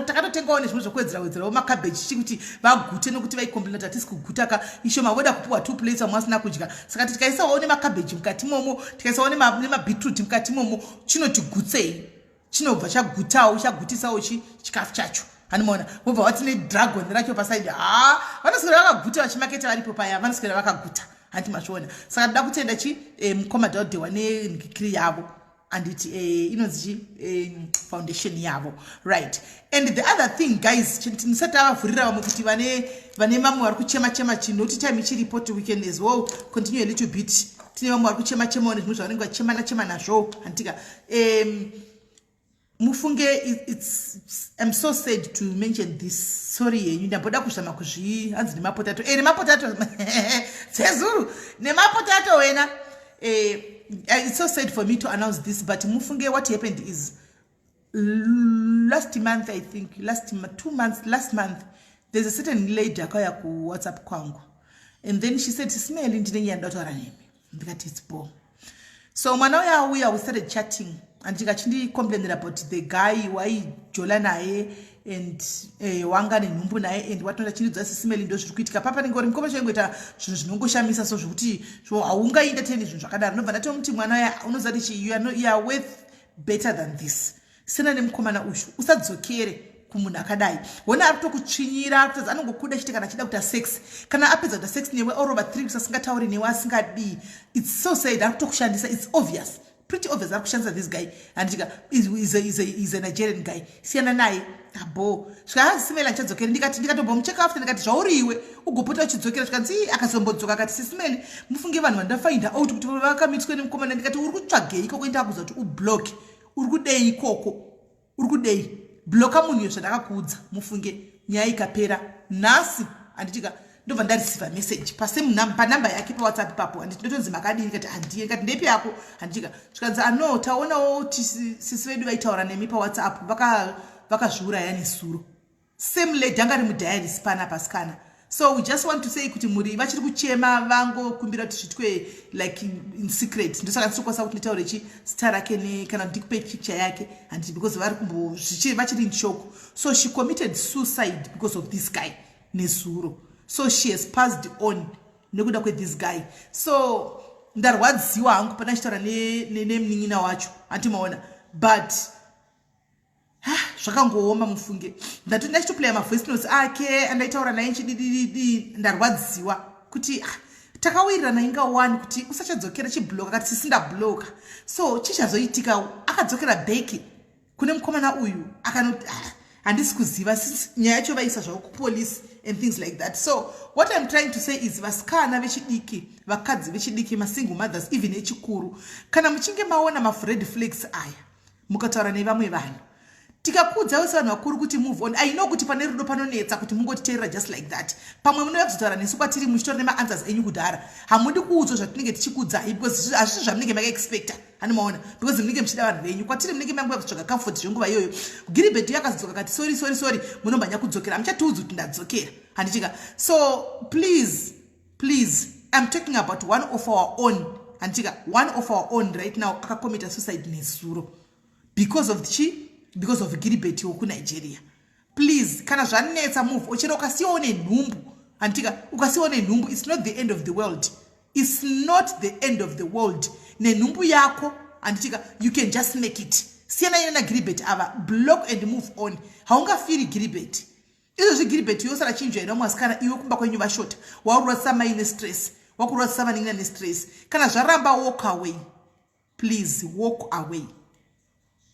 takatotengawo nezvimwe zvokuwedzera wedzerawo macabbage chichi kuti vagute, nokuti vaicomplaina kuti hatisi kuguta ka, ishoma, voda kupiwa two plates, vamwe vasina kudya. Saka tikaisawo nemacabbage mukati momo, tikaisawo nemabeetroot mukati momo, chinoti gutsei. Chinobva chagutawo, chagutisawo chi chikafu chacho. Handimaona vobva vati nedragon racho pasaidi. Ha, vanoswera vakaguta vachimaketa varipo paya, vanoswera vakaguta. Hanti mazviona? Saka toda kutenda chi mukoma Daudhewa nengikiri yavo, anditi inonzi chi foundation yavo, right? And the other thing, guys, tisati tavavhurira vamwe kuti vane vamwe vari kuchema chema, chinoti time ichiripo, we can as well continue a little bit. Tine vamwe vari kuchema chemawo nezvimwe zvavanenge vachemana chema nazvo, handitika? Mufunge I'm so sad to mention this. Sorry yenyu, ndamboda kuzama kuzvi hanzi nemapotato nemapotato dzezuru nemapotato wena. It's so sad for me to announce this, but mufunge, what happened is last month, I think last 2 months, last month, there's a certain lady akauya kuWhatsApp kwangu and then she said, "Sis Melly, ndine nyaya ndotaura nemi." Ndikati, "It's bo." So mwana uya auya, we started chatting and chikachindicomplainera about the guy waijola naye and wanga nenhumbu naye and whatnot. Achindidza, "Sis Melly, ndo zviri kuitika papa." Ningori mukoma chaingoita zvinhu zvinongoshamisa, so zvokuti haungaentertaini zvinhu zvakadaro. Ndobva ndatomuti, "Mwana uya, unoziva kuti you are worth better than this. Sena nemukomana uyu, usadzokere kumunhu akadai. Hona ari kutokutsvinyira, ari anongokuda chete kana achida kuita sex. Kana apedza kuita sex newe, orova 3 weeks asingatauri newe, asingadii. It's so sad. Ari kutokushandisa. It's obvious, pretty obvious ari kushandisa this guy." Handitika is a Nigerian guy. Siyana naye abo. Svika hanzi, "Sis Melly, andichadzokeri." Ndikati, ndikatombomucheka after, ndikati, "Zvauriwe ugopota uchidzokera." Zvikanzi akazombodzoka akati, "Sis Melly, mufunge vanhu vandafind out kuti vakamitswe nemukomana." Ndikati, "Uri kutsvagei ikoko? Indakuza kuti ublock. Uri kudei ikoko? Uri kudei? Blocka munhu iyo zvandakakuudza." Mufunge, nyaya ikapera. Nhasi, handitika, ndobva ndareceiva message panamba yake paWhatsApp ipapo. Handiti ndotonzi, "Makadini?" Kati, "Handiye." Kati, "Ndepi yako?" Handitika, zvikanzi, "Ano taonawo sisi vedu vaitaura nemi paWhatsApp, vakazviuraya nesuro." Same lady anga ari mudiaries pana pasikana. So we just want to say kuti muri vachiri kuchema, vangokumbira kuti zvitwe like in secret. Ndosaka ndisokwanisa kuti nditaure chi zita rake kana ndikupe picture yake, handiti, because vari kumbo vachiri in shock. So she committed suicide because of this guy nezuro. So she has passed on nekuda kwethis guy. So ndarwadziwa hangu pana chitaura nemunin'ina wacho, handimaona, but zvakangooma mufunge. Ndati ndachitoplaya mavoice notes ake andaitaura naye nchididididi. Ndarwadziwa kuti takawirirana inga one kuti usachadzokera, chibloka. Kati, "Sisi, ndabloka." So chichazoitika, akadzokera back kune mukomana uyu akanoti, handisi kuziva nyaya yacho, vaisa zvavo kupolice and things like that. So what I'm trying to say is, vasikana vechidiki, vakadzi vechidiki, masingle mothers, even echikuru, kana muchinge maona mared flags aya, mukataura nevamwe vanhu, tikakuudza wese vanhu vakuru kuti move on, I know kuti pane rudo panonetsa kuti mungotiteerera just like that. Pamwe munouya kuzotaura nesu kwatiri muchitora nemaanswers enyu kudhara. Hamudi kuudzwa zvatinenge tichikuudzai because hazvisi zvamunenge makaexpecta, hanimaona, because munenge muchida vanhu venyu. Kwatiri munenge manguva kutsvaga comfort zvenguva iyoyo. Giribheti yakazodzoka kati, "Sorry, sorry, sorry," munomhanya kudzokera, hamuchatiudzi kuti ndadzokera, handichika? So please, please, I'm talking about one of our own, handichika, one of our own right now akacommita suicide nezuro because of chi because of Giribeti wokunigeria. Please, kana zvanetsa, move. Ochero ukasiyawo nenhumbu, handitika, ukasiyawo nenhumbu, it's not the end of the world. It's not the end of the world. Nenhumbu yako, handitika, you can just make it. Siyana ine nagiribet ava, block and move on. Haungafiri Giribet izvozvi. Giribet yosara chinjwa ina mwasikana. Iwe kumba kwenyu vashota, wakurwadzisa mai nestress, wakurwadzisa vanin'ina nestress. Kana zvaramba, walk away. Please, walk away,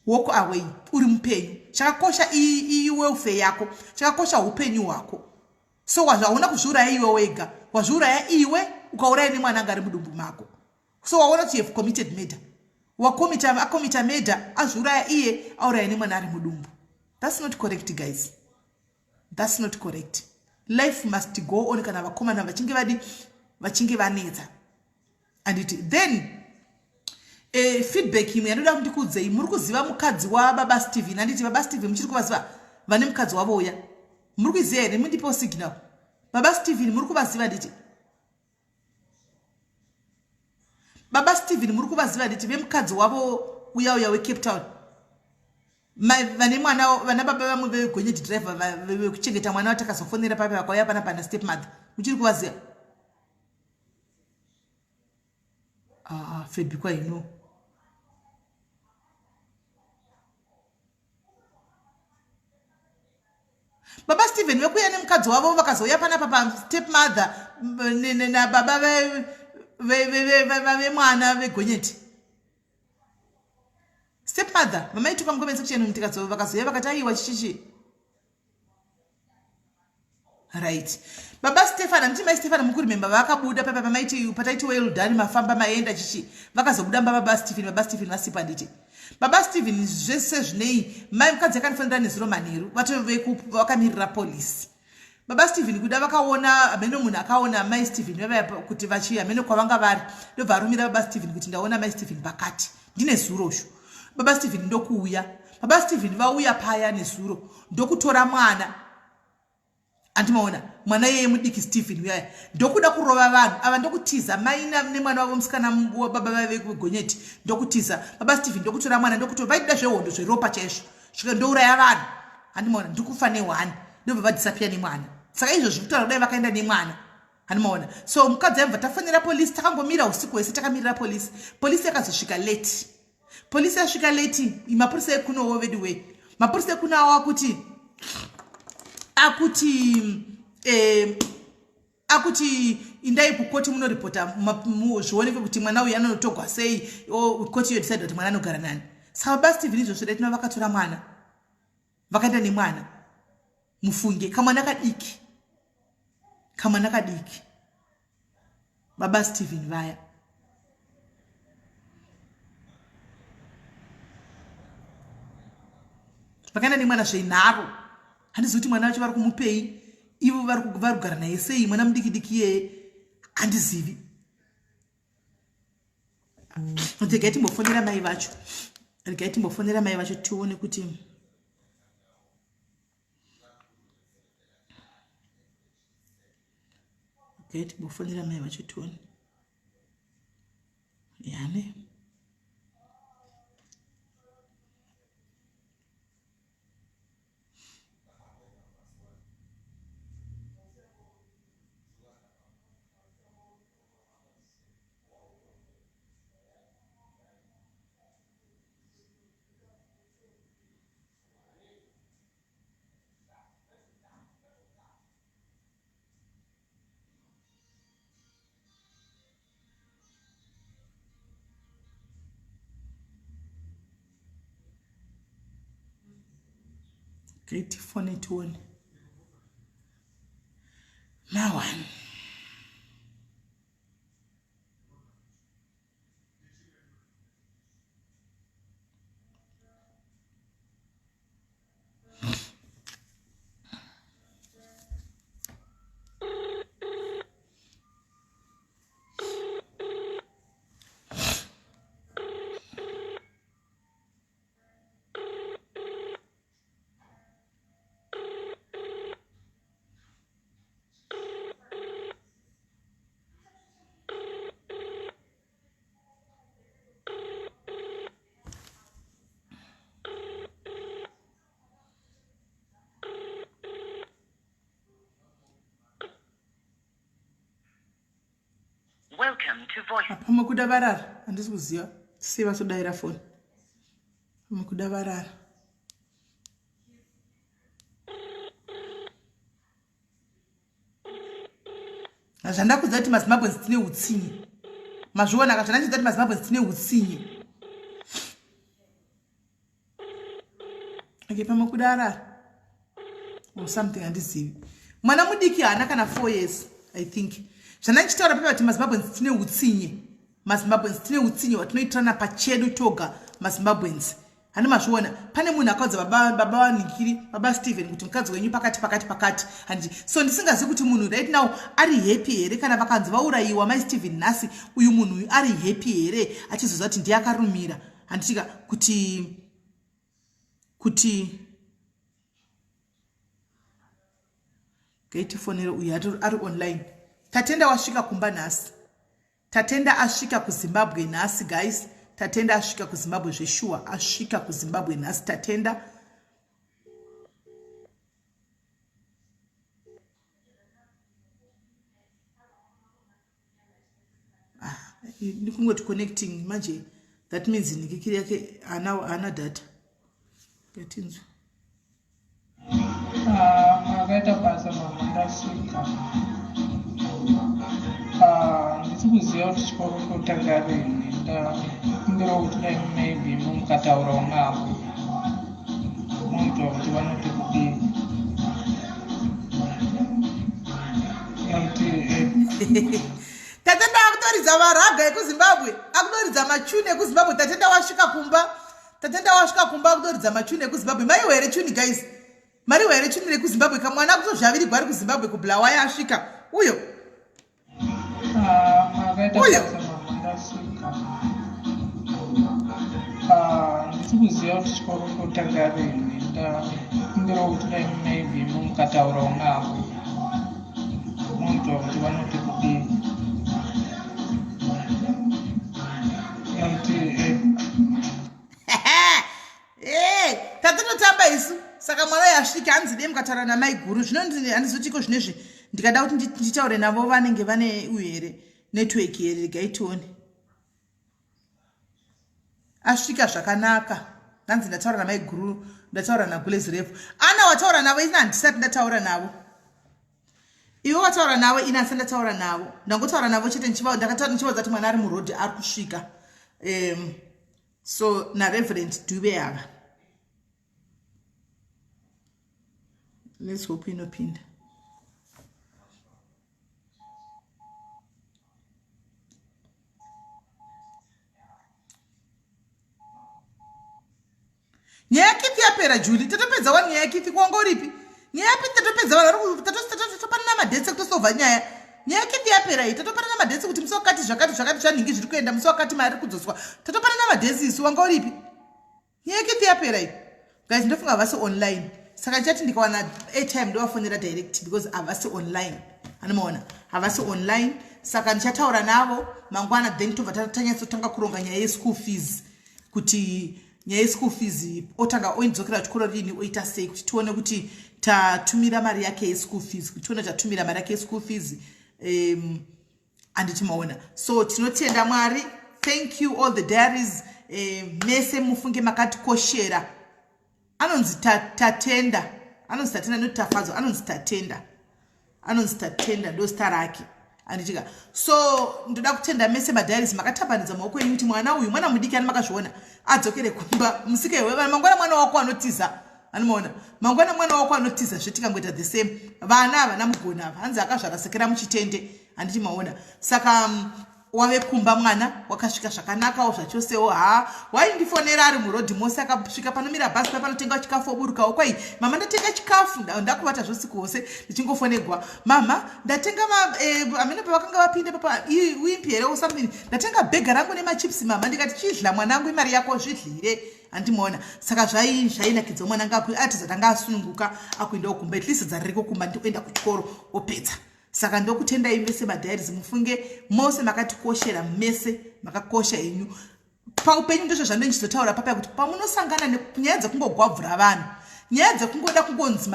walk away. Uri mupenyu. Chakakosha iwelfare yako, chakakosha upenyu hwako. So hauna kuzviuraya iwe wega, wazviuraya iwe ukauraya nemwana anga ari mudumbu mako. So waona kuti you have committed murder. Wakomita, akomita murder, azviuraya iye, auraya nemwana ari mudumbu. That's not correct, guys. That's not correct. Life must go on. Kana vakomana vachinge vadi, vachinge vanetsa, anditi? Then feedback imwe yandoda kundikuudzei. Muri kuziva mukadzi wababa Steven, handiti? Baba Steven muchiri kuvaziva, vane mukadzi wavo uya, muri kuiziva here? Mundipewo signal. Baba Steven muri kuvaziva, handiti? Baba Steven muri kuvaziva, handiti? Vemukadzi wavo uya uya weCape Town, vane mwana, vana baba vamwe vegonyeti driver vekuchengeta mwana watakazofonera pape, vakauya pana pana step mother, muchiri kuvaziva? Ah, Febi kwaino. Baba Stephen vekuuya nemukadzi wavo vakazouya panapa pastep mother nababa vemwana vegonyeti. Step mother vamaituka mucomment section mutikadzo vakazouya vakati aiwa chichichi. Right. Baba Stefan, handiti mai Stefan mukuremember vakabuda papa pamaiti pataiti well done mafamba maenda chichi vakazobuda mba baba Stephen, baba Stephen vasipo handiti. Baba Stephen zvese zvinei mai mukadzi akandifonera nezuro manheru vatove vakamirira police. Baba Stephen kuda vakaona hameno munhu akaona mai Stephen vavaya kuti vachi hameno kwavanga vari ndobva arumira baba Stephen kuti ndaona mai Stephen pakati ndine zuro shu. Baba Stephen ndokuuya. Baba Stephen vauya paya nezuro ndokutora mwana andimaona mwana iyeye mudiki Stephen uyaya ndokuda kurova vanhu ava ndokutiza mai nemwana wavo musikana wababa vaive kugonyeti ndokutiza baba Stephen ndokutora mwana ndokutora vaida zvehondo zveropa chaizvo svika ndouraya vanhu andimaona ndikufa nehwani ndobva vadisapia nemwana saka izvo zviri kutaura kudai vakaenda nemwana andimaona so mukadzi aibva tafonera polisi takangomira usiku hwese takamirira polisi polisi yakazosvika late polisi yasvika late mapurisa ekunowo veduwe mapurisa ekuno awo akuti akuti eh, akuti indai kukoti munoripota zvioneke kuti mwana uyu anonotogwa sei koti yodecide kuti mwana anogara nani saka baba steven izvozvo dai tina vakatora mwana vakaenda nemwana mufunge kamwana kadiki kamwana kadiki baba steven vaya vakaenda nemwana zvenharo handizivi kuti mwana vacho vari kumupei ivo vari kugara naye sei mwana mudiki diki iyeye handizivi regai timbofonera mai vacho regai timbofonera mai vacho tione kuti regai timbofonera mai vacho tione yane Great phone tione. Mawan. Pamwe kuda varara handisi kuziva sei vasodaira foni pamwe kuda varara zvandakudza kuti mazimbabweans tine utsinye mazviona ka zvandachidza kuti mazimbabweans tine utsinye okay pamwe kuda arara or something handizivi mwana mudiki haana kana four years i think zvandandichitaura pepa kuti mazimbabweans tine utsinye mazimbabweans tine utsinye hwatinoitirana pachedu toga mazimbabweans Handi mazviona pane munhu akaudza baba baba vanikiri baba Steven kuti mukadzi wenyu pakati pakati pakati handi so ndisingazivi kuti munhu right now ari happy here kana vakanzi vaurayiwa mai Steven nhasi uyu munhu uyu ari happy here achizoziva kuti ndiye akarumira handitika kuti kuti gaitifonere uyu ari online Tatenda wasvika kumba nhasi Tatenda asvika kuZimbabwe nhasi guys. Tatenda asvika kuZimbabwe zveshuwa asvika kuZimbabwe nhasi Tatenda. Ah, ndikungoti connecting manje that means nikikiri yake haana data. Ngatinzwe. Ah, Makaita basa mama ndasvika. Ah, handisi kuziva kuti chikoro chotanga rini. Ndakumbirawo kuti dai maybe mukataurawo navo. Monzwa kuti vanoti kudii. Nekuti eh, Tatenda akutoridza maraga ekuZimbabwe, akutoridza machuni ekuZimbabwe. Tatenda wasvika kumba. Tatenda wasvika kumba akutoridza machuni ekuZimbabwe. Maiwa here chuni guys? Mariwa here chuni rekuZimbabwe? Kamwana akutozvavirigwa ari kuZimbabwe kuBulawayo asvika. Uyo. Ah, makaita Uyo. basa mama ndasvika. Ah, handisi kuziva kuti chikoro chotanga rini. Ndakumbirawo kuti dai maybe mukataurawo navo. Monzwa kuti vanoti kudii. Nekuti eh, Eh, tatinotamba isu saka mwana uyo asvike hanzi dei mukataura namaiguru zvino handizotiko zvinezvi ndikada kuti nditaure navo vanenge vane uyu here network here regai tione asvika zvakanaka hanzi ndataura namaiguru ndataura nagulezi refu ana wataura navo ini handisati ndataura navo iwe wataura navo ini handisati ndataura navo ndangotaura navo chete ndakataura ndichivaudza kuti mwana ari murodhi ari kusvika um, so nareverend dube ava let's hope inopinda nyaya yakithi yapera juli tatopedza wani nyaya yakithi kuwanga uripi nyaya yapi tatopedza vanhu tatopanana madhesi ekutosova nyaya nyaya yakithi yapera iyi tatopanana madhesi kuti musi wakati zvakati zvakati zvanhingi zviri kuenda musi wakati mari iri kudzoswa tatopanana madhesi isu wanga uripi nyaya yakithi yapera iyi guys ndofunga havasi online saka ndichati ndikawana airtime ndovafonera direct because havasi online anomaona havasi online saka ndichataura navo mangwana then tobva tanyatsotanga kuronga nyaya yeschool fees kuti nyaya yeschool fees otanga oidzokera chikoro rini oita sei kuti tione kuti tatumira mari yake yeschool fees kuti tione tatumira mari yake yeschool fees um, anditi maona so tinotenda mwari thank you all the diaries um, mese mufunge makatikoshera anonzi tatenda anonzi tatenda noti tafadzwa anonzi tatenda anonzi tatenda ndo zita rake anditika so ndoda kutenda mese madiaries makatambanidza maoko enyu kuti mwana uyu mwana mudiki ani makazviona adzokere kumba musike wevana mangwana mwana wako anotiza anomaona mangwana mwana wako anotiza zve tikangoita the same vana havana mugona ava hanzi akazvara sekera muchitende handiti maona saka um, wave kumba mwana wakasvika zvakanakawo zvachosewo haa waindifonera ari murodhi mose akasvika panomira bhazi pa panotenga chikafu oburukawo kwai mama ndatenga chikafu ndakuvata zvosiku hose ndichingofonegwa mama ndatenga eh, amene pavakanga vapinda papa wimpi here or something ndatenga bhega rangu nemachips mama ndikati chidla mwanangu imari yako zvidlire handimaona saka zvai zvainakidza mwana anga atiza tanga asununguka akuendawo kumba at least dzariko kumba ndikuenda kuchikoro opedza saka ndokutendai mese madiaries mufunge mose makatikoshera mese makakosha henyu paupenyu ndizvo zvandondichizotaura papa kuti pamunosangana nenyaya dzekungogwabvura vanhu nyaya dzekungoda kungonzi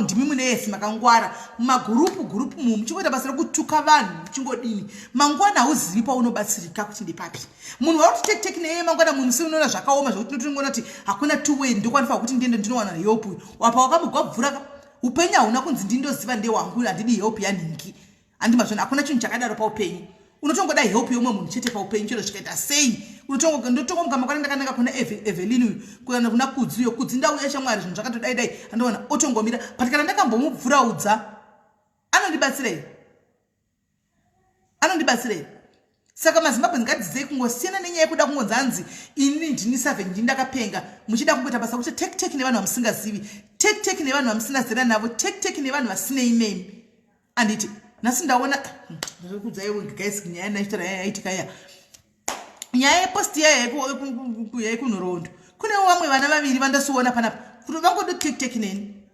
ndimi mune yese makangwara mumagurupu gurupu mu muchingoita basa rekutuka vanhu muchingodini mangwana hauzivi paunobatsirika kuti ndepapi munhu wauri kuti tekiteki neye mangwana munhu si unoona zvakaoma zvekuti unotongoona kuti hakuna two way ndokwanisa kuti ndiende ndinowana help apa wakamugwabvura ka upenyu hauna kunzi ndindoziva ndewangu handidi help yanhingi handimazvona hakuna chinhu chakadaro paupenyu unotongoda help yeumwe munhu chete paupenyu chero zvikaita sei ndotongomuka makwana ndakananga kuna evelyn uyu kana kuna kudzi uyo kudzi ndauya shamwari zvinhu zvakatodai dai andoona otongomira but kana ndakambomubvuraudza anondibatsira here anondibatsira here saka mazimbabwe ngatidzidzei kungosiyana nenyaya yekuda kungonzi hanzi ini ndini save ndini ndakapenga muchida kungoita basa kuti tek tek nevanhu vamusingazivi tek tek nevanhu vamusina zera navo tek tek nevanhu vasinei nemi anditi nhasi ndaona ndikuudzai guys nyaya ndaitora yaitika iya nyaya yepost iya yekunhoroondo kune vamwe vana vaviri vandasiona panapa kuti vangodo tek tek neni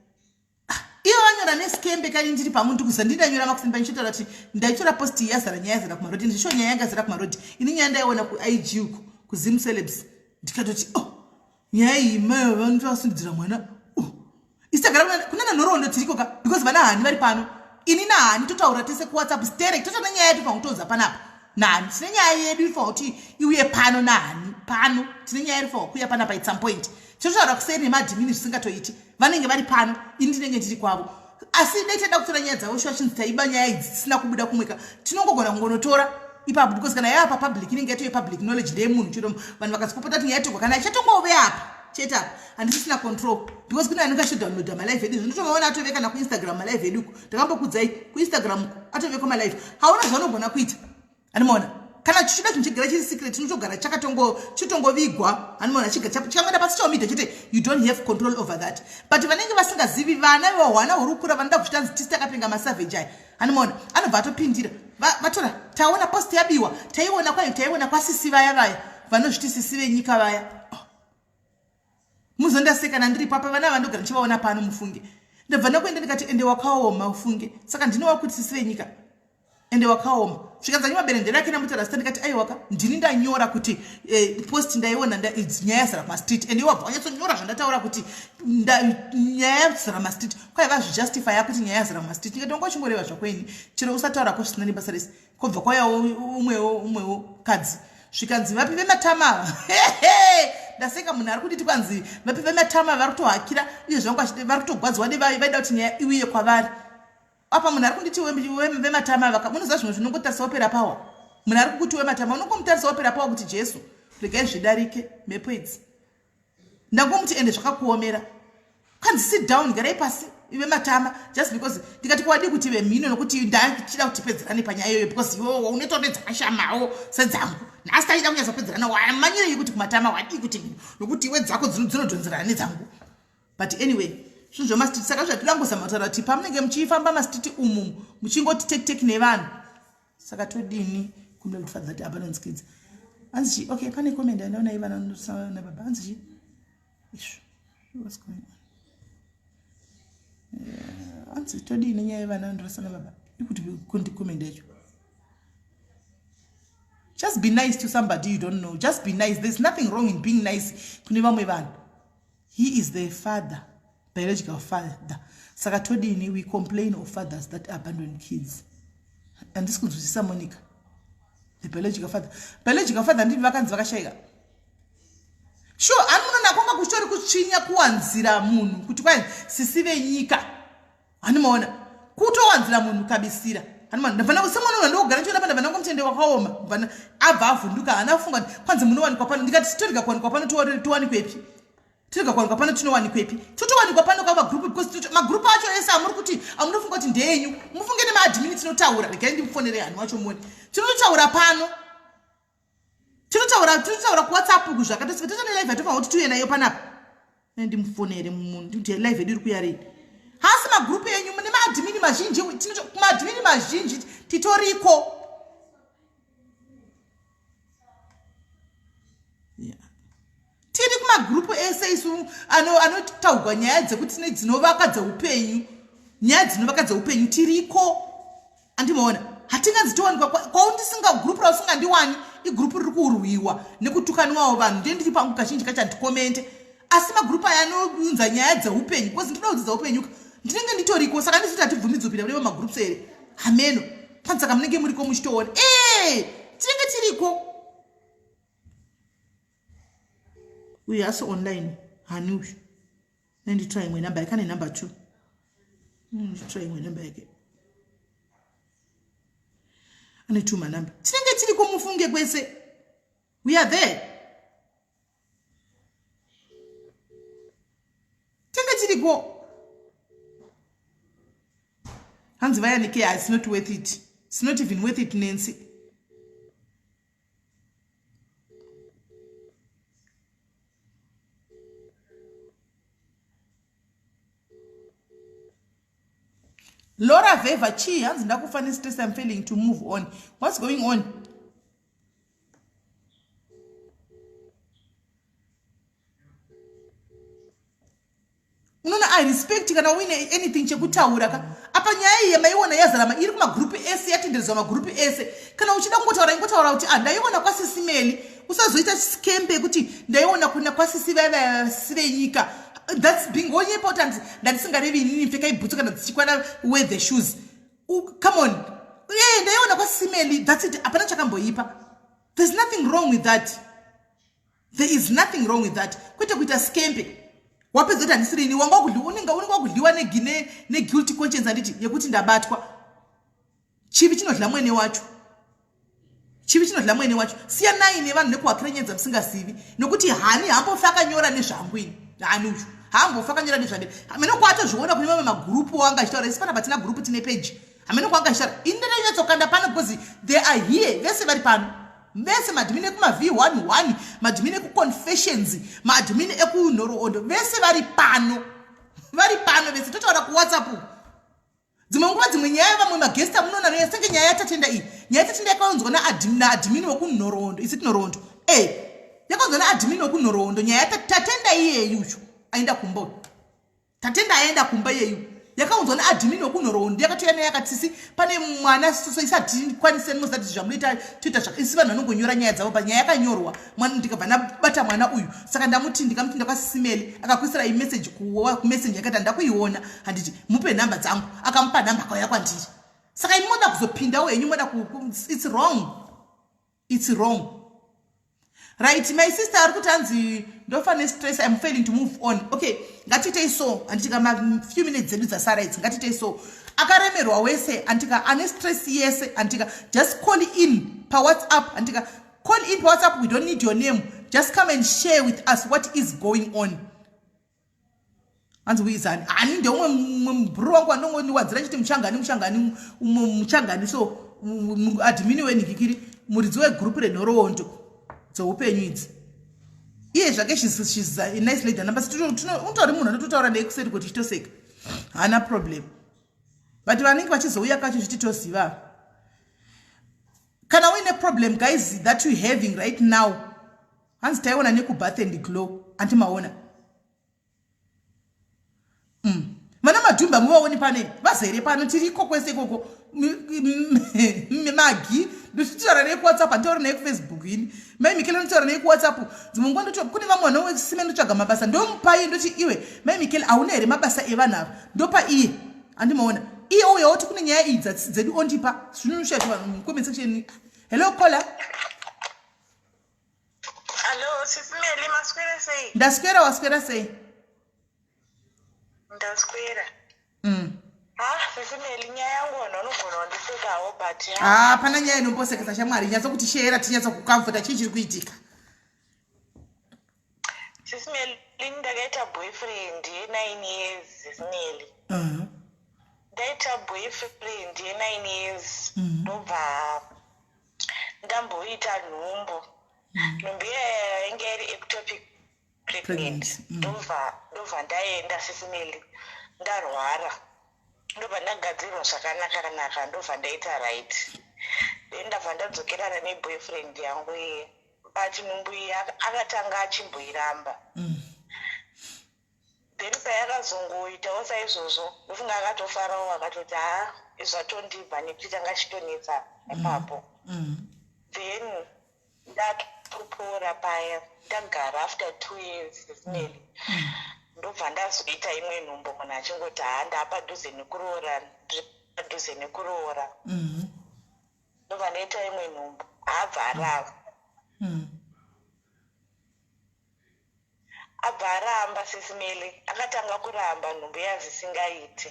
ivo vanyora neskembe kani ndiri pangu ndikuziva ndini ndanyora makuseni pandichitaura kuti ndaitora post iyi yazara nyaya yazara kumarodhi ndisho nyaya yanga yazara kumarodhi ini nyaya ndaiona kuig uku kuzim celebs ndikatoti oh nyaya iyi mai vanotovasundidzira mwana oh. isitagara kuna nanhoroondo tiriko ka because vana hani vari pano ini nahani totaura tese kuwhatsapp sterek totoona nyaya yedu pakutoudza panapa nahani tine nyaya yedu irifanwa kuti iuye pano nahani pano tine nyaya irifanwa kuuya panapa at some point tinotaura kuseri nemadhimini zvisingatoiti vanenge vari pano ini ndinenge ndiri kwavo Asi dai taida kutora nyaya dzavo shuwa chinzi taiba nyaya idzi dzisina kubuda kumweka, tinongogona kungonotora ipapo because kana yava papublic inenge yatove public knowledge ndeyemunhu chero vanhu vakazipopota kuti nyaya yatogwa kana ichatongove apa chete apa handisisina control because kune anenge achidownloada malive edu zvinotomaona atove kana kuinstagram malive edu uko ndakambokudzai kuinstagram uko atoveko malive hauna zvaunogona kuita Animona kana chichida chinhu chigara chiri secret chinotogara chakatongo chitongovigwa animona chikangoenda pasocial media chete you don't have control over that but vanenge vasingazivi vana vehwana huri kukura vanoda kuchitanzi tisi takapenga masavage aya animona anobva atopindira vatora taona post yabiwa taiona kwayo taiona kwasisi vaya vaya vanozviti sisi venyika vaya oh. muzondaseka nandiripo apa vana vandogara ndichivaona pano mufunge ndabva ndakuenda ndikati ende wakaoma ufunge saka ndinowa kuti sisi venyika ende wakaoma zvikanzi anyima berende rake namutaura zita ndikati aiwaka ndini ndanyora kuti eh, post ndaiona nyaya yazara kumastreet ende iwabva wanyatsonyora zvandataura kuti nyaya yazara mastreet kwaiva zvijustifya kuti nyaya yazara mumastreet ndikati wanga uchingoreva zvakweni chero usataura ko zvisina nebasa rese kobva kwauyawo umwewo umwewo kadzi zvikanzi vapi vematama ava ndaseka munhu ari kunditi kwanzi vapi vematama vari kutohakira uye zvangu vari kutogwadziwa nevai vaida kuti nyaya iuye kwavari apa munhu ari kunditi vematama ava munoziva zvimwe zvinongotarisa opera power munhu ari kukuti wematama unongomutarisa opera power kuti jesu regai zvidarike mhepo idzi ndangomuti ende zvakakuomera kanzi sit down garai pasi ive matama just because ndikati kwadi kuti vemhino nokuti ndachida kuti pedzerane panyaya iyoyo because iwewo unoita nedzakashamawo sedzangu nhasi tachida kunyatsopedzerana wamanyirei kuti kumatama wadii kuti mhino nokuti iwe dzako dzinodhonzerana nedzangu but anyway zvinhu zvemastiti saka zvatida kungozama kutaura kuti pamunenge muchifamba mastiti umu muchingoti tektek nevanhu saka todini kumbe kuti father that abandons kids hanzi chi okay pane comment andaona ivana nababa hanzi chi isvo what's going on hanzi eh, todini nyaya yevana vandorasa nababa ikuti comment yacho just be nice to somebody you don't know just be nice there's nothing wrong in being nice kune vamwe vanhu he is the father biological father saka todini we complain of fathers that abandon kids handisi kunzwisisa monica the biological father biological father ndii vakanzi vakashaika sure ani munona kwanga kuchitori kutsvinya kuwanzira munhu kuti kwai sisi venyika hanimaona kutowanzira munhu kabisira ndabva semwana uyo ndokugara ndichiona pa ndabva ndangomutende wakaoma bva abva avhunduka haana kufunga kwanzi munowanikwa pano ndikati torega kuwanikwa pano towanikwepi torega kuwanikwa pano tinowanikwepi totowanikwa pano kava group because magroup acho ese amuri kuti amunofunga kuti ndeenyu mufunge nemaadmini tinotaura regai ndimufonere hanhu wacho muone tinototaura pano tinotaura tinotaura kuwhatsapp uku zvakatosika toita nelive yatofanira kuti tiuye nayo panapa ndimufonere munhu kuti live yedu iri kuya rini hasi magrupu enyu mune maadhimini mazhinji kumaadhimini mazhinji titoriko tiri kumagrupu ese isu anotaurwa nyaya dzekuti tine dzinovaka dzeupenyu nyaya dzinovaka dzeupenyu tiriko andimaona hatinganzi towanikwa kwaundisinga gurupu rausingandiwani igurupu riri kurwiwa nekutukaniwawo vanhu ndiye ndiri pangu kazhinji kacho handikomente asi magurupu aya anounza nyaya dzeupenyu bcause ndinoda kudzidza upenyu ka ndinenge nditoriko saka ndisiti hatibvumidzi kupinda mune vamagroups here hameno kwanzi saka munenge muriko muchitoona ee tinenge tiriko uyu asi online hani uyu nenditry imwe number yake ane number two nditry imwe number yake ane two manumber tinenge tiri kumufunge kwese we are there tinenge tiriko hanzi vayanike it's not worth it it's not even worth it nancy Laura Veva chii hanzi ndakufa nestress I'm failing to move on what's going on unoona i respect kana uine anything chekutaura ka apa nyaya iyi maiona yazara iri kumagrupu ese yatenderedzwa magrupu ese kana uchida kungotaura ingotaura kuti ah ndaiona kwasisimeli usazoita skembe yekuti ndaiona kuna kwasisi vavasi venyika thats being wonyepa kuti anzi ndandisingarevi inini pfekai bhutsu kana dzichikwana wear the shoes come on ee ndaiona kwasisimeli thats it hapana chakamboipa there's nothing wrong with that there is nothing wrong with that kwete kuita skempe Wapedza kuti handisiri ini, wanga unenge wakudliwa neguilty conscience, handiti, yekuti ndabatwa. Chivi chinodla mwene wacho, chivi chinodla mwene wacho. Siyanai nevanhu nekuhakira nyaya dzamusingazivi, nokuti hani hambofi akanyora nezvangu ini. Hani uyu hambofi akanyora nezvangu. Hamene kwatozviona kune mamwe magurupu wanga achitaura. Isi pana patina gurupu, tine peji. Hamene kwanga achitaura. Ini ndinonyatsokanda pano because they are here, vese vari pano vese, maadmin ekuma v11, maadmin ekuconfessions, maadmin ekunhoroondo, vese vari pano, vari pano vese. Totaura kuWhatsApp dzimwe nguva, dzimwe nyaya. Vamwe maguest amunoona noya senge nyaya yaTatenda iyi. Nyaya yaTatenda yakaunzwa naadmin wekunhoroondo. Isiti nhoroondo e yakaunzwa naadmin wekunhoroondo. Nyaya yaTatenda iyeyu aenda kumba, Tatenda aenda kumba iyeyu, yakaunzwa naadmin wekunhoroondo. Yakatouya naye akati, "Sisi, pane mwana." So isati kwanise muzati zvamunoita toita zvaka isi. Vanhu vanongonyora nyaya dzavo pa nyaya yakanyorwa mwana. Ndikabva ndabata mwana uyu, saka ndamuti, ndikamuti ndakwaSisimeli, akakuisira imeseji kumessenger, akati handakuiona, handiti mupe nhamba dzangu. Akamupa nhamba, akauya kwandiri. Saka imi moda kuzopindawo henyu, moda. It's wrong, it's wrong. Right, my sister ari kuti hanzi ndofa nestress, I'm failing to move on. Okay, ngatiitei so, handitika mafew minutes dzedu dzasara idzi, ngatiitei so. Akaremerwa wese, handika, ane stress yese, handika, just call in paWhatsApp, handika. Call in paWhatsApp, we don't need your name, just come and share with us what is going on. Hanzi uizani hani ndeumwe mubhuru wangu wandongoniwadzira chiti muchangani, muchangani, muchangani. So admin wenhikikiri, muridzi wegurupu renhoroondo dzeupenyu idzi, iye zvake, she's a nice lady. Anamba unotauri munhu anototaura naye kuseri kuti chitoseka, haana problem. But vanenge vachizouya kacho zviti toziva kana uine problem, guys, that you having right now. Hanzi taiona nekubath and glow, andimaona. Vana madhumba muvaoni pane vazere pano, tiriko kwese ikoko. Magi ndochitaura naye kuWhatsApp, handitaura naye kuFacebook ini. Mai Mikele ndotaura naye kuWhatsApp dzimwe nguva. Ndoti kune vamwe vanowesime, ndotsvaga mabasa, ndomupa iye. Ndoti, "Iwe Mai Mikele, hauna here mabasa evanhu ava?" Ndopa iye, handimaona. Iye uya woti kune nyaya idzi dzedu, ondipa zvinonoshaita vanhu comment section. Hello, caller. Hallo, Sisimeli, maswera sei? Ndaswera, waswera sei? Ndaswera. Ha, Sisimeli, nyaya yangu vanhu vanogona kundisekawo, but ha, pana nyaya inombosekesa, shamwari. Nyatsokuti shera, tinyatso kucomforta. Chii chiri kuitika? Sisimeli, ndakaita boyfriend ye9 years, Sisimeli. Ndaita boyfriend ye9 years. Ndobva ndamboita nhumbu. Nhumbu iyaya yainge iri ectopic pregnant. Pregnant. Ndobva ndaenda, Sisimeli, ndarwara, ndobva ndagadzirwa zvakanaka naka, ndobva ndaita right. Then ndabva ndadzokerana neboyfriend yangu iye, but nhumbu iyi akatanga achimboiramba. Then payakazongoitawo saizvozvo, ndofunga akatofarawo, akatoti, "Ha, zvatondibva," nekuti tanga chitonetsa ipapo. Then ndatopora paya, ndagara after 2 years, Sisimeli, ndobva ndazoita imwe nhumbu. Munhu achingoti, "Ha, ndaapadhuze nekuroora, ndiri padhuze nekuroora." Ndobva ndaita imwe nhumbu, haabva aramba. Abva aramba, Sisimeli. Akatanga kuramba nhumbu yazisingaiti.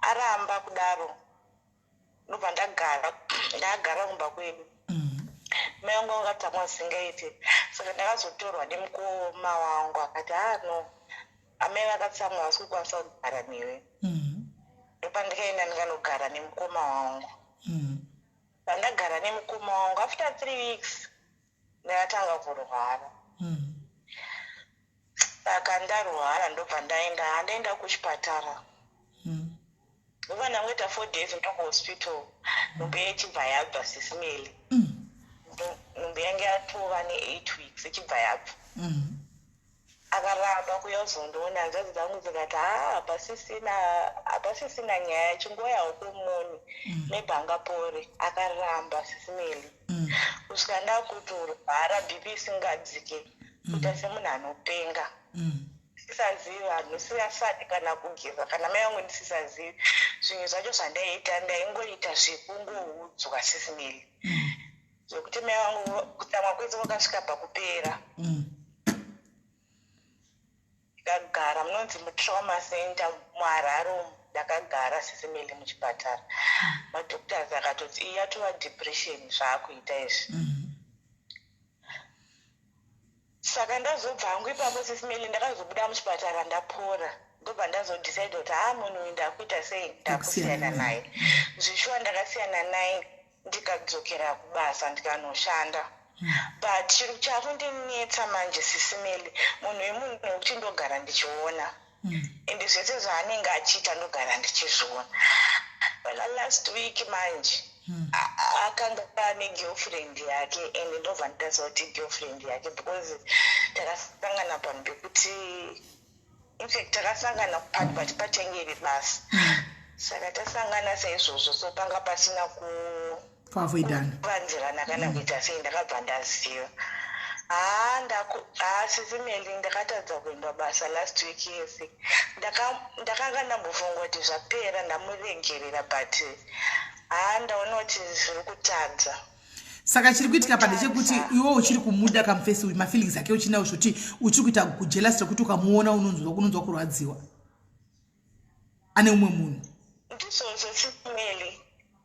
Aramba kudaro, ndobva ndagara, ndagara kumba kwedu. Mai vangu vakatsamwa zvisingaiti, saka ndakazotorwa nemukoma wangu. Akati, "Ha, no, amai vakatsamwa, vasi kukwanisa kugara newe." Ndopandikaenda ndikanogara nemukoma wangu. Pandagara nemukoma wangu, after 3 weeks ndakatanga kurwara. Saka ndarwara, ndobva ndaenda, handaenda kuchipatara. Ndobva ndangoita 4 days ndokuhospital, nhumbu yaichibva yabva, Sisimeli. Nhumbu yange yatova ne8 weeks, ichibva yabva. Akaramba kuuya kuzondiona. Hanzvadzi dzangu dzikati, "Ha, hapasisina nyaya, chingoyawo kumuni." Maybe angapore. Akaramba, Sisimeli, kusvika ndakutorwara, BP isingadzike, kuita semunhu anopenga. Sisazivi vanhu, singasadi kana kugeza, kana mai vangu ndisisazivi. Zvinhu zvacho zvandaiita, ndaingoita zvekungoudzwa, Sisimeli, zvekuti mai vangu kutsamwa kwese kwakasvika pakupera. Ndakagara munonzi mutrauma center muHarare umu ndakagara sisi Melly muchipatara madoctors akatoti iyi yatova depression zvaakuita izvi Saka ndazobva hangu ipapo sisi Melly ndakazobuda muchipatara ndapora ndobva ndazodecide kuti haa munhu uyu ndakuita sei ndakusiyana naye zvishuwa ndakasiyana naye ndikadzokera kubasa ndikanoshanda but chiri chakundinetsa manje sisi Melly munhu uyu munhu wekuti ndogara ndichiona ende zvese zvaanenge achiita ndogara ndichizviona last week manje akanga ane girlfriend yake and ndobva ndaziva kuti girlfriend yake because takasangana panhu pekuti infact takasangana kupati but pachange iri basa saka tasangana saizvozvo so panga pasina kuavoidana kuvanzirana kana kuita sei ndakabva ndaziva haa ndaku haa sisi Melly ndakatadza kuenda basa last week yese ndakanga ndambofunga kuti zvapera ndamuregerera but haa ndaona kuti zviri kutadza. Saka chiri kuitika pa ndechekuti iwe uchiri kumuda kamufesi uyu mafeelings ake uchinawo zvoti uchiri kuita kujealous rekuti ukamuona unonzwa unonzwa kurwadziwa ane umwe munhu. Ndizvozvo sisi Melly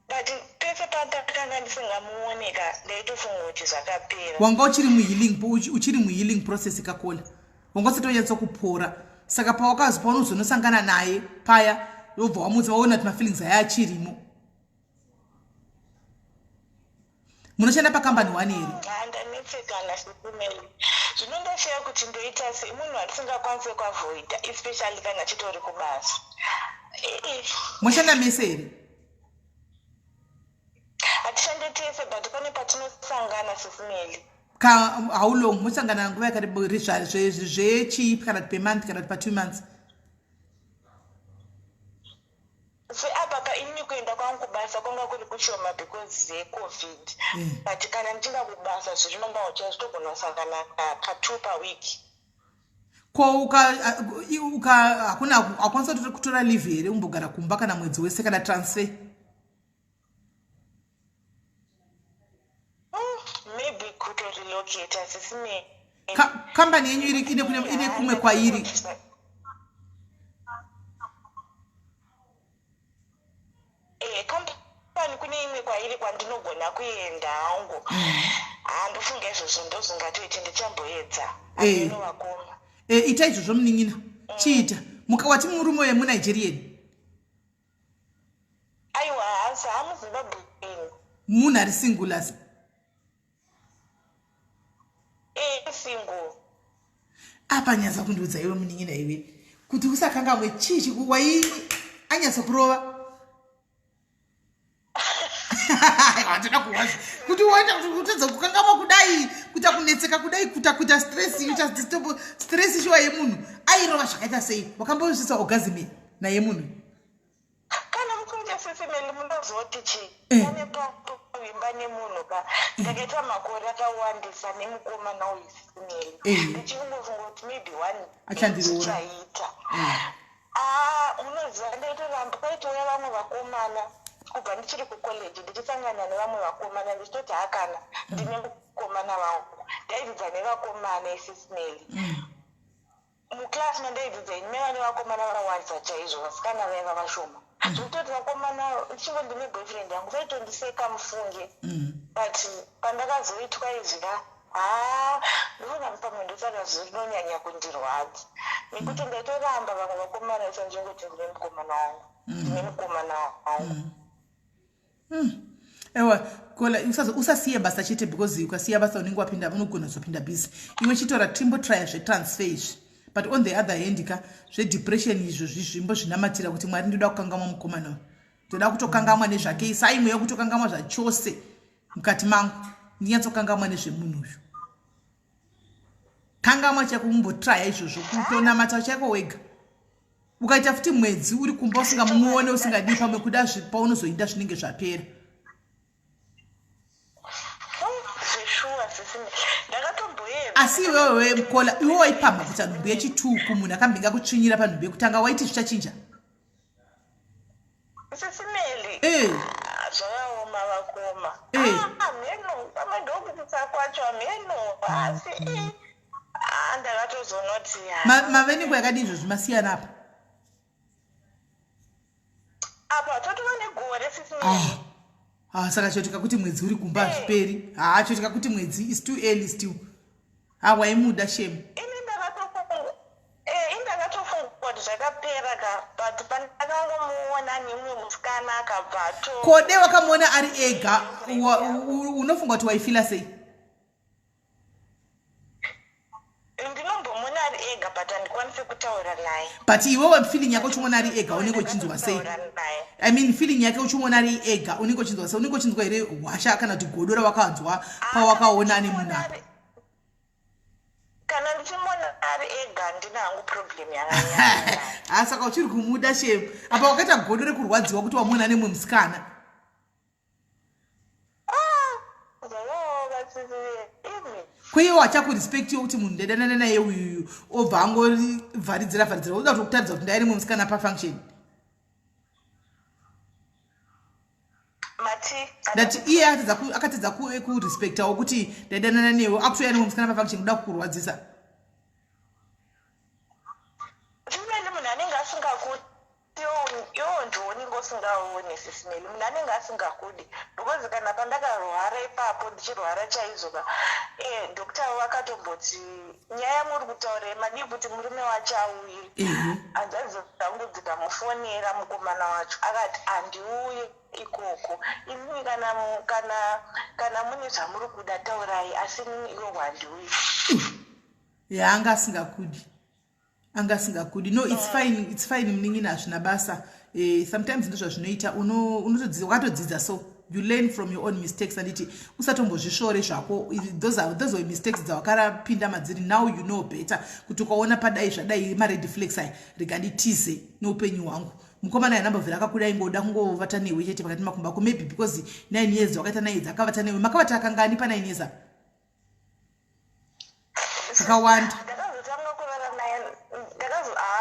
but pese pandakanga ndisingamuone ka ndaitofunga kuti zvakapera. Wanga uchiri muhealing uchiri muhealing process kakola wanga usati wanyatsa kupora saka pawakazi paunozonosangana naye paya wobva wamutsa waona kuti mafeelings aya achirimo. Munoshanda pakambani one here? Ndanetsekana sikumeli zvino ndashaya kuti ndoita sei munhu wandisingakwanise kuavoida especially kana chitori kubasa. Moshanda mese here? Hatishande tese but pane patinosangana sisimeli. Ka how long mosangana nguva yakareba zvechii kana kuti pemonth kana kuti patwo months? Seapa ka inini kuenda kwangu kubasa kwanga kuri kushoma because yecovid but kana ndichinga kubasa zviri normal chaizvo togona kusangana ka2 paweek. Ko uka uka hakuna hakwanisa kutora leave here umbogara kumba kana mwedzi wese kana transfer? Maybe kutorelocate sisi me. Company yenyu iri ine kune ine kumwe kwairi. Eh, company kune imwe kwairi kwandinogona kuenda hangu. Handofunga izvozvo ndozvingatoite ndichamboedza. Hameno vakoma. Eh, ita izvozvo munin'ina. Chiita. Mukawati murume uye muNigerian. Aiwa haasi hamuzimbabwe. Munhu ari single asi. Eh, single. Apa nyatsa kundiudza iwe munin'ina iwe kuti usakangamwe chii chikuwai anyatsa kurova. Handina kuhwa kuti waita kutadza kukangamwa kudai kuita kunetseka kudai kuita kuita stress ita disturb stress shuwa yemunhu airova zvakaita sei wakambosvitsa orgasm naye munhu kana mukunge sisi Melly munozoti chii eh. pane pavimba nemunhu ka ndakaita makore akawandisa nemukomana uyu sisi Melly eh. ndichingofunga kuti maybe one achandiroora chaita eh. Ah, unoziva ndaitoramba kwaitouya vamwe vakomana kubva ndichiri kucollege ndichisangana nevamwe vakomana ndichitoti hakana ndine mukomana wangu ndaidzidza nevakomana isisi Melly muclass mandaidzidza ini maiva nevakomana vakawandisa chaizvo vasikana vaiva vashoma zvekutoti vakomana ndichingo ndine boyfriend yangu vaitondiseka mufunge but pandakazoitwa izvi ka haa ndofunga pamwe ndosaka zvinonyanya kundirwadza nekuti ndaitoramba vamwe vakomana vachandingoti ndine mukomana wangu ndine mukomana wangu Ewa kola usasiye basa chete because ukasiya basa unenge wapinda unogona kuzopinda busy iwe chitora timbo try zvetransfer izvi but on the other hand ka zvedepression izvo zvizvimbo zvinamatira kuti Mwari ndoda kukangamwa mukomana uyu ndoda kutokangamwa nezvake isai mweya kutokangamwa zvachose mukati mangu ndinyatsokangamwa nezvemunhu uyu kangamwa chaiko kumbotraya izvozvo kutonamata chaiko wega ukaita futi mwedzi uri kumba usingamuone usingadii pamwe kuda paunozoinda zvinenge zvapera. Asi iwewe mkola iwe waipamha kuita nhumbu yechituku munhu akambinga kutsvinyira panhumbu yekutanga waiti zvichachinja? Sisi Melly. Eh. Ah, zvakaoma vakoma. Eh. Ah, mheno, pamwe ndokutitsa kwacho mheno. Asi eh. Ah, ndakato Ndakatozoona kuti mave nenguva yakadii izvozvi masiyana apa? Apa totova negore sisi. Ah. Ah, saka chotika kuti mwedzi uri kumba eh. hazviperi. Haa, chotika kuti mwedzi is too early still. Ha, waimuda shame. Ini ndakatofunga eh, ndakatofunga kuti zvakapera ka, but pandakangomuona nemumwe musikana akabva ato. Ko dai wakamuona ari ega unofunga kuti waifila sei? Ndinombomuona ari ega but handikwanisi kutaura naye. But iwewe feeling yako uchimuona ari ega unenge uchinzwa sei? I mean, feeling yake uchimuona ari ega unenge uchinzwa sei? Unenge uchinzwa here hwasha kana kuti godo rawakanzwa pawakaona ane munhu apa? Kana ndichimuona ari ega handina hangu problem yakanyanya. Ha, saka uchiri kumuda shem. Apa wakaita godo rekurwadziwa kuti wamuona ane mumwe musikana. Kweiwo achakurespectiwo kuti munhu ndadanana naye uyuyu obva angovharidzira vharidzira, uda kutokutaridza kuti ndairi mumwe musikana pafunction. Ndati iye akatadza kurespectawo kuti ndaidanana newe, akutouya nemumwe musikana pafunction kuda kukurwadzisa. Simeli, munhu anenge asingakudi, iwo ndiwo unenge usingaoni. Sisimeli, munhu anenge asingakudi, because kana pandakarwara ipapo, ndichirwara chaizvo ka, doctor vakatomboti nyaya yamuri kutaura madii kuti murume wacho auye. Hanzvadzi dzangu dzikamufonera mukomana wacho, akati handiuye ikoko inini. Kana mune zvamuri kuda taurai, asi inini ikoko handiuyi. Yaanga asingakudi, anga asingakudi. No, it's fine, it's fine munin'ina, hazvina basa. Sometimes ndozvazvinoita, wakatodzidza, so you learn from your own mistakes. Anditi usatombozvisvore zvako. Those were mistakes dzawakarapinda madziri. Now you know better kuti ukaona padai zvadai, mared flags aya, rega nditize neupenyu hwangu. Mukomana yanambobvira akakuda, ingoda kungovata newe chete pakati makumbo ako. Maybe because 9 years wakaita 9 years akavata newe. Makavata akangani pa9 years apa? Kakawanda. Ndakazotanga kurara naye,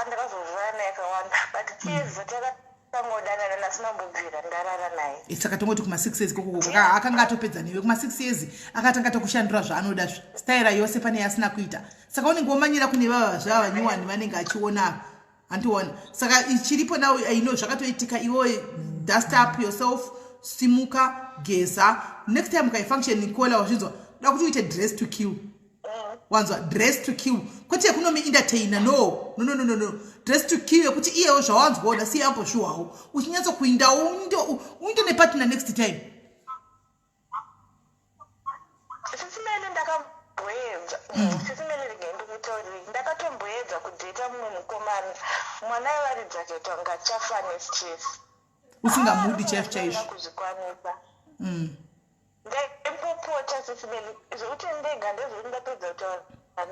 ndakazorara naye kawanda, but 2 years dzatakatangodanana ndasina kumbobvira ndarara naye. Saka tongoti kuma6 years kokoko akanga atopedza newe. Kuma6 years akatanga tokushandura zvaanoda, staira yose pane yaasina kuita. Saka unenge womanyira kune vava zvava vanyowani vanenge achiona, handiona. Saka chiripo now, I know zvakatoitika. Iwe dust up yourself, simuka, geza. Next time ukaifunction kola, wazvinzwa? Da kuti uite dress to kill, wanzwa? Dress to kill, kwete yekunomuentertaina. No, no, no, no, no, no. Dress to kill yekuti iyewo zvawanzwaona siye ambozviwawo, uchinyatsokuindawo uinde nepartner next time. Sisimeli, ndakamboedza. Sisimeli, regai ndikutaurire, ndakatomboedza kudheta mumwe mukomana, mwana aivaridza akaitwa kunge achafa nestress. Usingamudi chaizvo chaizvo. Kuzvikwanisa. Ndaipopota, Sisimeli, zvekuti ndega ndezvekuti ndapedza kutaura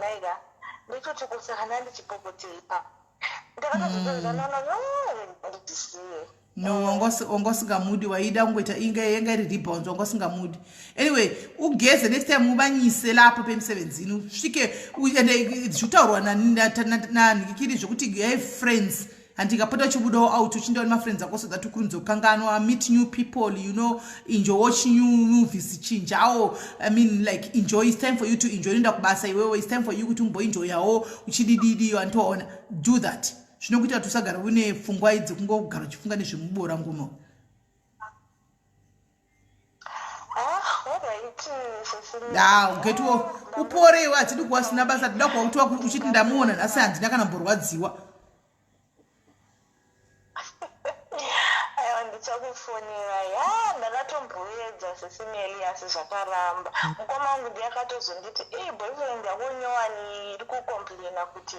naye ka, ndototi kusaka ndandichipopotei pa ndakatozopedza nono, no, ndisiye. No, wanga usingamudi, waida kungoita inga yanga iri rebounds. Wanga usingamudi anyway. Ugeze next time, ubanyise lapho pemsebenzini usvike. Ende zvikutaurwa nanhikikiri zvokuti you have friends, handikapota uchibudawo out, uchindawo nemafriends ako so that ukurumidze kukanganwa. Meet new people, enjoy, watch new movies, chinjawo. I mean, like, enjoy. It's time for you to enjoy. Unoenda kubasa iwewe, it's time for you kuti umboenjoyawo uchidididi, wantoona? Do that, zvinokuita kuti usagara une pfungwa idzi, kungogara uchifunga nezvemubora ngoma. Ah, ya getiwo upore iwe. Hatidi kuva sina basa, tida kuva kuti uchiti ndamuona nhasi, handina kana mborwadziwa. Aiwa, ndichakufonera. Ya, ndakatomboedza, Sisimeli, asi zvakaramba. Mukoma wangu ndiye akatozonditi, ei, boyfriend yako nyowani iri kucomplaina kuti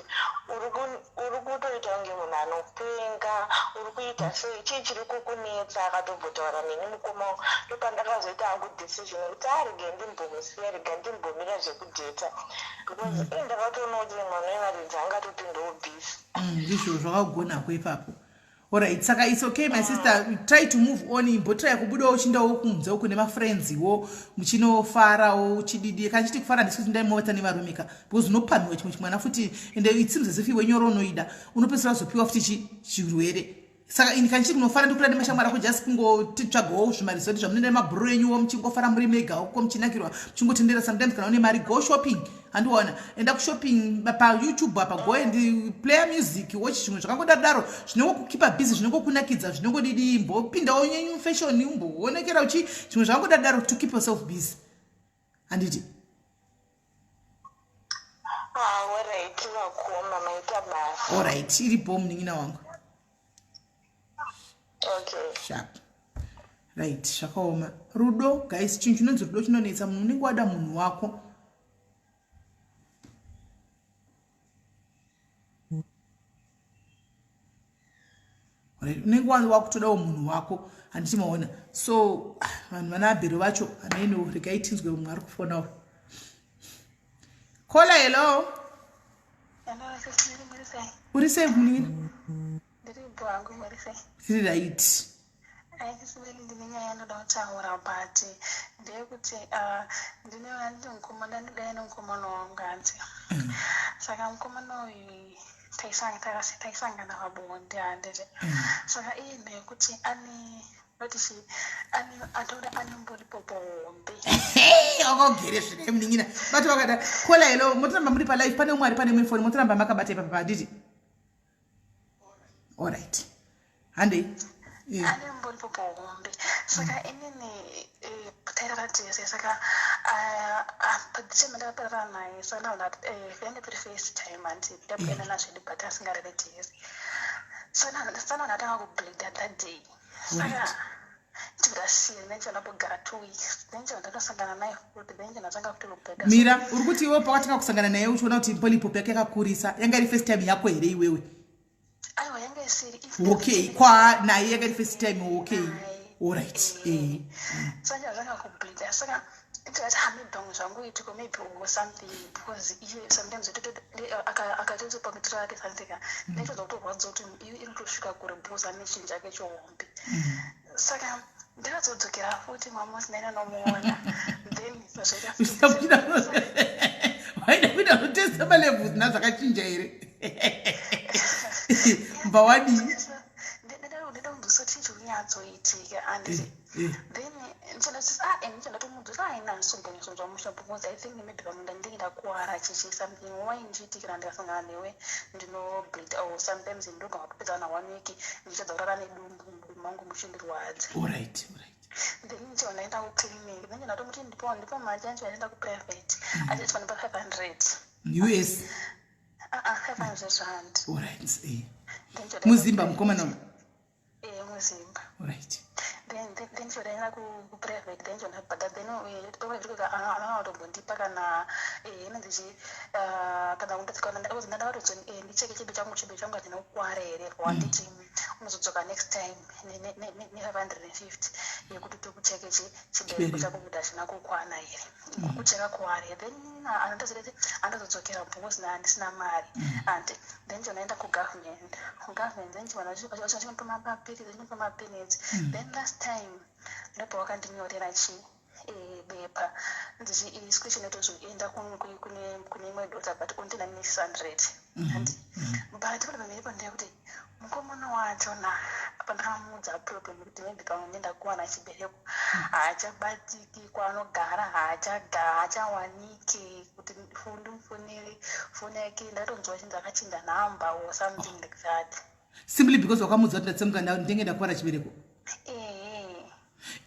uri kutoita kunge munhu anopenga, uri kuita sei, chii chiri kukunetsa? Akatombotaura neni mukoma wangu. Ndopandakazoita hangu decision yekuti a rega ndimbomusiya, rega ndimbomira zvekudheta, because ii ndakatoona kuti mwana wevaridzi angatopindawo busy. Ndizvo zvakagonako ipapo. Alright, saka it's okay, my sister, try to move on. Imbotraya kubudawo uchindawo kunze uku nemafriendswo, muchinofarawo, uchididi. Kana chiti kufara, handisi kuti ndaimovata nevarume ka, because unopamhiwa chimwe chimwana futi, and it seems as if iwe nyoro unoida, unopedzisira wazopiwa futi chirwere. Saka ini kana chiri kunofara ndikura nemashamwari ako just kungotitsvagawo zvimarizoti zvamunoenda nemabhuru enyuwo muchingofara muri mega uko muchinakirwa muchingotendera. Sometimes kana une mari, go shopping, handiona, enda kushopping paYouTube apa, go and play music, watch zvimwe zvakangodaro daro zvinongokukeepa busy, zvinongokunakidza, zvinongodidi, mbopindawo nyenyu fashion, umboonekera uchi zvimwe zvakangodaro daro to keep yourself busy, handiti? Alright vakoma, maita basa. Alright, iripo munin'ina wangu. Okay. Sharp. Right, zvakaoma. Rudo guys, chinhu chinonzi rudo chinonetsa. Munhu unenge wada munhu wako. Unenge wakutodawo munhu wako, handiti maona? So ah, vanhu vana Abhero vacho hameno. Regai tinzwe mumwe ari kufonawo. Kola, hello. Hello, sis Mary, muri sei? Uri sei munin'ina? Ndiri hangu, muri sei? Tiri right. Ai, sis Mary, ndine nyaya yandoda kutaura, but ndeyekuti ah, ndine mukomana, ndidai nemukomana wangu, hanzi. Saka mukomana uyu taisangana pabonde, handiti? Saka iye ndeyekuti ane noti chi ane atoda anemboripopo hombe. Wakagere zvinai munin'ina, bato vakada. Kola, hello, motoramba muri palive, pane umwe ari pane imwe foni, motoramba makabata ipapa, handiti? Alright, handei. Ane mboripopo hombe. Saka inini tairara tese. Saka padecember ndakaperera naye. Saka ndaona yange tiri first time, handiti? Tabudanana zvedu but asingarere tese. So ndaona atanga kubleeda that day. Saka ndikasiya, then ndambogara 2 weeks, then ndatosangana naye futi, then ndatanga futi kubleeda. Mira, uri kuti iwe pakatanga kusangana naye uchiona kuti polipopo yake yakakurisa, yanga iri first time yako here iwewe? Aiwa, yanga isiri. Okay, kwa naye yanga iri first time. Okay, alright, eh. Saka ndatanga kubleeda. Saka ndikati, ha, maybe pamwe zvangoitiko, maybe or something, because iye sometimes akatoti pamitiro ake something, ndaitodza kutorwadza kuti iyo inotosvika kure because ane chinhu chake chihombe. Saka ndakazodzokera futi mamusi, ndainonomuona, then zvaita Waida kuita kutesta malevels nazvakachinja here? Mba wadii? Ndida kunzwisa chii chiri kunyatsoitika, handiti? Then ndichandati, ah, and ndichandatomudzisa, aina handisombonyatsodzwa musha because I think maybe pamwe ndandinge ndakuwara chichi something. Why ndichiitikira ndikasangana newe ndinobleed, or sometimes ndogona kutopedza kana one week ndichitadza kurara nedumbu, mudumbu mangu muchindirwadza. Alright. Then ndichibva ndaenda kuclinic, then ndatomuti ndipo mari, ndichibva ndaenda kuprivate, achiti vandipa 500. US? Ah, 500 rand. Alright, eh. Muzimba mukomana uyu? Eh, muzimba. Alright. Then ndichibva ndaenda kuprivate, then ndichibva ndabhadhara. Then private ananga kutombondipa kana inonzi chi kana ndakatozi ndicheke chibe changu, chibe changu hachina kukwara here. Wanditi unozodzoka next time ne550 yekuti tikucheke chibereko chako kuti hachina kukwana here, kucheka kuware. Then anotozoti andozodzokera because handisina mari, and then ndichibva ndaenda kugovernment. Then ndichibva vachindipa mapirizi, vachindipa mapirizi. Then last time ndobva wakandinyorera chi bepa ndichi chinotozoenda kune imwe doctor, but ondina ne600. But problem iripo ndeyekuti mukomana wacho na pandakamuudza problem kuti maybe pamwe ndendakuwana chibereko, haachabatiki kwaanogara, haachawaniki kuti ndimufonere foni yake. Ndatonzwa chinzi akachinja nhamba or something like that. Simply because wakamuudza kuti ndatsemuka, ndenge ndakuvara chibereko? Ehe.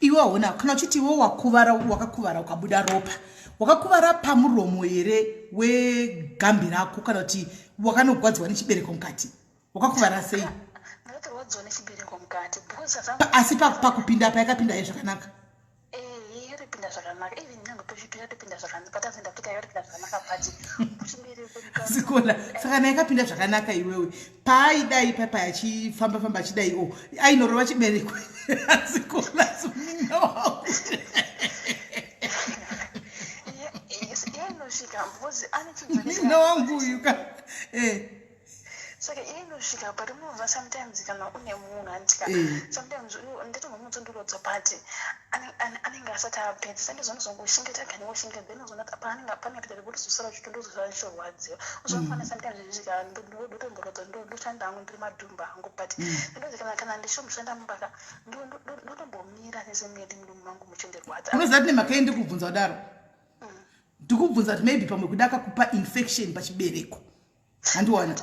Iwe hauna kana uchiti iwe wakuvara, wakakuvara ukabuda ropa, wakakuvara pamuromo here wegambi rako, kana kuti wakanogwadziwa nechibereko mukati? Wakakuvara sei? Ndakatorwadziwa nechibereko mukati because Asi pakupinda payakapinda ye zvakanaka? Ehe, yatopinda zvakanaka, even nyange pechito yatopinda zvakanaka, patazoenda futi yatopinda zvakanaka, but chibereko mukati. Sikola, saka kana yakapinda zvakanaka, iwewe paaidai papa achifamba famba achidai o ainorova chibereko? Sikola, simunina wangu. Yainosvika because ane chinhu Munin'ina wangu uyu ka, eh. Saka iye inosvika but unoziva sometimes kana une munhu handika Eh. sometimes nditombomutsundurodza but anenge asati apedza saka ndizonozongoshingeta kani woshingeta then uzoona kuti paanenge pane pita rekuti uzosara uchito ndozosara ndichirwadziwa uzofana sometimes zvichika ndotomborodza ndoshanda hangu ndiri madhumba hangu but ndozi kana ndichomboshanda mumba ka ndotombomira nezimwedi mudumbu mangu muchindirwadza. Unoziva kuti nemhaka yei ndikubvunza kudaro? Ndikubvunza kuti maybe pamwe kuda akakupa infection pachibereko, handiwana.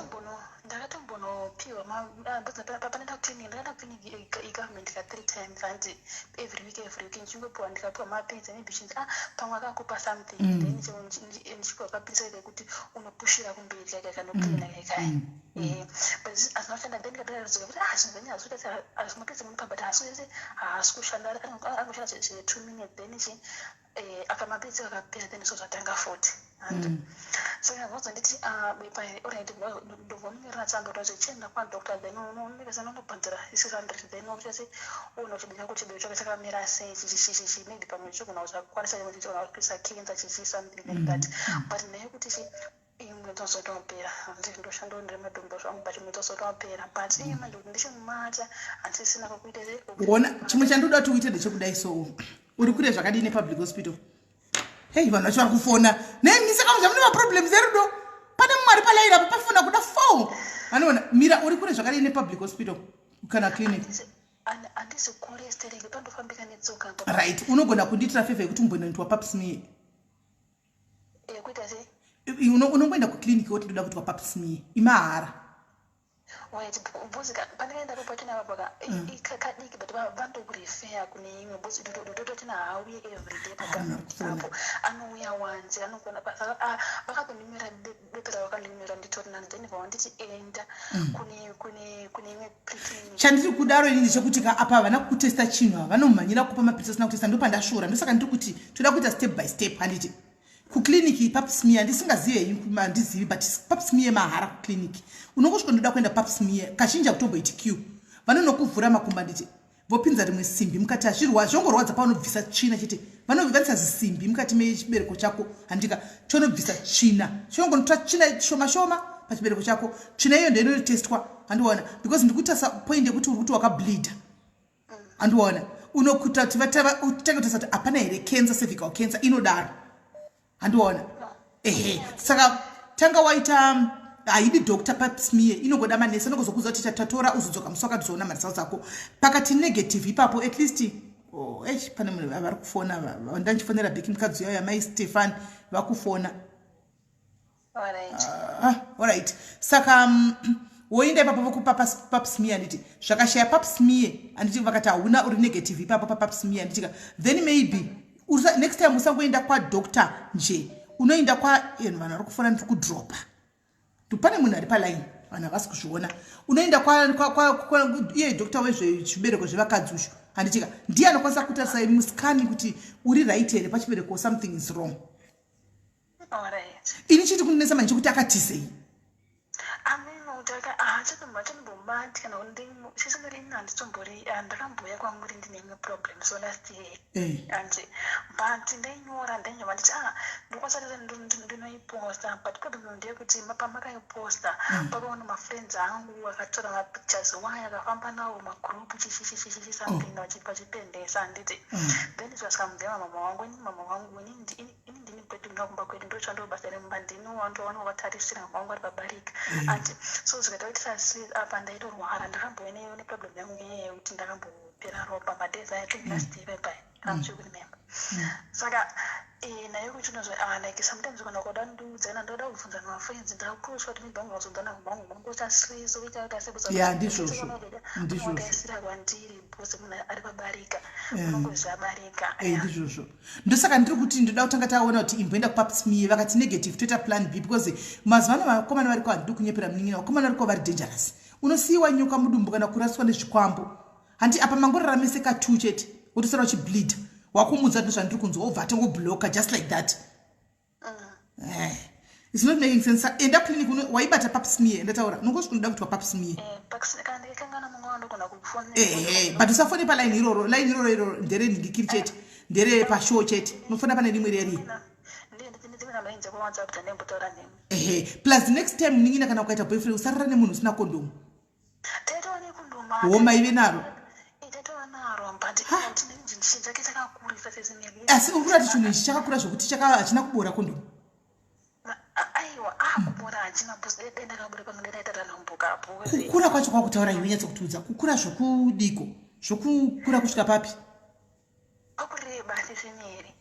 Ndakatombonopiwa panoenda kuclinic, ndakaenda kuclinic yegovernment ka three times hanzi every week, every week ndichingopiwa, ndikapiwa mapilisi maybe chinzi ah pamwe akakupa something then ndichipiwa kapilisi kekuti unopushira kumberi kaka kanocleana kaikai but hazvina kushanda. Then ndikadaidzika kuti ah zvinhu zvenyu hazvikuita hazvi mapilisi munopa but haasi kushanda, angoshanda zvine 2 minutes then chi aka mapilisi akapera then so zvatanga futi. And saka vazonditi bepa alright, ndobva unonyorera tsamba kuti chienda kwadoctor, then unonyoresa unondobhadhara 600, then uchati uone chibereko chako, chibereko chako chakamira sei, chichichichichi, maybe pamwe chigona kusakwanisa, chimwe chichigona kuisa cancer, chichi something like that. But neyekuti chi imwe dzozotopera, ndoshanda ndiri madhumbo zvangu, but imwe dzozotopera, but iye manje kuti ndichimumata handisisina kwekuita. Ona, chimwe chandinoda kuti uite ndechekudai. So uri kure zvakadii nepublic hospital? Hei, vanhu vacho vari kufona nemise kamuza mune maproblems erudo. Pane mumwe ari palaini apo pafona kuda four anoona. Mira, uri kure zvakadii nepublic hospital kana clinic? Handisi kure stereki, pandofambika netsoka. Right, unogona kundiitira favour yekuti umbonoitwa pap smear? Yekuita sei? Unongoenda kuclinic woti ndoda kuitwa pap smear, imahara. Wait, bhuzi pandakaenda pachina apo kadiki but vandokurefera kune imwe bhuzi dototina haauye everyday pagovernment apo, anouya wanzi anogona vakatondinyorera bepa ravakandinyorera nditori nani, then vawanditi enda kune imwe preclinic. Chandiri kudaro inini chekuti ka apa havana kutesta chinhu, havanomhanyira kupa mapilisi asina kutesta. Ndopandashora, ndosaka ndiri kuti toda kuita step by step. Handiti kukliniki pap smear, ndisingazivi, handizivi, but pap smear mahara kukliniki. Unongosvika, ndoda kuenda pap smear, kazhinji hakutomboiti queue. Vanonokuvhura makumba, nditi vopinza rimwe simbi mukati, hazvirwa zvongorwadza pavanobvisa tsvina chete. Vanovanisa zisimbi mukati mechibereko chako, handika chonobvisa tsvina, chinongonotora tsvina shoma shoma pachibereko chako. Tsvina iyo ndoinotestwa, handiona, because ndikuita point yekuti uri kuti wakableeda, handiona. Unokuta kuti utange kutesta kuti hapana here cancer, cervical cancer inodaro, handiona. Ehe, saka tanga waita, haidi doctor pap smear, inongoda manesi anongozokuudza kuti tatora, uzodzoka musi wakati uzoona maresults ako. Pakati negative ipapo at least. Oh, eish, pane munhu vari kufona ndandichifonera bheki, mukadzi uyayo amai Stefan vakufona. Ah, alright, saka woenda ipapo vokupa pap smear, handiti zvakashaya pap smear, handiti vakati hauna, uri negative ipapo papap smear, handitika then maybe next time usangoenda kwadoctor nje, unoenda kwa vanhu vari kufona, ndiri kudropa, pane munhu ari paline, vanhu havasi kuzviona. Unoenda iye doctor wezvezvibereko zvevakadzi ushu, handitika ndiye anokwanisa kutarisa muscan kuti uri right here pachibereko, something is wrong. Ini chiti kundinetsa manje chekuti akatizei. Achatombobati kana sisingari ini handitombori ndakamboya kwamuri ndine imwe problem so last year and but ndainyora ndainyora nditi ah ndokwanisa kuti ndinoiposta, but problem ndeyekuti pamakaiposta pakaona mafriends angu akatora mapictures waya akafamba nawo magroup chichichichichi something vachipendesa, handiti then zvasika mama wangu, ini mama wangu ini ndini breadwinner kumba kwedu, ndotsvandawo basa remumba, ndini wandowana wavatarisira mama wangu ari pabarika and so zvikaita kuti sasi apa ndaitorwara, ndakambouya neproblem yangu ngenyaya yekuti ndakambopera ropa madays aya, think last year bye, kana muchiri kuremember. Saka naye kuti unozwa ah like sometimes kana ukada ndiudza kana ndoda kubvunza nemafriends, ndakutotya kuti maybe vangazonzana vangu vangoita stress voita kuita sei. Ya, ndizvozvo, ndizvozvo. Unongotarisira kwandiri because munhu ari pabarika unongoziva barika. Ndizvozvo, ndosaka ndiri kuti ndoda kutanga taona kuti imboenda kupap smear, vakati negative toita plan B, because mazuva ano vakomana variko, handidi kunyepera munin'ina, vakomana variko vari dangerous. Unosiyiwa nyoka mudumbu kana kuraswa nezvikwambo. Handi apa mangoraramise ka2 chete, wotosara uchibleed, wakumudza kuti zvandiri kunzwa, wobva atongobloka just like that. It's not making sense. Enda clinic, waibata pap smear, ndataura nongosvika ndoda kuitwa pap smear. Ehe, but usafone palaini iroro, line iroro iroro nderenhingikiri chete, nderepashow chete, unofona pane rimwe reri. namba yenyu dzekuWhatsApp dzandimbotaura nemi. Ehe, plus next time munin'ina, kana ukaita boyfriend, usarara nemunhu usina kondomu. Taitova nekondoma. Wo maive naro? Taitova naro, but chinhu chake chakakurisa, Sis Melly. Asi uri kurati chinhu ichi chakakura zvokuti hachina kubora kondomu? Aiwa, akubora hachina, because dai ndakabura pamwe ndaita tanhambuka apo. Kukura kwacho kwakutaura iwe, nyatso kukura zvokudiko, zvokukura kusvika papi? Pakureba, Sis Melly.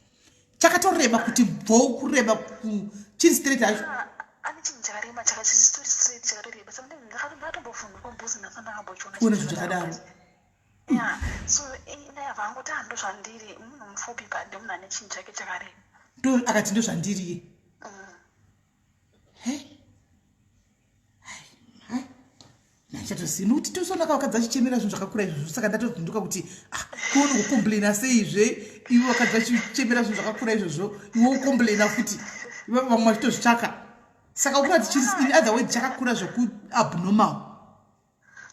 Chakatoreba kuti bvo, kureba chiri straight hacho? Ane chinhu chakareba, chakachitori straight, chakatoreba. Saka ndakatombovhunduka mbuzi ndasa ndakambochiona. Kuona zvinhu zvakadaro. Ya, so ndayabva angoti, "Ah, ndo zvandiri, munhu mupfupi, but munhu ane chinhu chake chakareba." Ndo akati ndo zvandiriye? He, hai, nachatozivi nokuti tosonaka vakadzi vachichemera zvinhu zvakakura izvozvo. Saka ndatovhunduka kuti, ah, kuone kucomplaina seizve ivo vakadzi vachichemera zvinhu zvakakura izvozvo, iwe ucomplaina futi, ivo vamwe vachitozvitsvaka. Saka ukurati chiri, in other words, chakakura zvokuabnormal?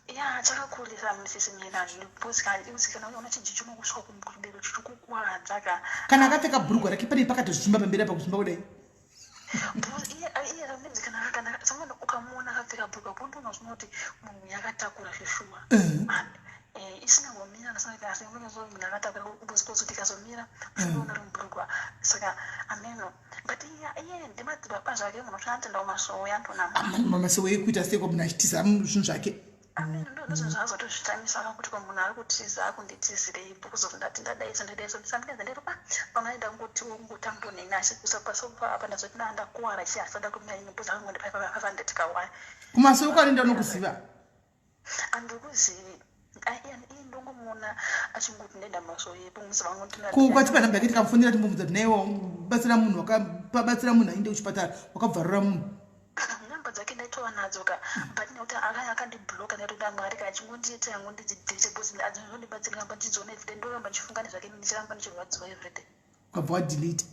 Ya, chakakurisa, Sis Melly, because kana uona chinhu chichinokusvika kuchibero chichikukwadza ka. Kana akapfeka bhurugwa rake, pane pakatozvimba pamberi apa, kuzvimba kudai? Iye ramedzi, kana someone ukamuona akapfeka bhurugwa, pondoona zvino kuti munhu yakatakura zveshuwa. Isina kumira, asi munhu akatakura, because kuti ikazomira unoona ri mubhurugwa. Saka ameno, but iye ndimadzibaba zvake, munhu anotoenda kumasowe, antonama. Masowe ekuita sei kwa munhu achitiza zvinhu zvake? Ameno, ndozvinhu zvazotozvitamisa kuti ko munhu ari kutiza, akunditizirei? Because of ndati ndadaiso, ndadaiso. Sometimes ndati pa pamwe aida kungoti kungotamboneni, asi kusapasopa apa ndazoti ndakuwara chi asada kumira ini, because akangondipa 500 kawaya. Kumasowe kwanoenda unokuziva? Andikuzivi, iye ndongomuona achingoti ndaenda masowe musi vangu. Ukatipa nhamba yake tikamufonera, timbomudza kuti naiwa batsira munhu, wakabatsira munhu ainde kuchipatara, wakabvarura munhu. Namba dzake ndaitova nadzo ka, but nekuti akandibloka, ndatoda Mwari ka achingondiita yangu ndidzidelete, because adzondibatsira ramba ndichidziona everyday, ndoramba ndichifunga nezvake, ndichiramba ndichirwadziwa everyday. Ukabva wadelete?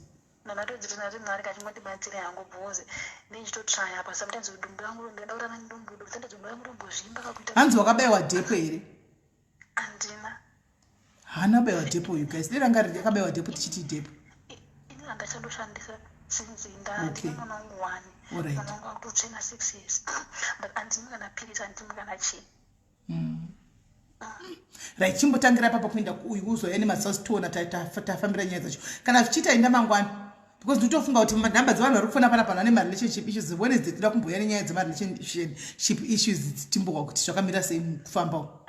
Ndatodziti ndati Mwari kachingondibatsira yangu, because ndichitotraya apa sometimes dumbu rangu ndinoda kurara nedumbu, sometimes dumbu rangu rombozvimba kakuita. Hanzi wakabayiwa depo here? Handina. Haana bayiwa depo, you guys. Dai ranga rakabayiwa depo, tichiti depo. Ini handachandoshandisa since ndine mwana wangu one. Mwana wangu akutotsvena 6 years, but handimi kana pirisi, handimi kana chii. Right, chimbotangira papa kuenda uyu, uzouya nemazuva tiona tafambira nyaya dzacho. Kana zvichiita, enda mangwana, because nditofunga kuti nhamba dzevanhu vari kufona panapa vane marelationship issues. Wednesday toda kumbouya nenyaya dzemarelationship issues, timbohwa kuti zvakamira sei mukufambawo.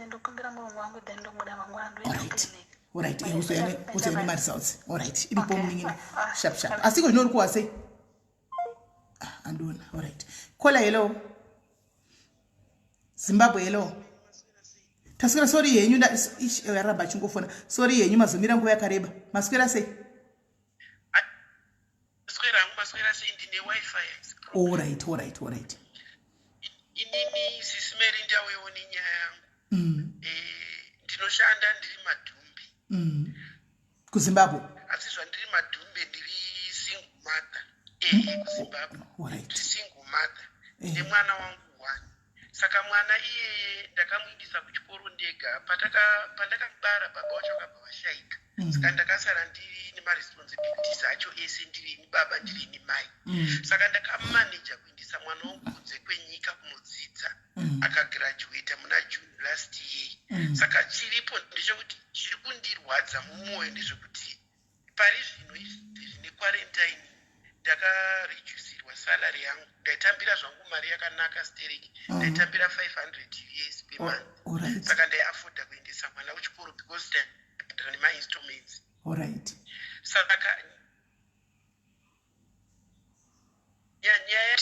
Ndokumbira murume wangu, then ndomuda mangwana, ndoenda kuclinic. Alright, uzouya nemaresults. Alright, iripo munin'ina. Sharp sharp. Asi iko zvino uri kuwa sei? Ah, andiona. Alright, caller, hello. Zimbabwe, hello. Taswera, sorry henyu, yaramba achingofona. Sorry henyu, mazomira nguva yakareba. Maswera sei? Maswera hangu, maswera sei? Ndine WiFi. Alright. Inini, Sis Melly, ndauyewo nenyaya yangu. Ndinoshanda ndiri Madhumbe. Kuzimbabwe? Asi zvandiri Madhumbe, ndiri single mother. Ehe, kuZimbabwe. Ndiri single mother nemwana wangu one. Saka mwana iyeye ndakamuindisa kuchikoro ndega. Pandakabara, baba vacho vakabva vashaika. Saka ndakasara ndiri nemaresponsibilities acho ese, ndirini baba, ndirini mai. Saka ndakamaneja kuindisa mwana wangu kunze kwenyika kunodzidza. Akagraduata muna June last year. Saka chiripo ndechekuti chiri kundirwadza mumwoyo ndezvekuti pari zvino izvi nequarantine ndakareducirwa salary yangu. Ndaitambira zvangu mari yakanaka stereki. Ndaitambira 500 US per month. Saka ndaiafforda kuendesa mwana kuchikoro because ndaibhadhara nemainstallments. Saka nyaya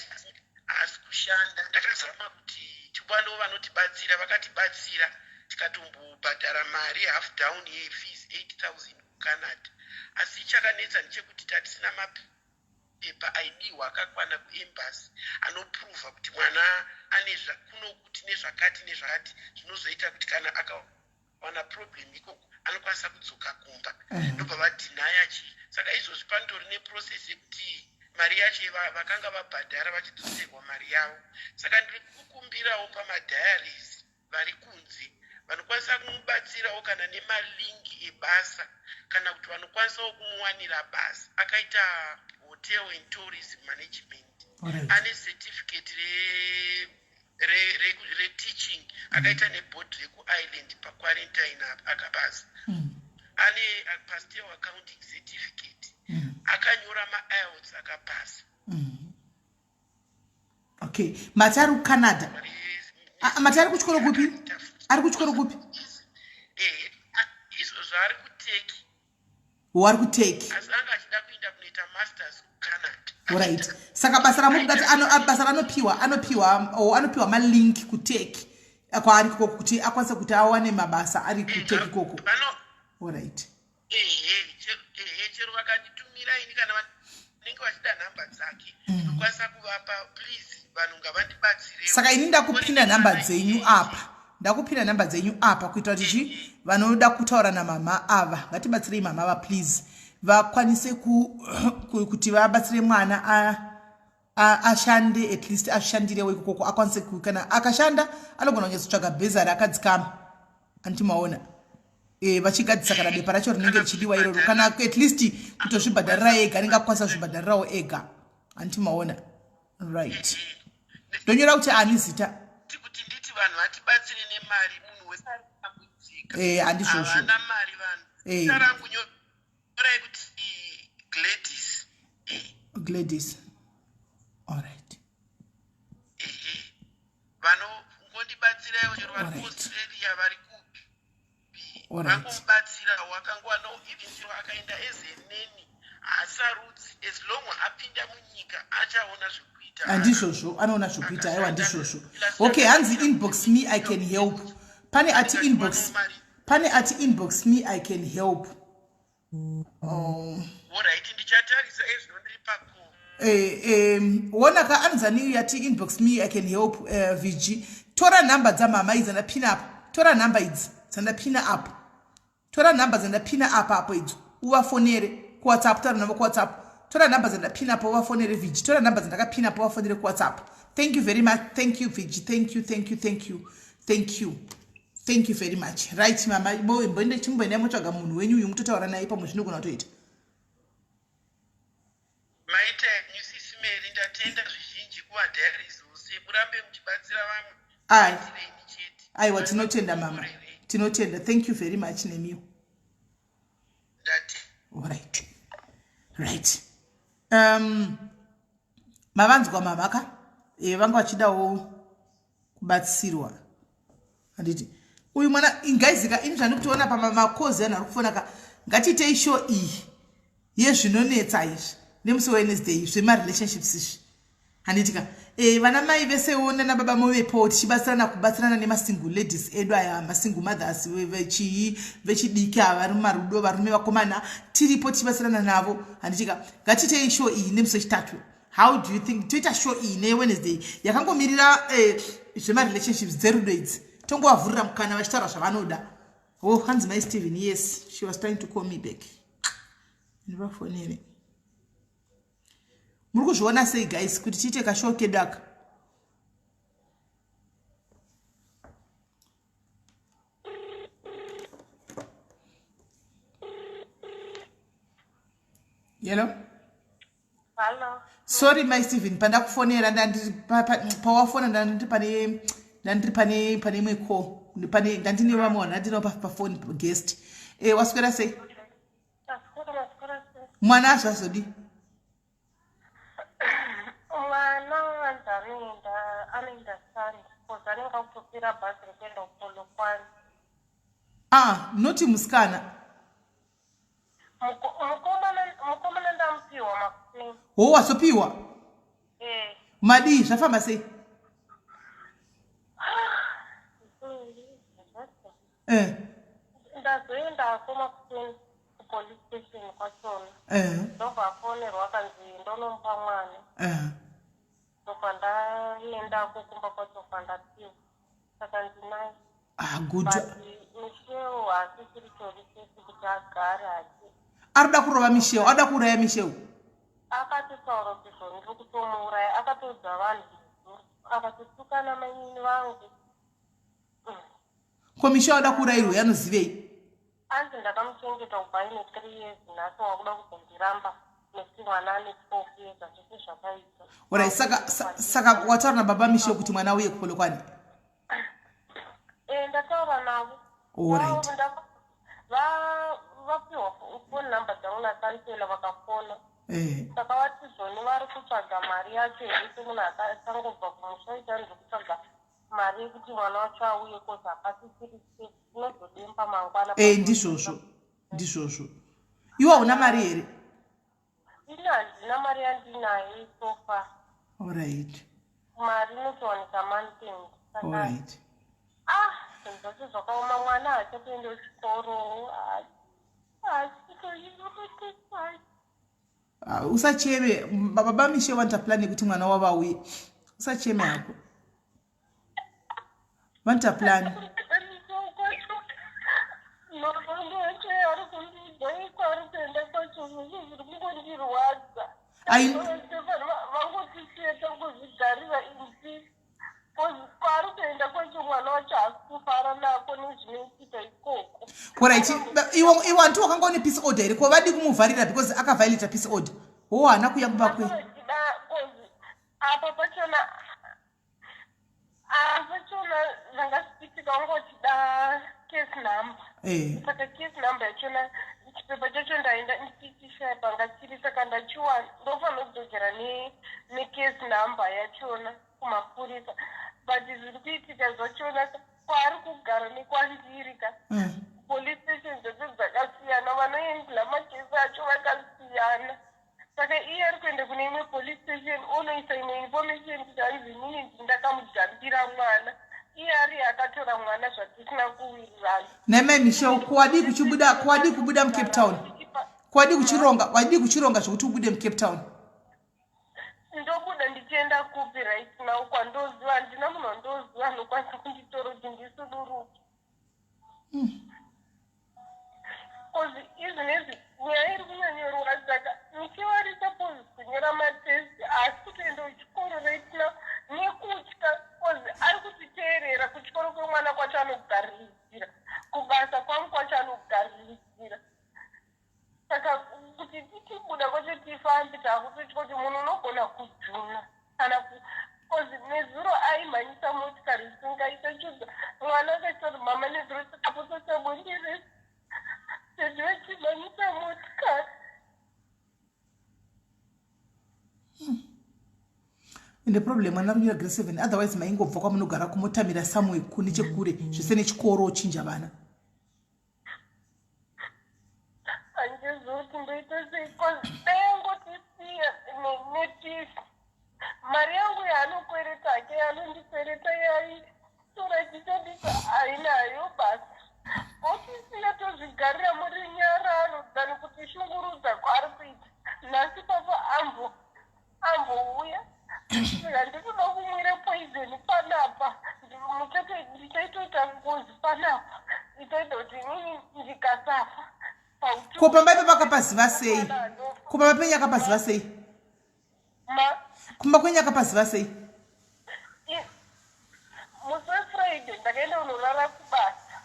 haasi kushanda. Ndakazama kuti tiwanewo vanotibatsira, vakatibatsira, tikatombobhadhara mari half down yefees 8000 kuCanada. Asi chakanetsa ndechekuti tatisina mapepa aidiwa akakwana kuembassy anoprova kuti mwana ane kunokuti nezvakati nezvakati, zvinozoita kuti kana akawana problem ikoko anokwanisa kudzoka kumba. Ndobva vadhinaya chii. Saka izvozvi panotori neprocess yekuti mari yacho vakanga vabhadhara vachidzoserwa mari yavo. Saka ndiri kukumbirawo pamadiaries vari kunze vanokwanisa kumubatsirawo kana nemalingi ebasa. kana kuti vanokwanisawo kumuwanira basa. Akaita hotel and tourism management, ane certificate reteaching, akaita neboard rekuIreland paquarantine akapasa. Ane pastel accounting certificate. Akanyora maIELTS akapasa. Okay, mati ari kuCanada. Ah, mati ari kuchikoro kupi? Ari kuchikoro kupi? Izvozvo ari kuTurkey. Wo, ari kuTurkey. Asi anga achida kuenda kunoita masters kuCanada. Alright, saka basa ramuri kuda kuti basa ranopiwa, anopiwa o anopiwa malink kuTurkey kwaari ikoko kuti akwanise kuti awane mabasa ari kuTurkey ikoko. Alright. Ehe, chero vakanditumira ini, kana vanenge vachida nhamba dzake, ndinokwanisa kuvapa. Please, vanhu ngavandibatsire. Saka ini ndakupinda nhamba dzenyu apa, ndakupinda nhamba dzenyu apa kuitira kuti chi vanoda kutaura namama ava, ngatibatsirei mama ava please, vakwanise kuti vabatsire mwana ashande, at least ashandirewo ikokoko, akwanise kana akashanda anogona kunyatsotsvaga bhezari akadzikama, anti maona? Vachigadzisa kana bepa racho rinenge richidiwa iroro, kana at least kutozvibhadharira ega, anenge akukwanisa kuzvibhadharirawo ega, anti maona? Right, ndonyora kuti ani zita? Kuti nditi vanhu vatibatsire nemari, munhu wese ari kutambudzika. Handizvozvo. Havana mari vanhu. Zita rangu nyorai kuti Gladys. Gladys, alright. Ehe, vanongondibatsiraiwo chero vari kuAustralia, vari kupi, vangomubatsira. Wakangowanawo, even chero akaenda as a nanny, haasarudzi, as long apinda munyika achaona zvekuita. Handizvozvo, anoona zvokuita. Aiwa, ndizvozvo. Okay, hanzi inbox me, I can help. Pane ati inbox, pane ati inbox me, I can help. Oh. Alright, ndichatarisa ezvino, ndiri pako. Wona ka, anzani yati inbox me, I can help. VG, tora nhamba dzamama idzi dzandapina apa, tora nhamba idzi dzandapina apa, tora nhamba dzandapina apa apo idzo, uvafonere kuWhatsApp, taura navo kuWhatsApp. Tora nhamba dzandapina apo, uvafonere. VG, tora nhamba dzandakapina apo, uvafonere kuWhatsApp. Thank you very much. Thank you, VG. Thank you, thank you, thank you, thank you, thank you very much. Right, mama, mboende, chimboendai motsvaga munhu wenyu uyu, mutotaura naye, pamwe zvinogona kutoita. Maita henyu, Sisi Mary. Ndatenda zvizhinji kuvadiaries ose, murambe muchibatsira vamwe. Ai. Batsireni chete. Aiwa, tinotenda mama, tinotenda. Thank you very much nemiwo. Ndati. Right, mavanzwa mama ka? Vanga vachidawo kubatsirwa, handiti? Uyu mwana ingaizika ini zvandiri kutoona pamakozi, anhu ari kufona ka. Ngatiitei show iyi yezvinonetsa izvi nemusi weWednesday, zvemarelationships izvi, handiti ka? Vana mai vesewo nana baba muvepo, tichibatsirana, kubatsirana nemasingle ladies edu aya, masingle mothers, vechii, vechidiki ava vari mumarudo, varume, vakomana, tiripo tichibatsirana navo, handiti ka? Ngatiitei show iyi nemusi wechitatu. How do you think? Toita show iyi neWednesday yakangomirira zvemarelationships dzerudo idzi, tongovavhurira mukana vachitaura zvavanoda. Oh, hanzi mai Steven. Yes, she was trying to call me back. Ndivafonere. Muri kuzviona sei guys, kuti tiite kashow kedu aka? Hello? Hello. Sorry mai Steven, pandakufonera pawafona ndandiri pane imwe call, pane ndandine vamwe vanhu ndandinawo pafoni, guest. Waswera sei? Maswera, maswera sei? Mwana azvazodi? Mwana wanzi anoenda Sunday because anenge akutokwira bhazi rekuenda kuPolokwane. Ah, noti musikana? Mukomana ndamupiwa makuseni. Ho, wazopiwa? Eh. Madii, zvafamba sei? Ndazoendako makuseni kupolice station kwachona. Ndobva afonerwa akanzi ndonomupa mwana. Ndobva ndaendako kumba kwacho, bva ndapiwa, saka ndinaye. Ah, good. But Michelle haasisiri tori safe kuti agare hake. Ari kuda kurova Michelle, ada kuuraya Michelle. Akatotaura kuti zvo ndiri kutomuuraya, akatoudza vanhu zuro, akatotukana mainini vangu. Ko Michelle ada kuurayirwei? Anozivei? Anzi ndakamuchengeta kubva aine 3 years nhasi wakuda kuzondiramba nekuti mwana ane 12 years hazvisi zvakaita. Orit saka saka wataura nababa Michelle kuti mwana auye kuPolokwane? Eh, ndataura navo. Orit. Vapiwa phone number dzangu nakansela vakafona. Saka vati zvoni vari kutsvaga mari yacho here semunhu akangobva kumusha ita ndiri kutsvaga mari yekuti mwana wacho auye kozi hapasisiri safe tinozodemba mangwana. Eh, ndizvozvo ndizvozvo. Iwe hauna mari here? Ini handina mari yandinayo so far. Alright. Mari inotowanika month end. Alright. Ah, zvinhu zvacho zvakaoma mwana haachatoende kuchikoro. Ah, usacheme baba Mishe vanoita plan yekuti mwana wavo auye. Usacheme hako. Vanoita plan. Kwaari kuenda kwacho mwana wacho haasi kufara nako nezvinoitika ikoko. Korait iwe iwe hanti wakanga une peace order here? Ko vadii kumuvharira because akaviolata peace order? Ho haana kuuya kumba kwe. Apa pachona apa pachona zvanga zvichiitika wanga uchida case number. Saka case number yachona chipepa chacho ndaenda ndichichishaya panga chiri saka ndachiwana ndofanira kudzokera necase number yachona kumapurisa but zviri kuitika zvachona kwaari kugara nekwandiri ka police station dzacho dzakasiyana vanoendla makesi acho vakasiyana. Saka iye ari kuenda kune imwe police station onoisa imwe information kuti hanzi inini ndini ndakamujambira mwana iye ariye akatora mwana zvatisina kuwirirana. Nhai mai Michelle ko wadii kuchibuda ko wadii kubuda muCape Town? Ko wadii kuchironga wadii kuchironga zvekuti ubude muCape Town? Ndobuda ndichienda kupi right now kwandoziva handina munhu wandoziva anokwanisa kunditora kuti ndisuduruke. Cause izvinezvi nyaya iri kunyanyorwadza ka Michelle ari suppose kunyora matest haasi kutoenda kuchikoro right now nekutya cause ari kutiteerera kuchikoro kwemwana kwacho anogariridzira kubasa kwangu kwacho anogariridzira saka kuti tichibuda kwacho tifambe takutotya kuti munhu unogona kujuna kana cause nezuro aimhanyisa motikari isingaita chudza mwana akaita kuti mama nezuro chakaposa chabondiresa sezvo vachimhanyisa motikari. Ende problem mwana ari kunyora grade 7 otherwise maingobva kwamunogara kumotamira somewhere kune chekure zvese nechikoro ochinja vana. Handizivi kuti ndoita sei cause dai angotisiya nepeace mari yangu yaanokwereta hake yaanondikwereta yaitora achishandisa hainayo basa otisiya tozvigarira murinyararo than kutishungurudza kwaari kuita nhasi papa ambo ambouya handikuda kumwira poison panapa ndichaitoita ngozi panapa itoita kuti inini ndikasafa. Ko pamba ipapo akapaziva sei? Ko pamba penyu akapaziva sei? Kumba kwenyu akapaziva sei? Musi weFriday ndakaenda kunorara kubasa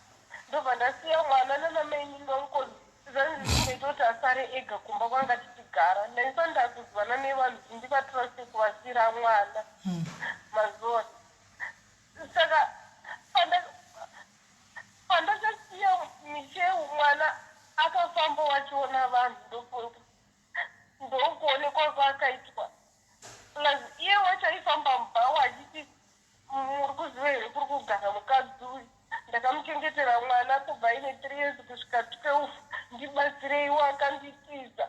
ndobva ndasiya mwana nanamainini vangu cause zvanzi zvingaita kuti asare ega kumba kwanga tichigara. Ndaiswa ndakuzivana nevanhu kuti ndivatraste kuvasiira mwana mazuva. Saka pandakasiya Michelle mwana akafamba wachiona vanhu ndofunga ndokuonekwa kwaakaitwa plus iye wacho aifamba mubhawa achiti muri kuziva here kuri kugara mukadzi uyu ndakamuchengetera mwana kubva aine 3 years kusvika 12 ndibatsireiwo akanditiza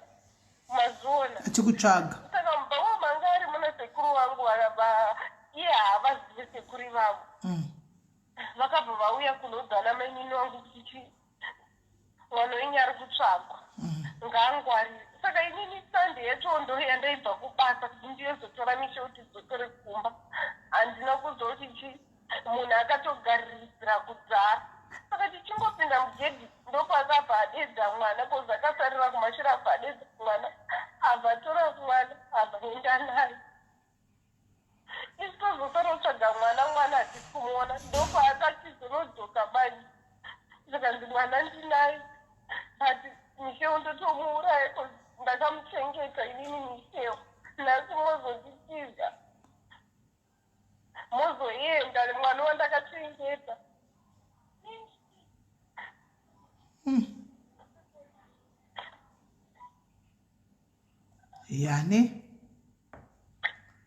mazviona achikutsvaga. Saka mubhawa manga ari muna sekuru vangu iye haavazive sekuru ivavo vakabva vauya kunoudza ana mainini vangu kuti chi mwana wenyu ari kutsvagwa ngaangwarire. Saka inini Sunday yacho ndo yandaibva kubasa kuti ndiyozotora misha kuti dzokere kumba handina kuzoti chi munhu akatogariridzira kudhara. Saka tichingopinda mugedhi ndopaakabva adedza mwana kozi akasarira kumashure abva adedza mwana abva atora mwana abva enda naye. Isu tozosara kutsvaga mwana mwana hatisi kumuona ndopaakachizonodzoka manje zvikanzi mwana ndinaye. But Michelle ndotomuuraya cause ndakamuchengeta inini Michelle. Nhasi mozonditiza. Mozoenda mwana wandakachengeta. Yani?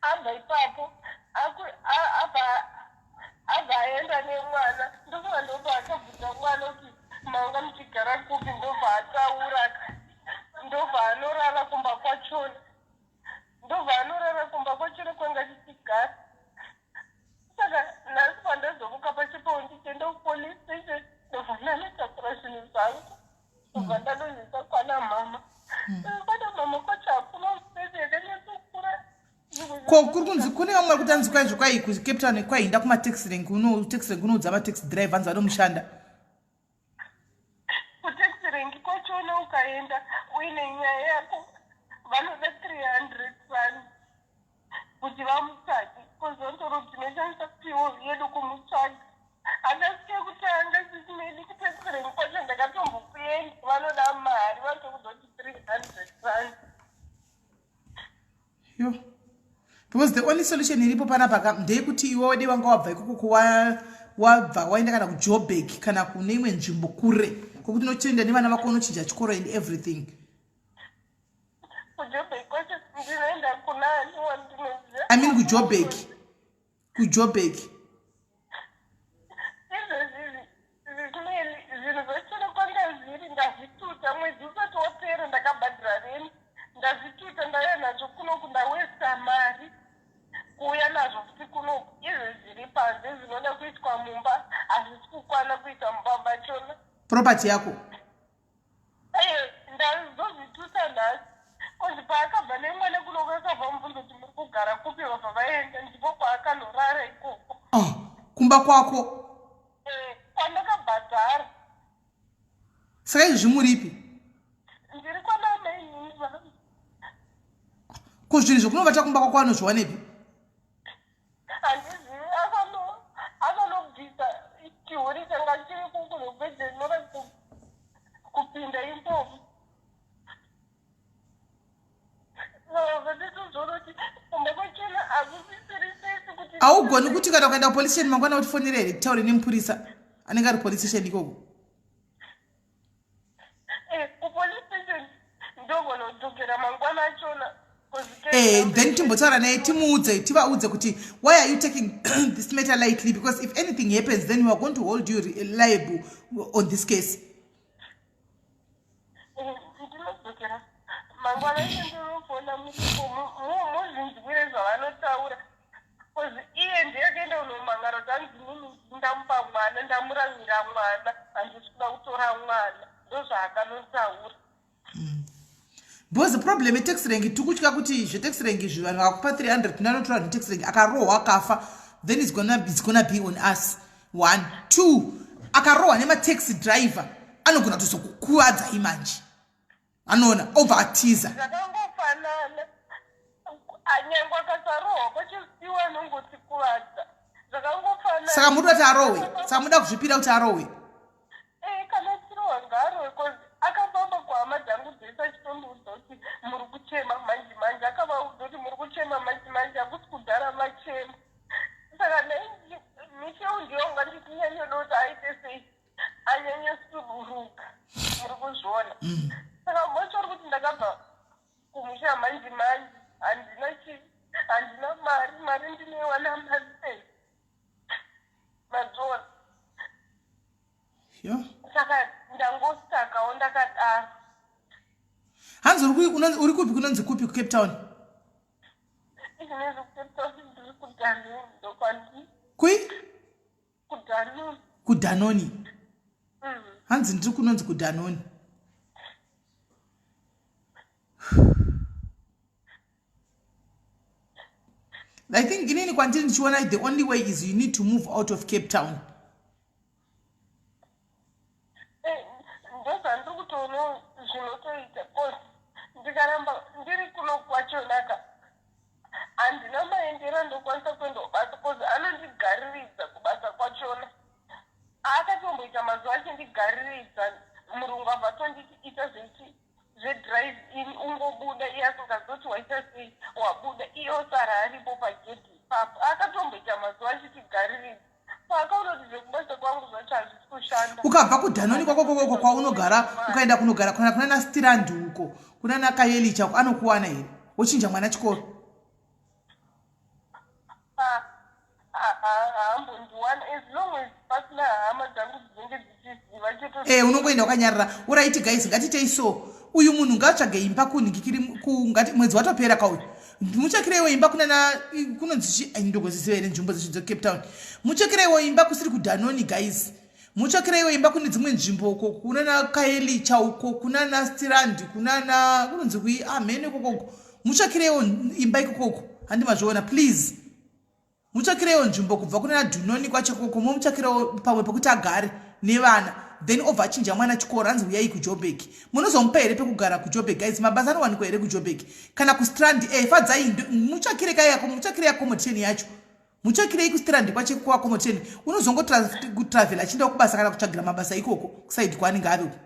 Abva ipapo abva aenda nemwana ndobva ndobva akabvunza mwana kuti manga muchigara kupi ndobva ataura ndobva anorara kumba kwachona ndobva anorara kumba kwachona kwanga chichigara saka nhasi pandazomuka pachipo ndichienda kupolice station ndobva ndanotakura zvinhu zvangu ndobva ndanozvisa kwana mama kwana mama kwacho hakuna space yakanyatsokura. Ko kuri kunzi kune vamwe vari kuti anzi kwaizvo kwai kuCape Town kwaiinda kumataxi rank uno taxi rank unoudza mataxi driver anzi vanomushanda. Kutaxi rank kwachona ukaenda uine nyaya yako vanoda 300 rand kuti vamutsvage kozondoro tinoshandisa piwo yedu kumutsvaga. Handasike kutanga sisimeli kutaxi rank kwacho ndakatombokuenda vanoda mari vanotokuzoti 300 rand. Yo. Because the only solution iripo panapa ka ndeyekuti iwe wede wanga wabva ikoko wabva waenda kana kuJoburg kana kune imwe nzvimbo kure kwekuti unochienda nevana vako unochinja chikoro and everything. KuJoburg kwacho ndinoenda kunani wandinoziva? I mean kuJoburg. KuJoburg. Izvezvi zvisimeli zvinhu zvachona kwanga zviri ndazvituta mwedzi usati wapera ndakabhadhira rent ndazvituta ndauya nazvo kunoku ndawesta mari kuuya nazvo futi kunoku izvi zviri panze zvinoda kuitwa mumba hazvisi kukwana kuita mumba machona. Property yako? Ndazozvituta nhasi kozi paakabva nemwana kunoku akabva mubvunza kuti muri kugara kupi vabva vaenda ndipo kwaakanorara ikoko. Oh, kumba kwako? Kwandakabhadhara. Saka izvi zvimuripi? Ndiri kwanamainini vangu. Ko zvinhu zvekunovata kumba kwako anozviwanepi? Handizivi, akanobvisa chihuri changa chiri kukunobvejenura kupinda imomo. Haugoni kuti kana ukaenda kupolice station mangwana utifonere here titaure nemupurisa anenge ari police station ikoko? Kupolice station ndogona kudzokera mangwana achona. Then timbotaura naye timuudze tivaudze kuti why are you taking this matter lightly, because if anything happens then we are going to hold you liable on this case. Ndinodzokera mangwana icho ndinofona muzvinzwire zvavanotaura bcause iye ndiye akaenda kunomangara kuti hanzi nini ndamupa mwana ndamuramira mwana handisi kuda kutora mwana ndozvaakanotaura. Because problem yetaxi rank tiri kutya kuti zvetaxi rank izvi vanhu vakakupa 300 ndanotora netaxi rank akarohwa akafa then it's gonna be on us. 1 2 akarohwa nemataxi driver anogona kutozokukuvadza imanje anoona obva atiza. Zvakangofanana nyangwe akasarohwa kwachisiwa anongotikuvadza zvakangofanana. Saka muda kuti arohwe? Saka muda kuzvipira kuti arohwe? Kana achirohwa ngaarohwe cause akafamba kuhama dzangu dzese achitondiudza kuti muri kuchema manje manje akavaudza kuti muri kuchema manje manje hakusi kudhara machema. Saka dai Michelle ndiyo ungandichinyanyoda kuti aite sei anyanye suduruka muri kuzviona. Saka mocho uri kuti ndakabva kumusha manje manje handina chi handina mari mari ndinoiwana masei mazviona. Saka ndangosakawo ndakadaro. Hanzi uri kupi kunonzi kupi kuCape Town? Izvinezvi kuCape Town ndiri kuDanoni ndokwandi. Kui? KuDanoni. KuDanoni. Hanzi ndiri kunonzi kuDanoni. I think inini kwandiri ndichiona the only way is you need to move out of Cape Town. Ndozvandiri kutoona zvinotoita cause ndikaramba ndiri kuno kwachonaka handina maendero andokwanisa kuenda kubasa cause anondigariridza kubasa kwachona. Akatomboita mazuva achindigariridza murungu abva atonditi ndikazoti waita sei wabuda iye osara aripo pagedhi ipapo akatomboita mazuva achitigaririra paakaona kuti zvekubasa kwangu zvacho hazvisi kushanda ukabva kudhanoni kwako kokoko kwaunogara ukaenda kunogara kuna kunana stirandi uko kunana kayelicha uko anokuwana here wochinja mwana chikoro Eh, unongoenda wakanyarara uraiti guys ngatitei so uyu munhu ngaatsvage imba kunhingikiri ngati mwedzi watopera kauyu mutsvakireiwo imba kunana kunonzi ndogoziziva here nzvimbo dzecho dzecape town mutsvakireiwo imba kusiri kudanoni guys mutsvakireiwo imba kune dzimwe nzvimbo uko kunana kaelicha uko kunana stirandi kunana kunonzi kui amhene ah, ikokoko mutsvakireiwo imba ikokoko handi mazviona please mutsvakireiwo nzvimbo kubva kunana dhunoni kwacho koko momutsvakirewo pamwe pekuti agare nevana then obva achinja mwana chikoro hanzi uyai kujobek munozomupa here pekugara kujobek guys mabasa anowanikwa here kujobek kana kustrand e eh, fadzai mutsvakire kai mutsvakire accommodation yacho mutsvakirei kustrand kwacho kuaccommodation unozongotravela achienda kubasa kana kutsvagira mabasa ikoko kusaidi kwaanenge ari uko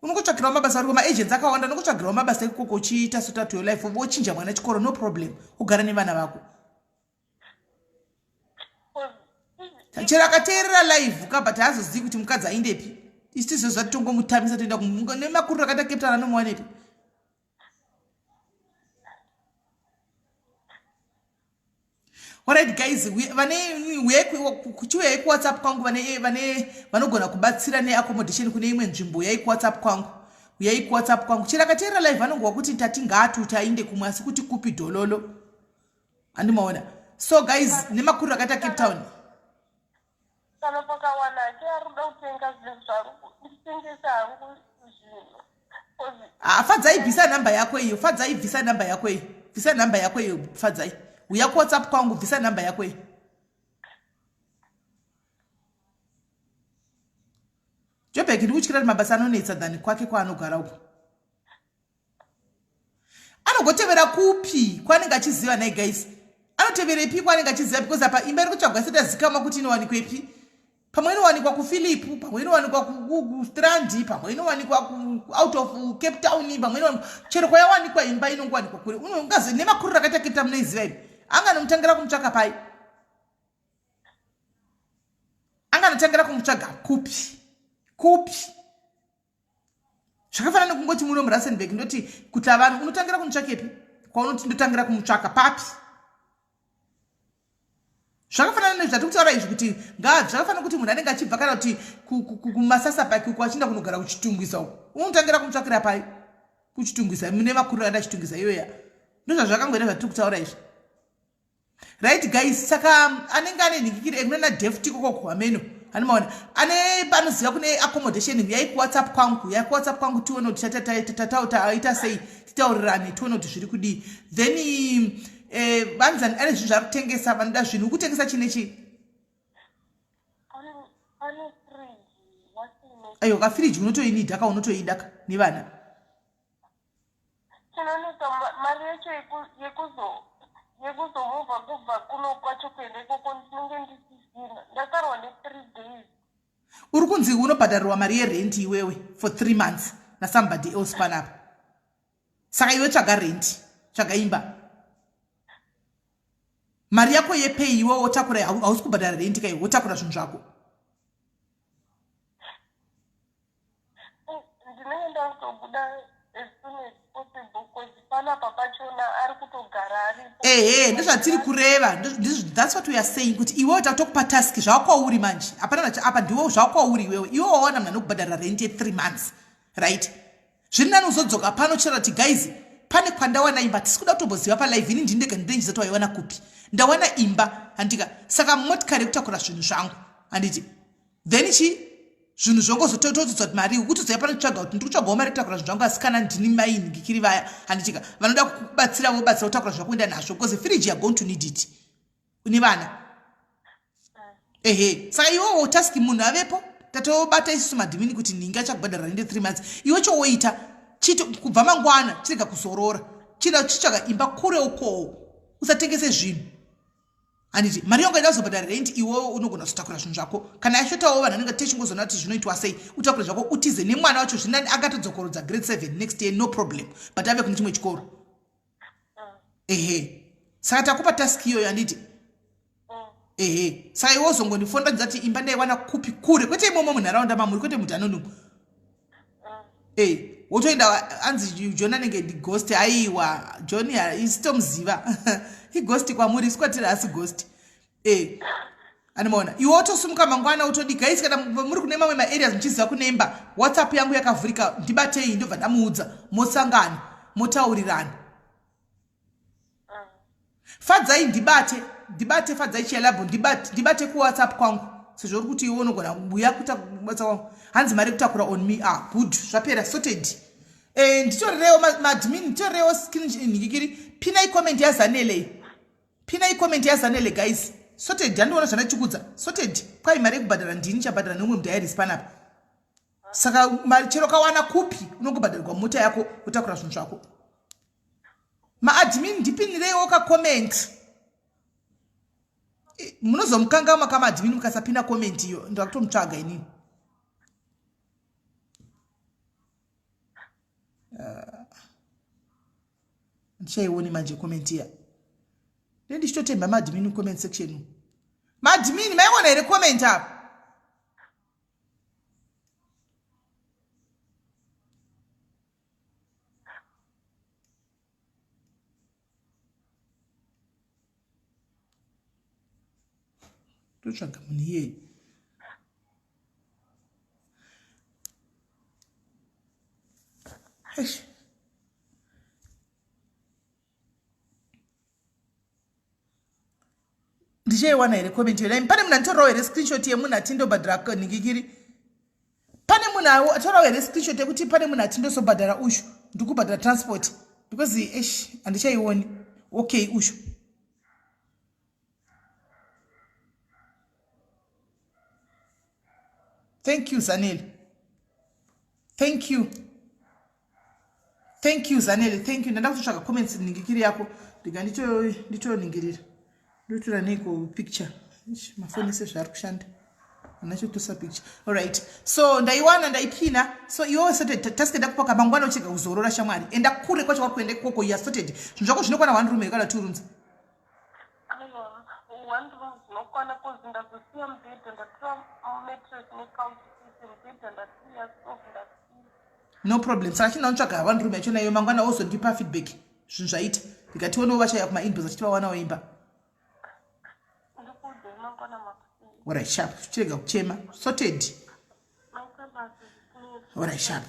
unongotsvagirawo mabasa ariko maagents akawanda unongotsvagirawo mabasa ikoko uchiita sort your life wochinja mwana chikoro no problem ugara nevana vako chero akateerera live ka but haazozivi kuti mukadzi aindepi isu tizvo zvatitongomutamisa toenda nemakuriro akaita captain anomuwanepi Alright guys, vane chiuyai kuWhatsApp kwangu vane vane vanogona kubatsira neaccommodation kune imwe nzvimbo uyai kuWhatsApp kwangu. Uyai kuWhatsApp kwangu. Chero akateerera live anongwa kuti tati ngaatuti ainde kumwe asi kuti kupi dhololo. Andimaona. So guys, nemakuriro akaita Cape Town. Kana pakawana hake ari kuda kutenga zvinhu zvangu nditengese hangu zvinhu. Ah, Fadzai bvisa nhamba yako iyo. Fadzai bvisa nhamba yako iyo. Bvisa nhamba yako iyo Fadzai. Uya kuWhatsApp kwangu bvisa nhamba yako iyo. Jobek ndikutyira kuti mabasa anonetsa than kwake kwaanogara uko. anogotevera kupi kwaanenge achiziva nhai guys anoteverepi kwaanenge achiziva because apa imba iri kutsvagwa isati yazikamwa kuti inowanikwepi pamwe inowanikwa kuphilip pamwe inowanikwa kustrandi pamwe inowanikwa out of cape town pamwe inowanikwa chero kwayawanikwa imba inongowanikwa kure ungazi nemakuriro akaita cape town munoiziva imi anganomutangira kumutsvaka pai anganotangira kumutsvaga kupi kupi zvakafanana nekungoti muno murustenburg ndoti kutlavano unotangira kumutsvakepi kwaunoti ndotangira kumutsvaka papi zvakafanana nezvatiri kutaura izvi kuti nga zvakafanana kuti munhu anenge achibva kana kuti kumasasa paki uko achienda kunogara kuchitungwisa uko unotangira kumutsvakira pai kuchitungwisa mune vakuru vakaenda chitungwisa iyoya ndozvazvakangoita zvatiri kutaura izvi right guys saka um, anenge ane nhikikiri ekunana deft ikoko hameno animaona ane panoziva kune accommodation huyai kuwhatsapp kwangu huyai kuwhatsapp kwangu tione kuti tataita sei titaurirane tione kuti zviri kudii then eh, vanzi ane zvinhu zvari kutengesa vanoda zvinhu ukutengesa chine chii aiwa kafiriji unotoinida ka unotoida ka nevana Chinonetsa mari yacho yekuzomuvha kubva kuno kwacho kuenda ikoko ndinenge ndisisina. Ndasarwa nethree days. Uri kunzi unobhadharirwa mari yerent iwewe for three months nasomebody else panapa. Saka iwe tsvaga rent, tsvaga imba. Mari yako yepay iwe wotakura, hausi kubhadhara rent ka iwe, wotakura zvinhu zvako. Ndinenge ndakutobuda as soon as possible cause panapa pachona ari kutogara aripo. Ehe, ndozvatiri kureva. That's what we are saying kuti iwewe tatokupa task zvakwauri manje. Hapana nacho apa ndiwe zvakwauri iwewe. Iwe wawana munhu anokubhadharira rent ye 3 months. Right? Zviri nani uzodzoka pano chero ti guys pane kwandawana imba tisi kuda kutomboziva pa live ini ndini ndega ndinenge ndati waiwana kupi. Ndawana imba handika saka motikari yekutakura zvinhu zvangu handiti then chi zvinhu zvongozototodzwa kuti mari kutozouya pano tsvaga kuti ndiri kutsvagawo mari kutakura zvinhu zvangu asi kana ndini mai nhingikiri vaya handitika vanoda kubatsira vobatsira kutakura zvakuenda nazvo because fridge youare going to need it une vana ehe saka iwewo task munhu avepo tatobata isusu madhimini kuti nhingi achakubhadhara rende three months iwe chowoita chito kubva mangwana chirega kuzorora chida chitsvaga imba kure ukowo usatengese zvinhu Handiti mari yonga ida kuzobhadhara rent, iwewo unogona kuzotakura zvinhu zvako. Kana yashotawo vanhu vanenge techingozoona kuti zvinoitwa sei, utakure zvako utize nemwana wacho. Zvinani akatodzokorodza grade 7 next year, no problem, but ave kune chimwe chikoro. Ehe, saka takupa task iyoyo, handiti? Ehe, saka iwe uzongondifonera ndizati imba ndaiwana kupi kure, kwete imomo munharaunda mamuri, kwete muDhanoni umu. E wotoenda anzi John anenge ndighost. Aiwa, John isitomuziva, ighost kwamuri, isikwatiri asi ghost. E animaona iwe wotosumuka mangwana wotodi. Guys, kana muri kune mamwe maareas muchiziva kunemba, WhatsApp yangu yakavhurika, ndibatei, ndobva ndamuudza, mosangana, motaurirana. Fadzai, ndibate, ndibate. Fadzai Chialabo, ndibate, ndibate kuWhatsApp kwangu, sezvo uri kuti iwe unogona kuuya kuita kubasa kwangu. Hanzi mari yekutakura on me. Ah, good, zvapera, sorted. Nditorerewo maadmin, nditorerewo screen nhikikiri. Pinai comment yaZanele, pinai comment yaZanele, guys. Sorted, handiona zvandachikudza. Sorted. Kwai mari yekubhadhara ndini chabhadhara neumwe mudiaries panapa. Saka mari chero kawana kupi, unongobhadharirwa mota yako, wotakura zvinhu zvako. Maadmin, ndipinireiwo kacomment. Munozomukangamwa kamaadmin mukasapina comment iyo. Ndakutomutsvaga inini. Ndichaioni manje comment iya. Ne ndichitotemba maadmin comment section. Maadmin, maiona here comment apa? Totsvaga munhu iyeye. Eish. Ndichaiwana here comment yonai? Pane munhu anditorawo here screenshot yemunhu atindobhadhara nhingikiri? Pane munhu atorawo here screenshot yekuti pane munhu atindosobhadhara ushu, ndikubhadhara transport? Because esh, handichaioni. Okay, ushu. Thank you, Zanele. Thank you, thank you, Zanele, thank you. Ndanda kutotsvaga comments nhingikiri yako, ndika nditoningirira, ndotora neiko picture. Mafoni ese zvaari kushanda, anachotosa picture. Alright, so ndaiwana, ndaipina. So iwewe sorted, task ndakupa kamangwana uchega kuzorora. Shamwari, enda kure kwacho wari kuenda ikoko. You are sorted. Zvinhu zvako zvinokwana one room here kana two rooms? Aiwa, one room dzinokwana, cause ndazosiya mubhedha, ndatora mattress necouch seat, mubhedha ndasiya, stove ndasiya. No problem. Saka chinoda kutsvaga one room yachona iyo, mangwana ozondipa feedback zvinhu zvaita, ndikationewo vachauya kumainbox achiti vawanawo imba. Ndikuudzei mangwana makuseni. Alright, sharp. Chirega kuchema, sorted. Maita basa. Alright, sharp.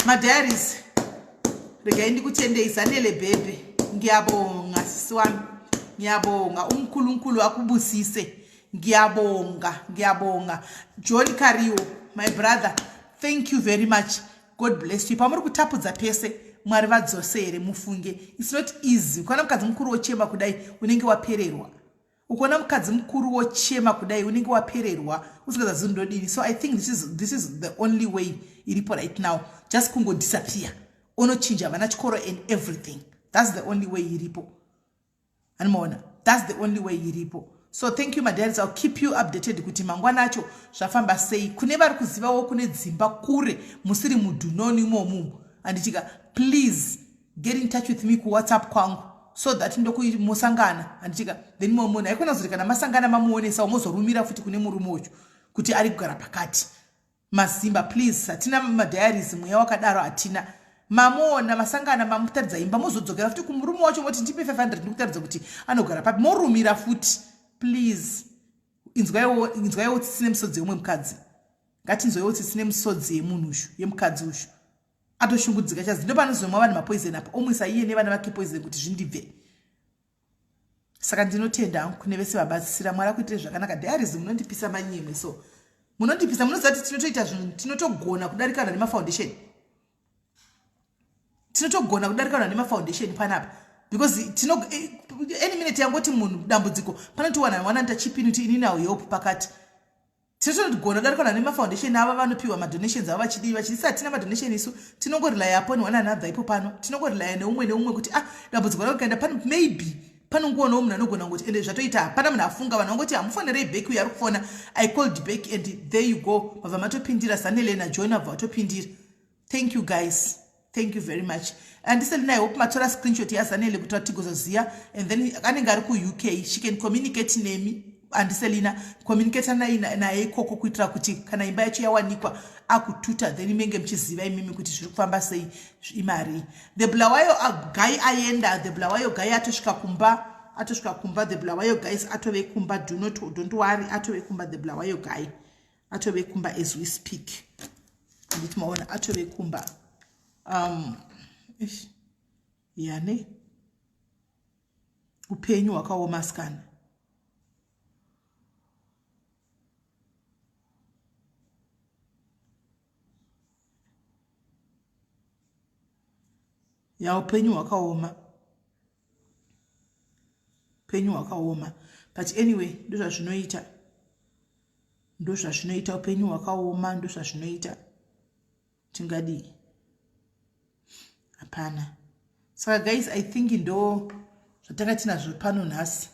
Madiaries, regai ndikutendei. Zanele bhebhe, ngiyabonga. Sisi wami, ngiyabonga, uMkhulunkulu akubusise. Ngiyabonga, ngiyabonga. John Kariwo, my brother, thank you very much, God bless you. Pamuri kutapudza pese, Mwari vadzose here mufunge. It's not easy. Ukaona mukadzi mukuru wochema kudai, unenge wapererwa. Ukaona mukadzi mukuru wochema kudai, unenge wapererwa, usingazazivi ndodini. So I think this is the only way iripo right now, just kungodisappear, unochinja vana chikoro and everything. That's the only way iripo, animaona? That's the only way iripo. So thank you, madiaries. I'll keep you updated kuti mangwana acho zvafamba sei. Kune vari kuzivawo kune dzimba kure, musiri muDunoni imomu, handichika, please get in touch with me kuWhatsApp kwangu so that ndokumusangana, handichika? Then mumwe munhu aikona kuzoti kana masangana mamuonesawo, mozorumira futi kune murume uchu kuti ari kugara pakati. Mazimba, please, hatina madiaries mweya wakadaro, hatina. Mamuona, masangana, mamutaridza imba, mozodzokera futi kumurume wacho, moti ndipe 500 ndikutaridza kuti anogara papi, morumira futi. Please, inzwaiwo, inzwaiwo tsitsi nemusodzi yeumwe mukadzi. Ngatinzwaiwo tsitsi nemusodzi yemunhu ushu, yemukadzi ushu atoshungudzika chazi. Ndo panozomwa vanhu mapoison apa, omwisa iye nevana vake poison kuti zvindibve. Saka ndinotenda hangu kune vese vabatsira. Mwari akuitire zvakanaka. Diaries, munondipisa manyemwe. So munondipisa, munoziva kuti tinotoita zvinhu, tinotogona kudarikana nemafoundation, tinotogona kudarikana nemafoundation panapa, because tino any minute yangoti munhu dambudziko panotiwana wana ndachipini kuti inini au help pakati. Tinotogona kudarikana nemafoundation ava vanopiwa madonations avo vachidii vachidii. Hatina madonation isu, tinongorelaya upon one another ipo pano, tinongorelaya neumwe neumwe kuti ah, dambudziko rako kaenda pano, maybe. Panongoonawo munhu anogona kungoti ende zvatoita hapana munhu afunga vanhu vangoti hamufonerei back uyo ari kufona. I called back and there you go. Mabva matopindira Zanele naJohn vabva vatopindira. Thank you guys. Thank you very much. And Selina, I hope matora screenshot yaZanele kuti tigozoziya and then anenge ari kuUK. She can communicate nemi. And Selina, communicate naye ikoko kuitira kuti kana imba yacho yawanikwa akututa then menge muchiziva imimi kuti zviri kufamba sei imari. The Bulawayo guy aenda, the Bulawayo guy atosvika kumba, atosvika kumba, the Bulawayo guys atove kumba, do not, don't worry, atove kumba the Bulawayo guy. Atove kumba as we speak. Anditi maona atove kumba. Ish. Yani. Upenyu hwakaoma asikana. Ya upenyu hwakaoma. Upenyu hwakaoma. But anyway, ndozvazvinoita. Ndozvazvinoita upenyu hwakaoma, ndozvazvinoita. Tingadii? Hapana. Saka guys, I think ndo zvatanga tinazvo pano nhasi.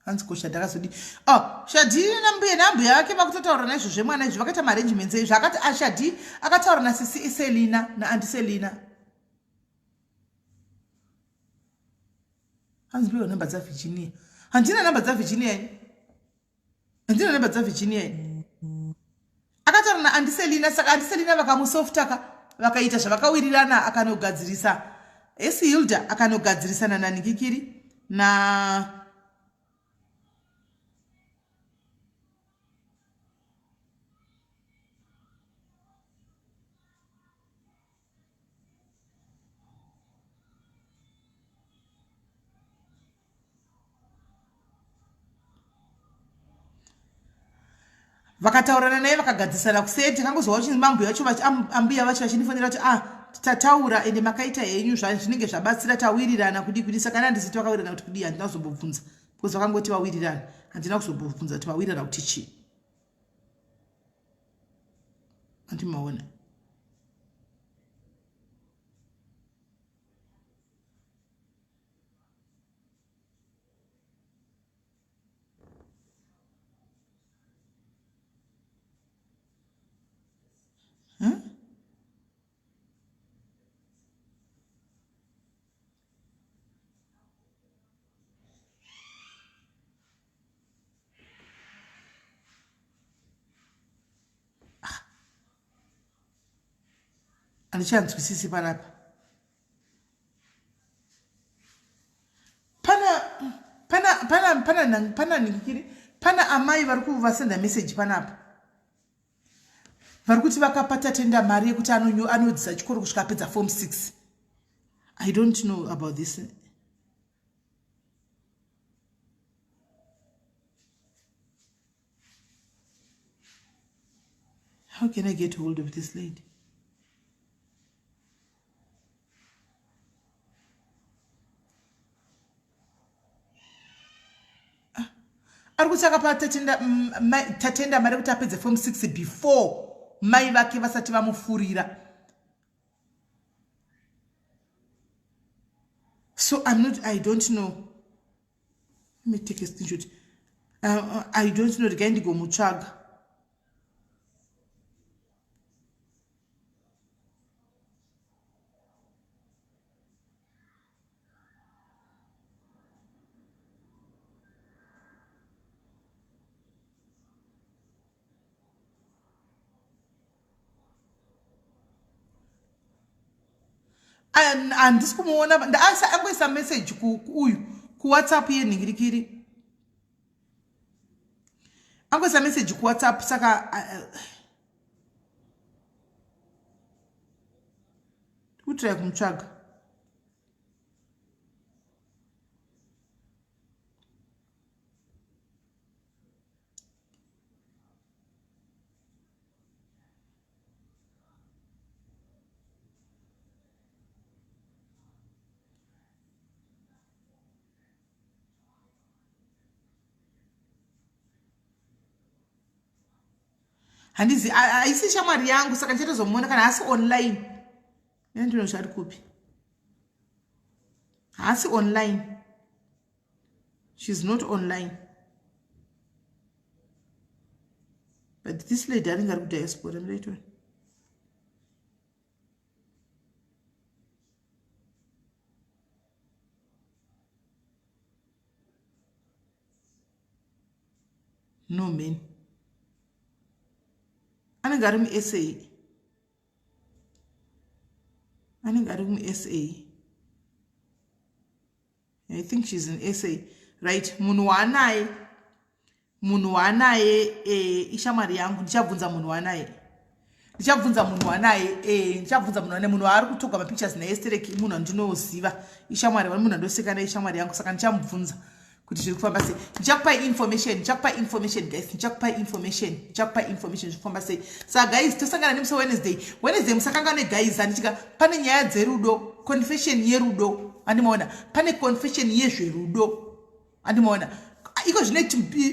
Hanzi ko Shadhi akazodii? Oh, Shadhi nambuya nambuya vake vakutotaura naizvo zvemwana izvi vakaita maarrangements izvi akati ah, Shadhi akataura nasisi Selina naanti Selina. Hanzi mbiwa namba dzaVirginia. Handina namba dzaVirginia ini. Handina namba dzaVirginia ini. Akataura naanti Selina saka anti Selina vakamusoftaka vakaita zvavakawirirana akanogadzirisa Esi Hilda akanogadzirisana naNikikiri na vakataurana naye vakagadzirisana kuseti. Takangozwa vachinzi mambuya vacho ambuya vacho vachindifonera kuti ah tataura ende makaita henyu zvinenge zvabatsira tawirirana kudii kudii. Saka handisi vakawirirana kuti kudii handina kuzombobvunza because vakangoti vawirirana handina kuzombobvunza kuti vawirirana kuti chii. Andimaona. Handichanzwisisi panapa. Pana pana pana pana pana nikiri pana amai vari kuvasenda message panapa. Vari kuti vakapa Tatenda mari yekuti anodzidza chikoro kusvika apedza form 6. I don't know about this. How can I get hold of this lady? Ari kuti akapa Tatenda mari yekuti apedze form 6 before mai vake vasati vamufurira. So I'm not, I don't know. Let me take a screenshot. I don't know, regai ndigomutsvaga. Handisi kumuona, ndaasa angoisa message kuuyu kuWhatsApp yenhingirikiri, angoisa message kuWhatsApp saka ndikutry kumutsvaga. Handizi haisi shamwari yangu saka ndichatozomuona kana asi online. Ndinoziva ari kupi. Haasi online. She's not online. But this lady anenge ari kudiaspora miraitoni. No man. Anenge ari muSA. Anenge ari muSA. I think she's in SA. Right, munhu waanaye. Munhu waanaye eh, ishamwari yangu. Ndichabvunza munhu waanaye. Ndichabvunza munhu waanaye eh, ndichabvunza munhu waanaye munhu waari kutoga mapictures naye stereki munhu andinoziva. Ishamwari, munhu andoseka naye ishamwari yangu saka ndichamubvunza kuti zviri kufamba sei. Ndichakupai information, ndichakupai information guys, ndichakupai information, ndichakupai information zviri kufamba sei. Saka guys, tosangana nemusi Wednesday. Wednesday musakanganwe guys, handitika pane nyaya dzerudo, confession yerudo. Andimaona pane confession yezverudo. Andimaona iko zvine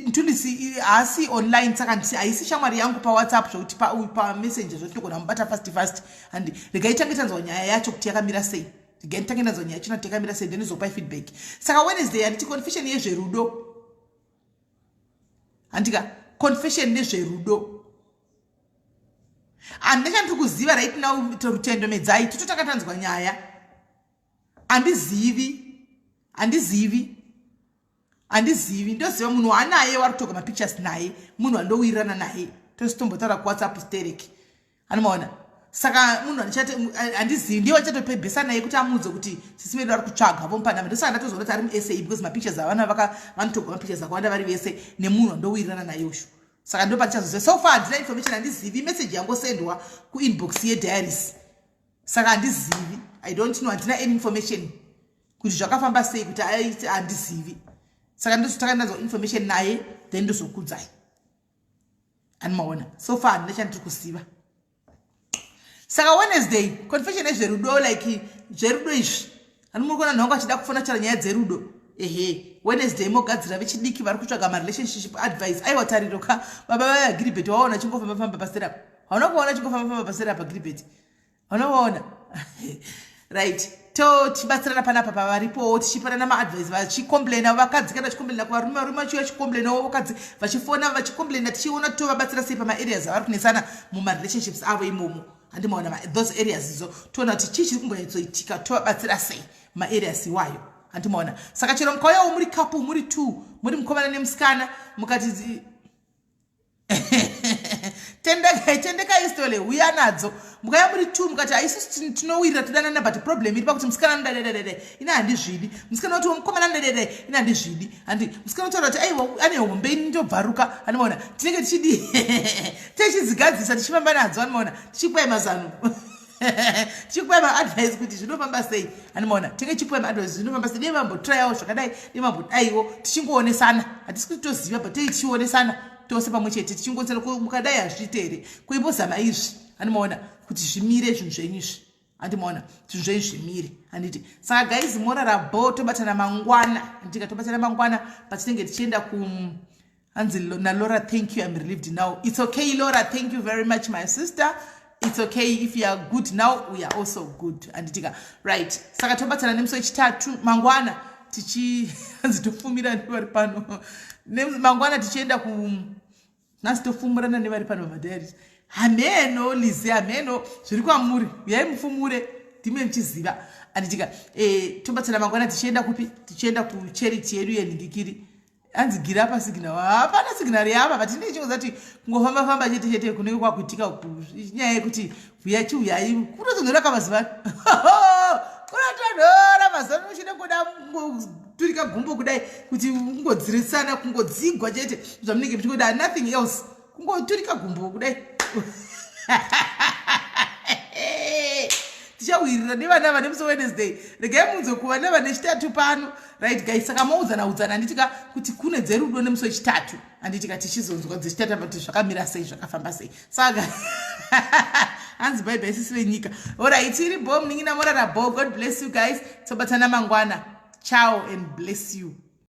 Mthulisi haasi online saka haisi shamwari yangu paWhatsApp zvokuti pamessenger zvokuti togona mubata fast fast. Handi regai tange tanzwa nyaya yacho kuti yakamira sei. Regai nditange ndanzwa nyaya yacho yakamira sei then ndizokupai feedback. Saka Wednesday handiti confession yezverudo. Handika confession nezverudo. Handina chandiri kuziva right now Rutendo Medzai tototanga tanzwa nyaya. Handizivi. Handizivi. Handizivi. Ndoziva munhu waanaye wari kutoga mapictures naye, munhu wandowirirana naye. Tositombotaura kuWhatsApp stereki. Anomaona. Saka munhu andichati handizivi ndiye wachatopebhesa naye kuti amuudze kuti sisi vedu vari kutsvaga vomupa namba. Ndosaka ndatozoona kuti ari muSA because mapictures avana vaka vanotogwa mapictures akawanda vari vese nemunhu wandowirirana naye ushu. Saka ndo pandichazoziva. So far handina information, handizivi message yangosendwa kuinbox yediaries. Saka handizivi. I don't know, handina any information kuti zvakafamba sei kuti aite handizivi. Saka ndozotanga ndanzwa information naye then ndozokudzai. Animaona. So far handina chandiri kuziva. Saka Wednesday confession yezverudo like zverudo izvi. Ani muri kuona nhangu achida kufona chara nyaya dzerudo. Ehe, Wednesday mogadzira vechidiki vari kutsvaga ma relationship advice. Aiwa tariro ka baba vaya Gilbert waona chingofamba famba pasera apa. Hauna kuona chingofamba famba pasera apa Gilbert. Hauna kuona. Right. Tochibatsirana panapa pavaripowo tichipanana maadvice vachicomplaina vakadzi kana vachicomplaina kuvarume varume vachiuya vachicomplainawo vakadzi vachifona vachicomplaina tichiona tovabatsira sei pamaareas avari kunetsana mumarelationships avo imomo. Handimaona those areas idzo toona kuti chii chiri kumbonyatsoitika tovabatsira sei maareas iwayo. Handimaona. Saka chero mukauyawo muri couple muri two muri mukomana nemusikana mukati Tendeka istole huya nadzo mukaya muri two mukati haisusu tinowirira todanana but problem iri pakuti musikana anodadadadai ini handizvidi musikana kuti mukomana anodadadai ini handizvidi handi musikana otaura kuti aiwa ane hombe ini ndobvaruka anomaona tinenge tichidi tichidzigadzisa tichifamba nadzo anomaona tichikwai mazano tichikupai maadvice kuti zvinofamba sei anomaona tinge tichikupai maadvice zvinofamba sei dei vambotrayawo zvakadai dei vambodaiwo tichingoonesana hatisi kuti toziva but tei tichionesana tose pamwe chete tichingonesana mukadai hazviite here kuimbozama izvi anomaona kuti zvimire zvinhu zvenyu izvi andimaona zvinhu zvenyu zvimire handiti saka guys morara bo tobatana mangwana handitika tobatana mangwana patinenge tichienda ku hanzi nalora thank you, I'm relieved now. It's okay Laura, thank you very much my sister. It's okay if you are good now, we are also good. Anditika right. Saka tobatana nemusi wechitatu mangwana tichi hanzi tofumira nevari pano mangwana tichienda ku nhasi tofumurana nevari pano pamadiaries. Hameno Lize, hameno zviri kwamuri, uyai mufumure ndime muchiziva. Anditika tobatana mangwana tichienda kupi? Tichienda kucharity yedu yenhingikiri. Hanzi gira pa signal. Hapana signal yava but ndine chingoza kuti kungofamba famba chete chete kunenge kwakuitika nyaya yekuti huya chiuyai kunotonhora ka mazuva ano. Kunotonhora mazuva ano uchida kuda kungoturika gumbo kudai kuti kungodzirisana kungodzigwa chete zvamunenge muchingoda nothing else kungoturika gumbo kudai. Tichawirira nevana vane musi Wednesday. Regai munzwe kuva nevane chitatu pano. Right guys, saka moudzana udzana handitika kuti kune dzerudo nemusi wechitatu. Handitika tichizonzwa dzechitatu apa kuti zvakamira sei zvakafamba sei. Saka hanzi bye bye sisi venyika. Alright, iri bo munin'ina morara bo. God bless you guys. Tobatana mangwana. Ciao and bless you.